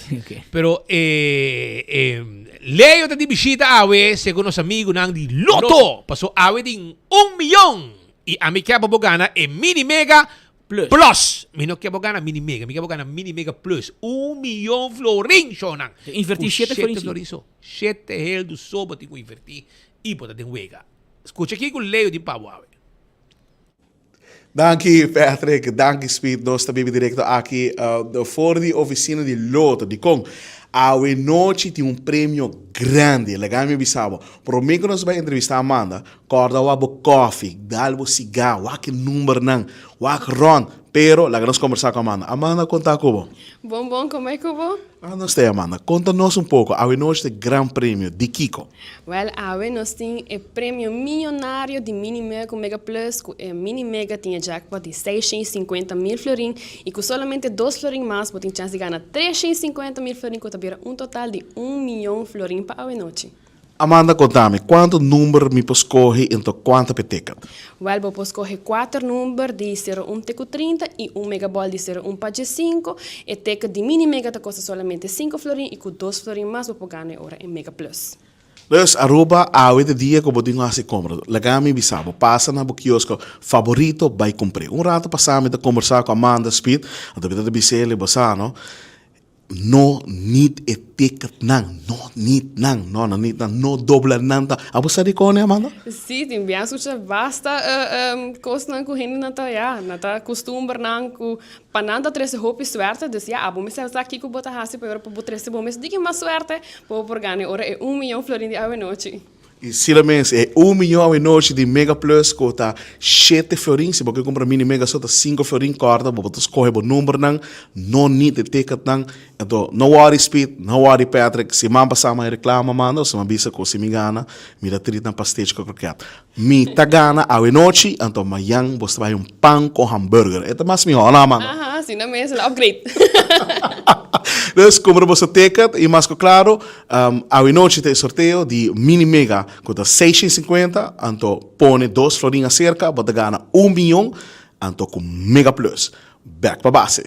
S13: Pero e, e Leo ta di bishita awe segun nos amigunan di Lotto, paso awe tin un miyon i ami ke pa bo gana e mini mega
S15: Plus.
S13: Plus. Mi no ke bo gana mini mega, mi ke bo gana mini mega plus. Un miyon florin, shownan.
S15: Te inverti
S13: Ku
S15: shete florin
S13: shete
S15: si.
S13: florin so. Shete heldu so bo tin ku inverti i bo ta den wega. Skucha kiko Leo tin pa bo awe.
S14: Danki Patrick, danki Speed. Nos ta bibi directo aki uh, for di oficina di Lotto. Dikon? Awe nochi tin un premio grandi. Laga mi bisa bo. Prome ku nos bai entrevista Amanda, Corda wak bo coffee, dal bo cigar, wak e numbernan, wak rond. Pero laga nos conversa cu Amanda. Amanda, con ta cu bo?
S4: Bon bon, con bay cu bo?
S14: Ah, nos ta Amanda. Conta nos un poco, awe nochi ta e gran premio, di kico?
S4: Wel, awe nos tin e premio miyonario di Mini Mega cu Mega Plus, cu e Mini Mega tin e jackpot di 650 mil florin y cu solamente dos florin mas bo tin chance di gana 350 mil florin cu ta bira un total di un miyon florin pa awe nochi.
S14: Amanda, konta mi, kuantu number mi por skohe anto kuantu p'e ticket?
S4: Wèl, bo por skohe kuater number di sero un te ku 30 i un megabòl di sero un pa dje sinku. E ticket di mini mega ta kosta solamente sinku florin i ku dos florin mas bo por gana e ora e mega plus.
S14: Dus, Aruba, awe ta dia ku bo tin ku hasi kompra. Laga mi bisa bo, pasa na bo kiosko faborito bai kumpr'é. Un rato pasá mi ta kombersá ku Amanda Speed, anto mi ta ta bis'é, bo sa no, No need e ticketnan, no need nan, no no need nan, no dobla nan ta. Abo sa dikon e, Amanda?
S4: Sí, tin biaha skucha basta kosnan ku hendenan ta, ya, nan ta kustumbernan ku pa nan ta trese hopi suerte. Dus ya, abo mester sa kiko bo ta hasi pa e ora pa bo trese bo mes diki mas suerte pa bo por gana e ora e un miyon florin di awenochi.
S14: I sila mes, e un miyon awenochi di Mega Plus ku ta shete florin, si bo ke kumpra mini mega so ta sinku florin, kòrda bo bo ta skohe bo numbernan, no need e ticketnan. Anto no worry Speed, no worry Patrick, siman pasá mi a reklama manda, osea mi a bisa ku si mi gana, mi ta trit nan pastechi ku kroket. Mi ta gana awenochi, anto mayan bo ta bai un pan ku hamburger. E ta mas mihó, no Amanda?
S4: Aha, asina mes, el upgrade.
S14: Dus kumpra boso ticket i mas ku klaro, Awenochi ta e sorteo di Mini Mega ku ta 650, anto pone dos florin aserka bo ta gana un miyon, anto ku Mega Plus. Bek pa base.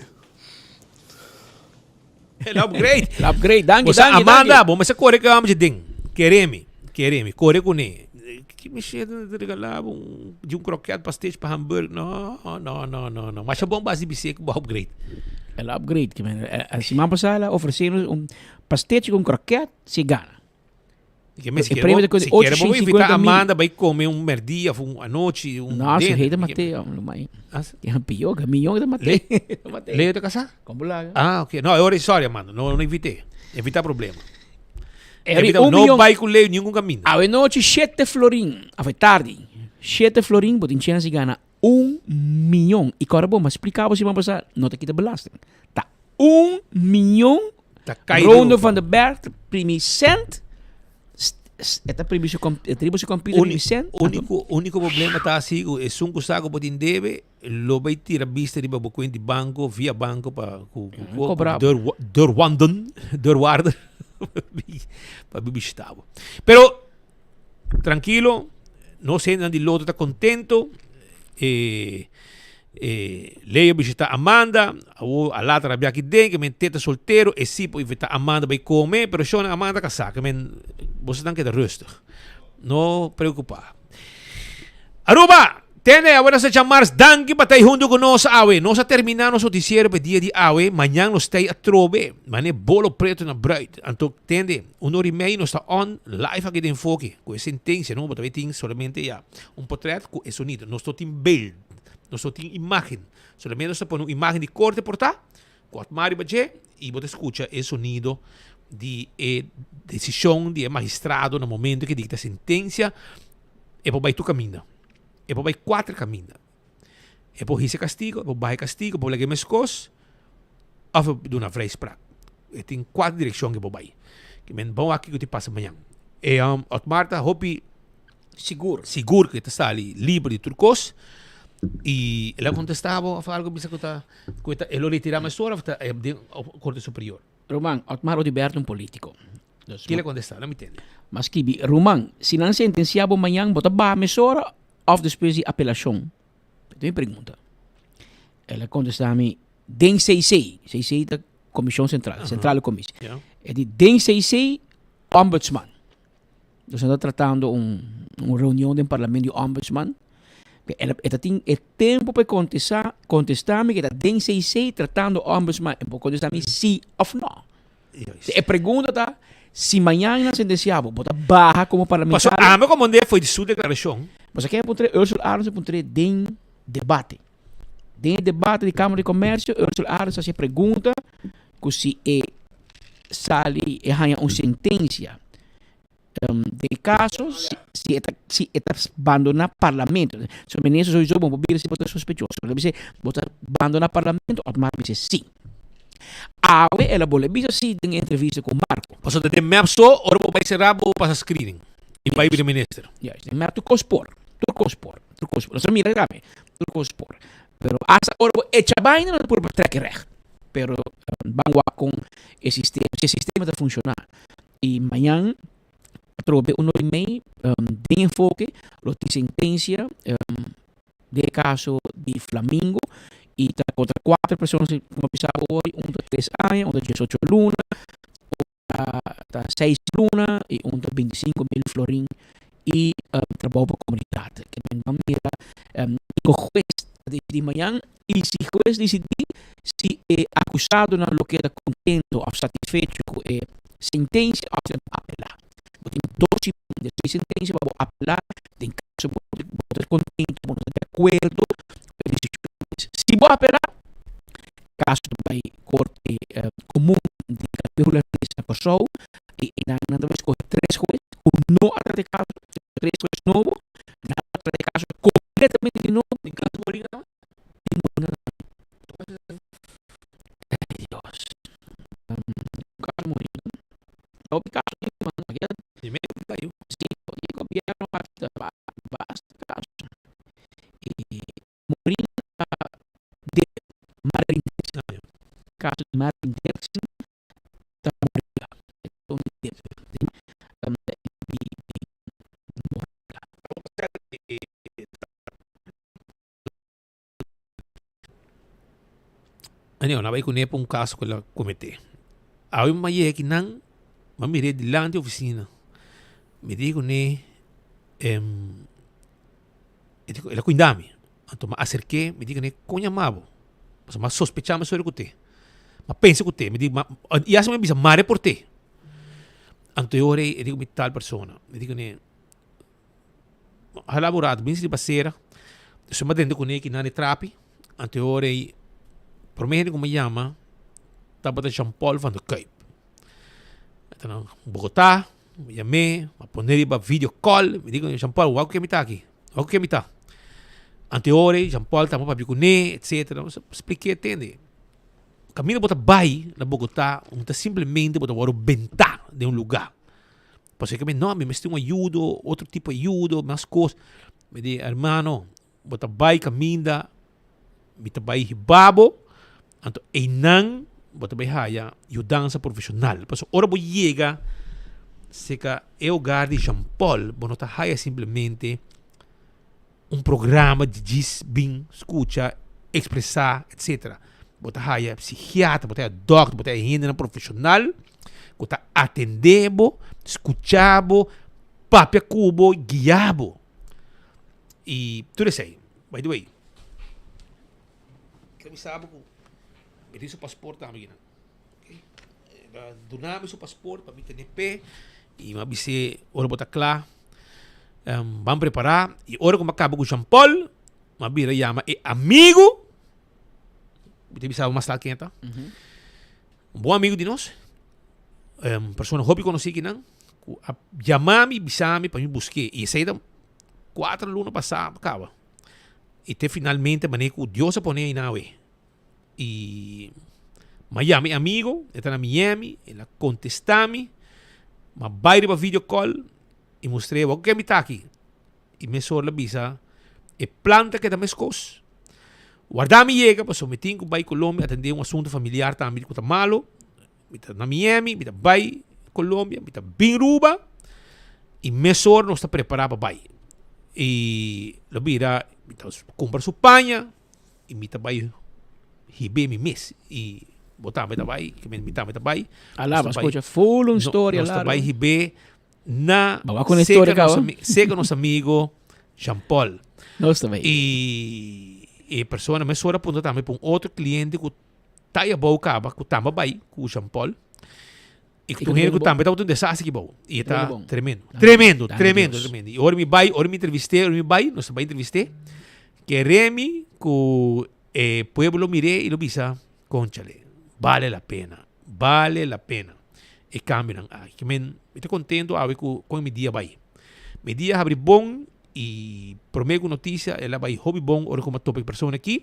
S13: El upgrade.
S15: El upgrade. Danki,
S13: Bosa
S15: danki,
S13: Amanda,
S15: danki.
S13: bo mester kore ku e ding. Kere mi, kere mi. Kore kuné. Ki mishe ta regalá bo un di un kroket pastechi pa hamburger. No, no, no, no, no. Masha bon basi bis'é ku bo upgrade.
S15: El upgrade. Ke men, siman pasá el a ofresé nos un pastechi ku un kroket si gana.
S13: Ke men, si
S15: E
S13: kere
S15: premio
S13: bo,
S15: ta kosta
S13: si kere bo invitá
S15: 850 mil.
S13: Amanda bai kome un merdia of un anochi, un
S15: No, si
S13: dinner.
S15: hei ta
S13: Ke
S15: mat'é, hombre, mai.
S13: Ah, si?
S15: Ya pió, ke miyon ta mat'é. Ta mat'é.
S13: Leo ta kasá?
S15: Kon bo laga?
S13: Ah, ok. No, e ora sorry Amanda, no, no invit'é. Evitá problema.
S15: Eri,
S13: Evitá,
S15: un
S13: no
S15: miyon.
S13: bai ku Leo ningun kaminda.
S15: Awenochi shete florin, awe tardi, shete florin bo tin chèns di gana un miyon. I kòrda bo, mi a splika bo siman pasá, no ta kita belasting. Ta un miyon
S13: Ta kai
S15: Ronde
S13: riba.
S15: van den Berg primi cent. E ta primi su e ta riba su computer primi cent.
S13: Único, único problema ta asi ku esun ku sa ku bo tin debe lo bai tira bista riba bo kuent di banko via banko pa ku ku ku
S15: Kobra bo.
S13: deur deurwanden deurwaarder pa bi bishita bo. Pero trankilo nos hendenan di Lotto ta kontento e e Leo bishita Amanda awo a later a bia aki den ke men te ta soltero e si por invita Amanda bai kome pero shownan Amanda ta kasa ke men bosonan keda rustig no preokupa. Aruba! Tene, awe nos ta djamars danki pa ta ei huntu ku nos awe. Nos a terminá nos notisiero pa e dia di awe. Mañan nos ta ei atrobe. Mane bolo pretu na bruid. Anto, tende, un ora i mei nos ta on live aki den Enfoke ku e sentensia. No, bo ta bay tin solamente ya un potret ku e sonido. Nos no tin beeld. Nos no tin imágen. Solamente nos ta pone un imágen di korte por ta, ku a tuma riba dje i bo ta skucha e sonido. di e desishon di e magistrado na momento ku e dikta sentensia, e por bai tur kaminda. E por bai kuater kaminda. E por hisa e kastigo, e por baha e kastigo, e por laga e meskos òf e por duna vrijspraak. E tin kuater direkshon ku e por bai. Ke men bon wak kiko tin pasa mañan. E Otmar ta hopi
S15: Sigur.
S13: Sigur ku e ta sali liber di tur kos. I el a kontestá bo òf algu bisa ku ta ku e ta e lo retirá mesora òf ta den korte superior?
S15: Ruman, Otmar Oduber ta un politico.
S13: Dus, Kila kontestá? No mi tende.
S15: M'a skibi, Ruman, si nan sentensiá bo mañan, bo ta baha mesora òf despues di apelashon? Ta mi pregunta. El a kontestá mi, Den CC. CC ta Komishon Sentral, Sentrale Komisie. E di, Den CC, Ombudsman. Nos ta tratando un, un reunion den parlamento di ombudsman. El, e ta tin e tempo pa contesta, contesta mi que ta den CC tratando ombudsman. E por contesta mi sí of no. E pregunta ta, si mañana nan sentencia bo, bo ta baha como
S13: parlamentario? Paso ame como ne foi di su declaracion.
S15: Paso ke puntre Ursula Arends a puntre den debate. Den e debate di Camara di Comercio, Ursula Arends a haci e pregunta cu si e sali e haña un sentencia den e caso si si e ta si e ta bandona parlamento. So minister sowieso bo por bira si bo ta sospechoso. Lo bisa bo ta bandona parlamento of mas bisa si. Awe el a bolbe bisa si den e entrevista cu Marco.
S13: Pasobra den mep so ora bo bai sera bo pasa screening y bai bira minister.
S15: Juist, den mep tur cos por, tur cos por, tur cos por. Nos a mira tambe, tur cos por. Pero hasta ora bo echa baina no ta por trek recht. Pero ban wak kon e sistema, si e sistema ta funshoná. I mañan atrobe un ora i mei den enfoke lo tin sentensia den e kaso di Flamingo i ta kontra kuater persona ku a bisa bo hoy, un ta tres aña, un ta diesocho luna, un ta seis luna i un ta bintisinko mil florin i trabou pa komunidat. Ke men ban mira kiko hues ta disidí mañan i si hues disidí si e akusadonan lo keda kontento òf satisfecho ku e sentensia òf si nan ta apelá. Bo tin dos siman despues di sentensia pa bo apelá den kaso bo no ta kontento, bo no ta di akuerdo ku e desishon di hues. Si bo apelá, kaso ta bai korte komun di Karibe Hulandes na Kòrsou i einan nan ta bai skohe tres hues ku no a trata e kaso, tres hues nobo, nan a trata e kaso kompletamente di nobo.
S13: Tin kaso Moringa tambe?
S15: Tin Moringa tambe. Ay Dios. Kaso Moringa. Hopi kaso tin man aki.
S13: Di mes ta yu.
S15: Si, di gobierno a basta kaso. I Moringa de Marilyn Dirksen. Kaso di Marilyn Dirksen ta Moringa.
S13: Aneo, nan bai kuné pa un kaso ku el a kometé. Awe mi a yega akinan, mi a mir'é dilanti ofisina. Mi di kuné, e di el a kuinda mi. Anto mi a aserk'é, mi di kuné, kon yama bo? Pasobra mi a sospechá mesora ku te. Mi a pensa ku te. Mi di, i asina mi a bisa, m'a report'é. Anto e ora ei e di ku mi tal persona. Mi di kuné, Hala bo rato bin riba sera, so mi a drenta kuné kinan e trapi, anto e ora ei prome hende ku mi a yama tabata Jean Paul van de Kuip. E ta na Bogotá, mi yam'é, mi a pone riba video call, mi di ku Jean Paul wak ku ke mi ta aki, wak ku ke mi ta. Anto e ora ei Jean Paul tabata papia kuné etcetera, mi a splik'é tende, kaminda bo ta bai na Bogotá un ta simplemente bo ta wòrdu bentá den un lugá. Pasobra mi no, mi mester un ayudo, otro tipo di ayudo, mas kos. Mi di, hermano, bo ta bai kaminda, mi ta bai hiba bo, anto einan bo ta bai haya yudansa profeshonal. Pasobra ora bo yega serka e hogar di Jean Paul, bo no ta haya simplemente un programa di djis bin skucha, ekspresá, etsetera. Bo ta haya psikiatra, bo ta haya dòkter, bo ta haya hendenan profeshonal ku ta atendé bo, skucha bo, papia ku bo, guia bo. I tur esei. By the way, mi sa bo ku mi tin su pasport tambe akinan. El a duna mi su pasport pa mi tene p'e i mi a bis'é ora bo ta kla ban prepará i ora ku mi a kaba ku Jean Paul mi a bira yama e amigu mi ta bisa bo mas lat ken e ta un bon amigu di nos. Um, persona hopi konosí kinan, ku a yama mi, bisa mi pa mi busk'é. I esei ta kuater luna pasá kaba. I te finalmente manera ku Dios a pone einan awe. I m'a yama e amigo, e ta na Miami, el a kontestá mi, m'a bai riba video call i mustr'é wak ku mi ta aki. I mesora el a bisa, e plan ta keda meskos. Warda mi yega pasobra mi tin ku bai Colombia atendé un asuntu familiar tambe ku ta malo. Mi ta na Miami, mi ta bai Colombia, mi ta bin Ruba i mesora nos ta prepará pa bai. I lo bira mi ta kumpra su paña i mi ta bai hib'é mi mes i bo tambe ta bai, mi tambe ta bai.
S15: Alaba, skucha full un storia
S13: Nos ta bai hib'é na serka nos amigo Jean Paul.
S15: Nos ta bai.
S13: I e persona mesora puntra tambe pa un otro kliente ku Ta e abou kaba ku tamba bai ku Jean Paul i ku tur hende ku tambe tabata un desastre aki bou. I e ta tremendo. Tremendo, tremendo, tremendo. I ora mi bai, ora mi entrevist'é, ora mi bai, nos ta bai entrevist'é, kere mi ku e pueblo mir'é i lo bisa, Kónchale, bale la pena, bale la pena e kambionan aki. Ke men, mi ta kontento awe ku kon mi dia bai. Mi dia habri bon i promé ku notisia el a bai hopi bon ora ku mi a topa e persona aki.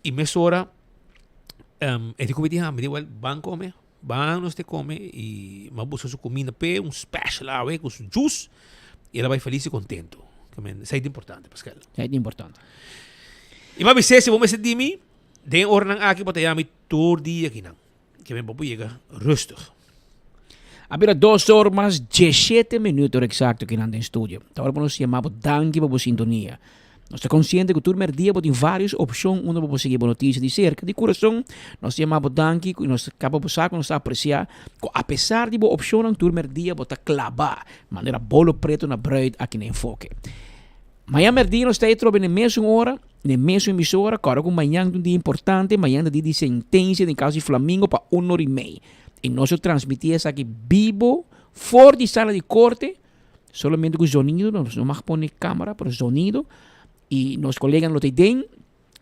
S13: I mesora e di ku mi di hamber, mi di wèl ban kome, ban nos te kome i mi a buska su kuminda p'e, un special awe ku su juice i el a bai felis i kontentu. Esei ta importante Paskel.
S15: Esei ta importante.
S13: I mi a bis'é si bo mester di mi den e oranan aki bo ta yama mi tur dia akinan. Ke men bo por yega rustig.
S15: A bira dos or mas diesshete minuut ora eksakto kinan den studio. Ta ora pa nos yama bo danki pa bo sintonia. Nos ta konsiente ku tur merdia bo tin vários opshon unda bo por sigui bo notisia di serka. Di kurason nos ta yama bo danki i nos ta kaba bo sa ku nos ta apresiá ku apesar di bo opshonnan tur merdia bo ta klabá manera bolo pretu na bruid aki na Enfoke. Mañan merdia nos ta e trobe na e mesun ora, na e mesun emisora, kòrda ku mañan ta un dia importante, mañan ta dia di sentensia den kaso di Flamingo pa un ora i mei. I nos lo transmití esaki bibo for di sala di korte, solamente ku zonido, nos no mag pone kamera, pero zonido, i nos koleganan lo ta den,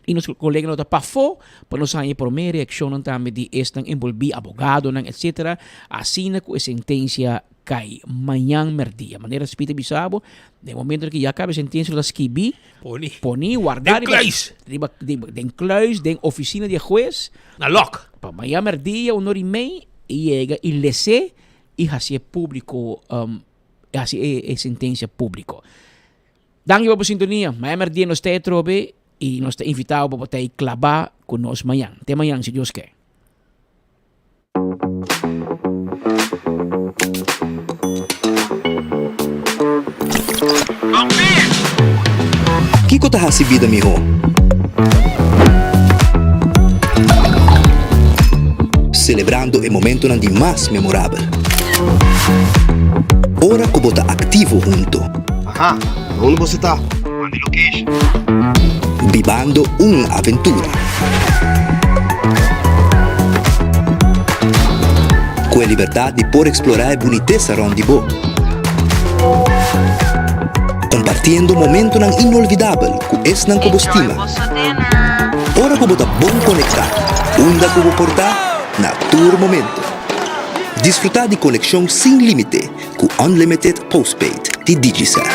S15: i nos koleganan lo ta pafó, pa nos haña e promé reakshonnan tambe di esnan enbolbí, abogadonan, etsetera, asina ku e sentensia kai mañan mèrdia. Manera Speed a bisa bo, den momento ku ya kaba e sentensia lo ta skibí,
S13: Poni.
S15: poni, wardá
S13: Den
S15: riba,
S13: kluis.
S15: riba, riba, den kluis, den ofisina di e hues.
S13: Na lòk.
S15: Pa mañan mèrdia un ora i mei e yega i les'é i hasié públiko, hasi e sentensia públiko. Danki pa bo sintonia. Mañan mèrdia nos ta e atrobe i nos ta invitá bo pa bo ta ei klabá ku nos mañan. Te mañan si Dios ke.
S5: Kiko ta hasi bida mihó? Selebrando e momentonan di mas memorabel. Ora ku bo ta aktivo hunto.
S6: Aha, na unda boso ta? Manda e location.
S5: Bibando un aventura. Ku e libertad di por eksplorá e bunitesa rònt di bo. Kompartiendo momentonan inolvidabel ku esnan ku bo stima. Ora ku bo ta bon konektá, unda ku bo por ta, na tur momento. Disfrutá di konekshon sin límite ku Unlimited Postpaid di Digicel.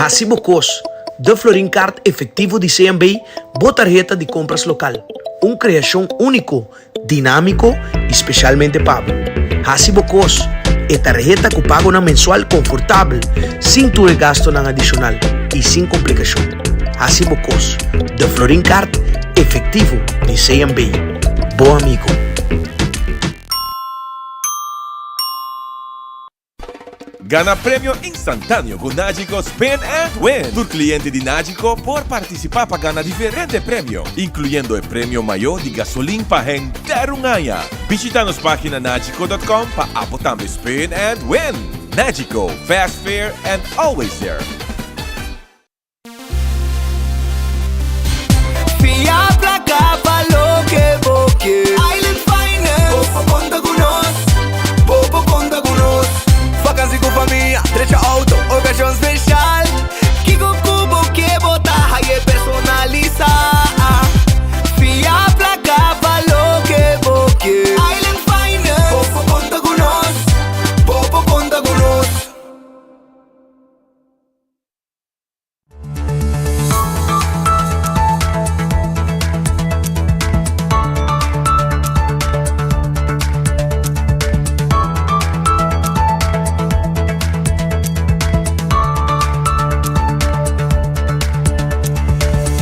S23: Hasi bo kos, De Florin Card Efectivo di CMB, bo tarheta di compras local. Un creacion unico, dinamico y specialmente pa bo. Hasi bo kos, E tarheta cu pagonan mensual confortabel, sin tur e gastonan adicional y sin complicacion. Hasi bo kos, De Florin Card Efectivo di CMB. Bo amigo.
S2: Gana premio instantáneo ku Nagico Spin and Win! Tur kliente di Nagico por partisipá pa gana diferente premio, inkluyendo e premio mayó di gasolin pa henter un aña. Bishitá nos página nagico.com pa abo tambe spin and win! Nagico, fast, fair and always there!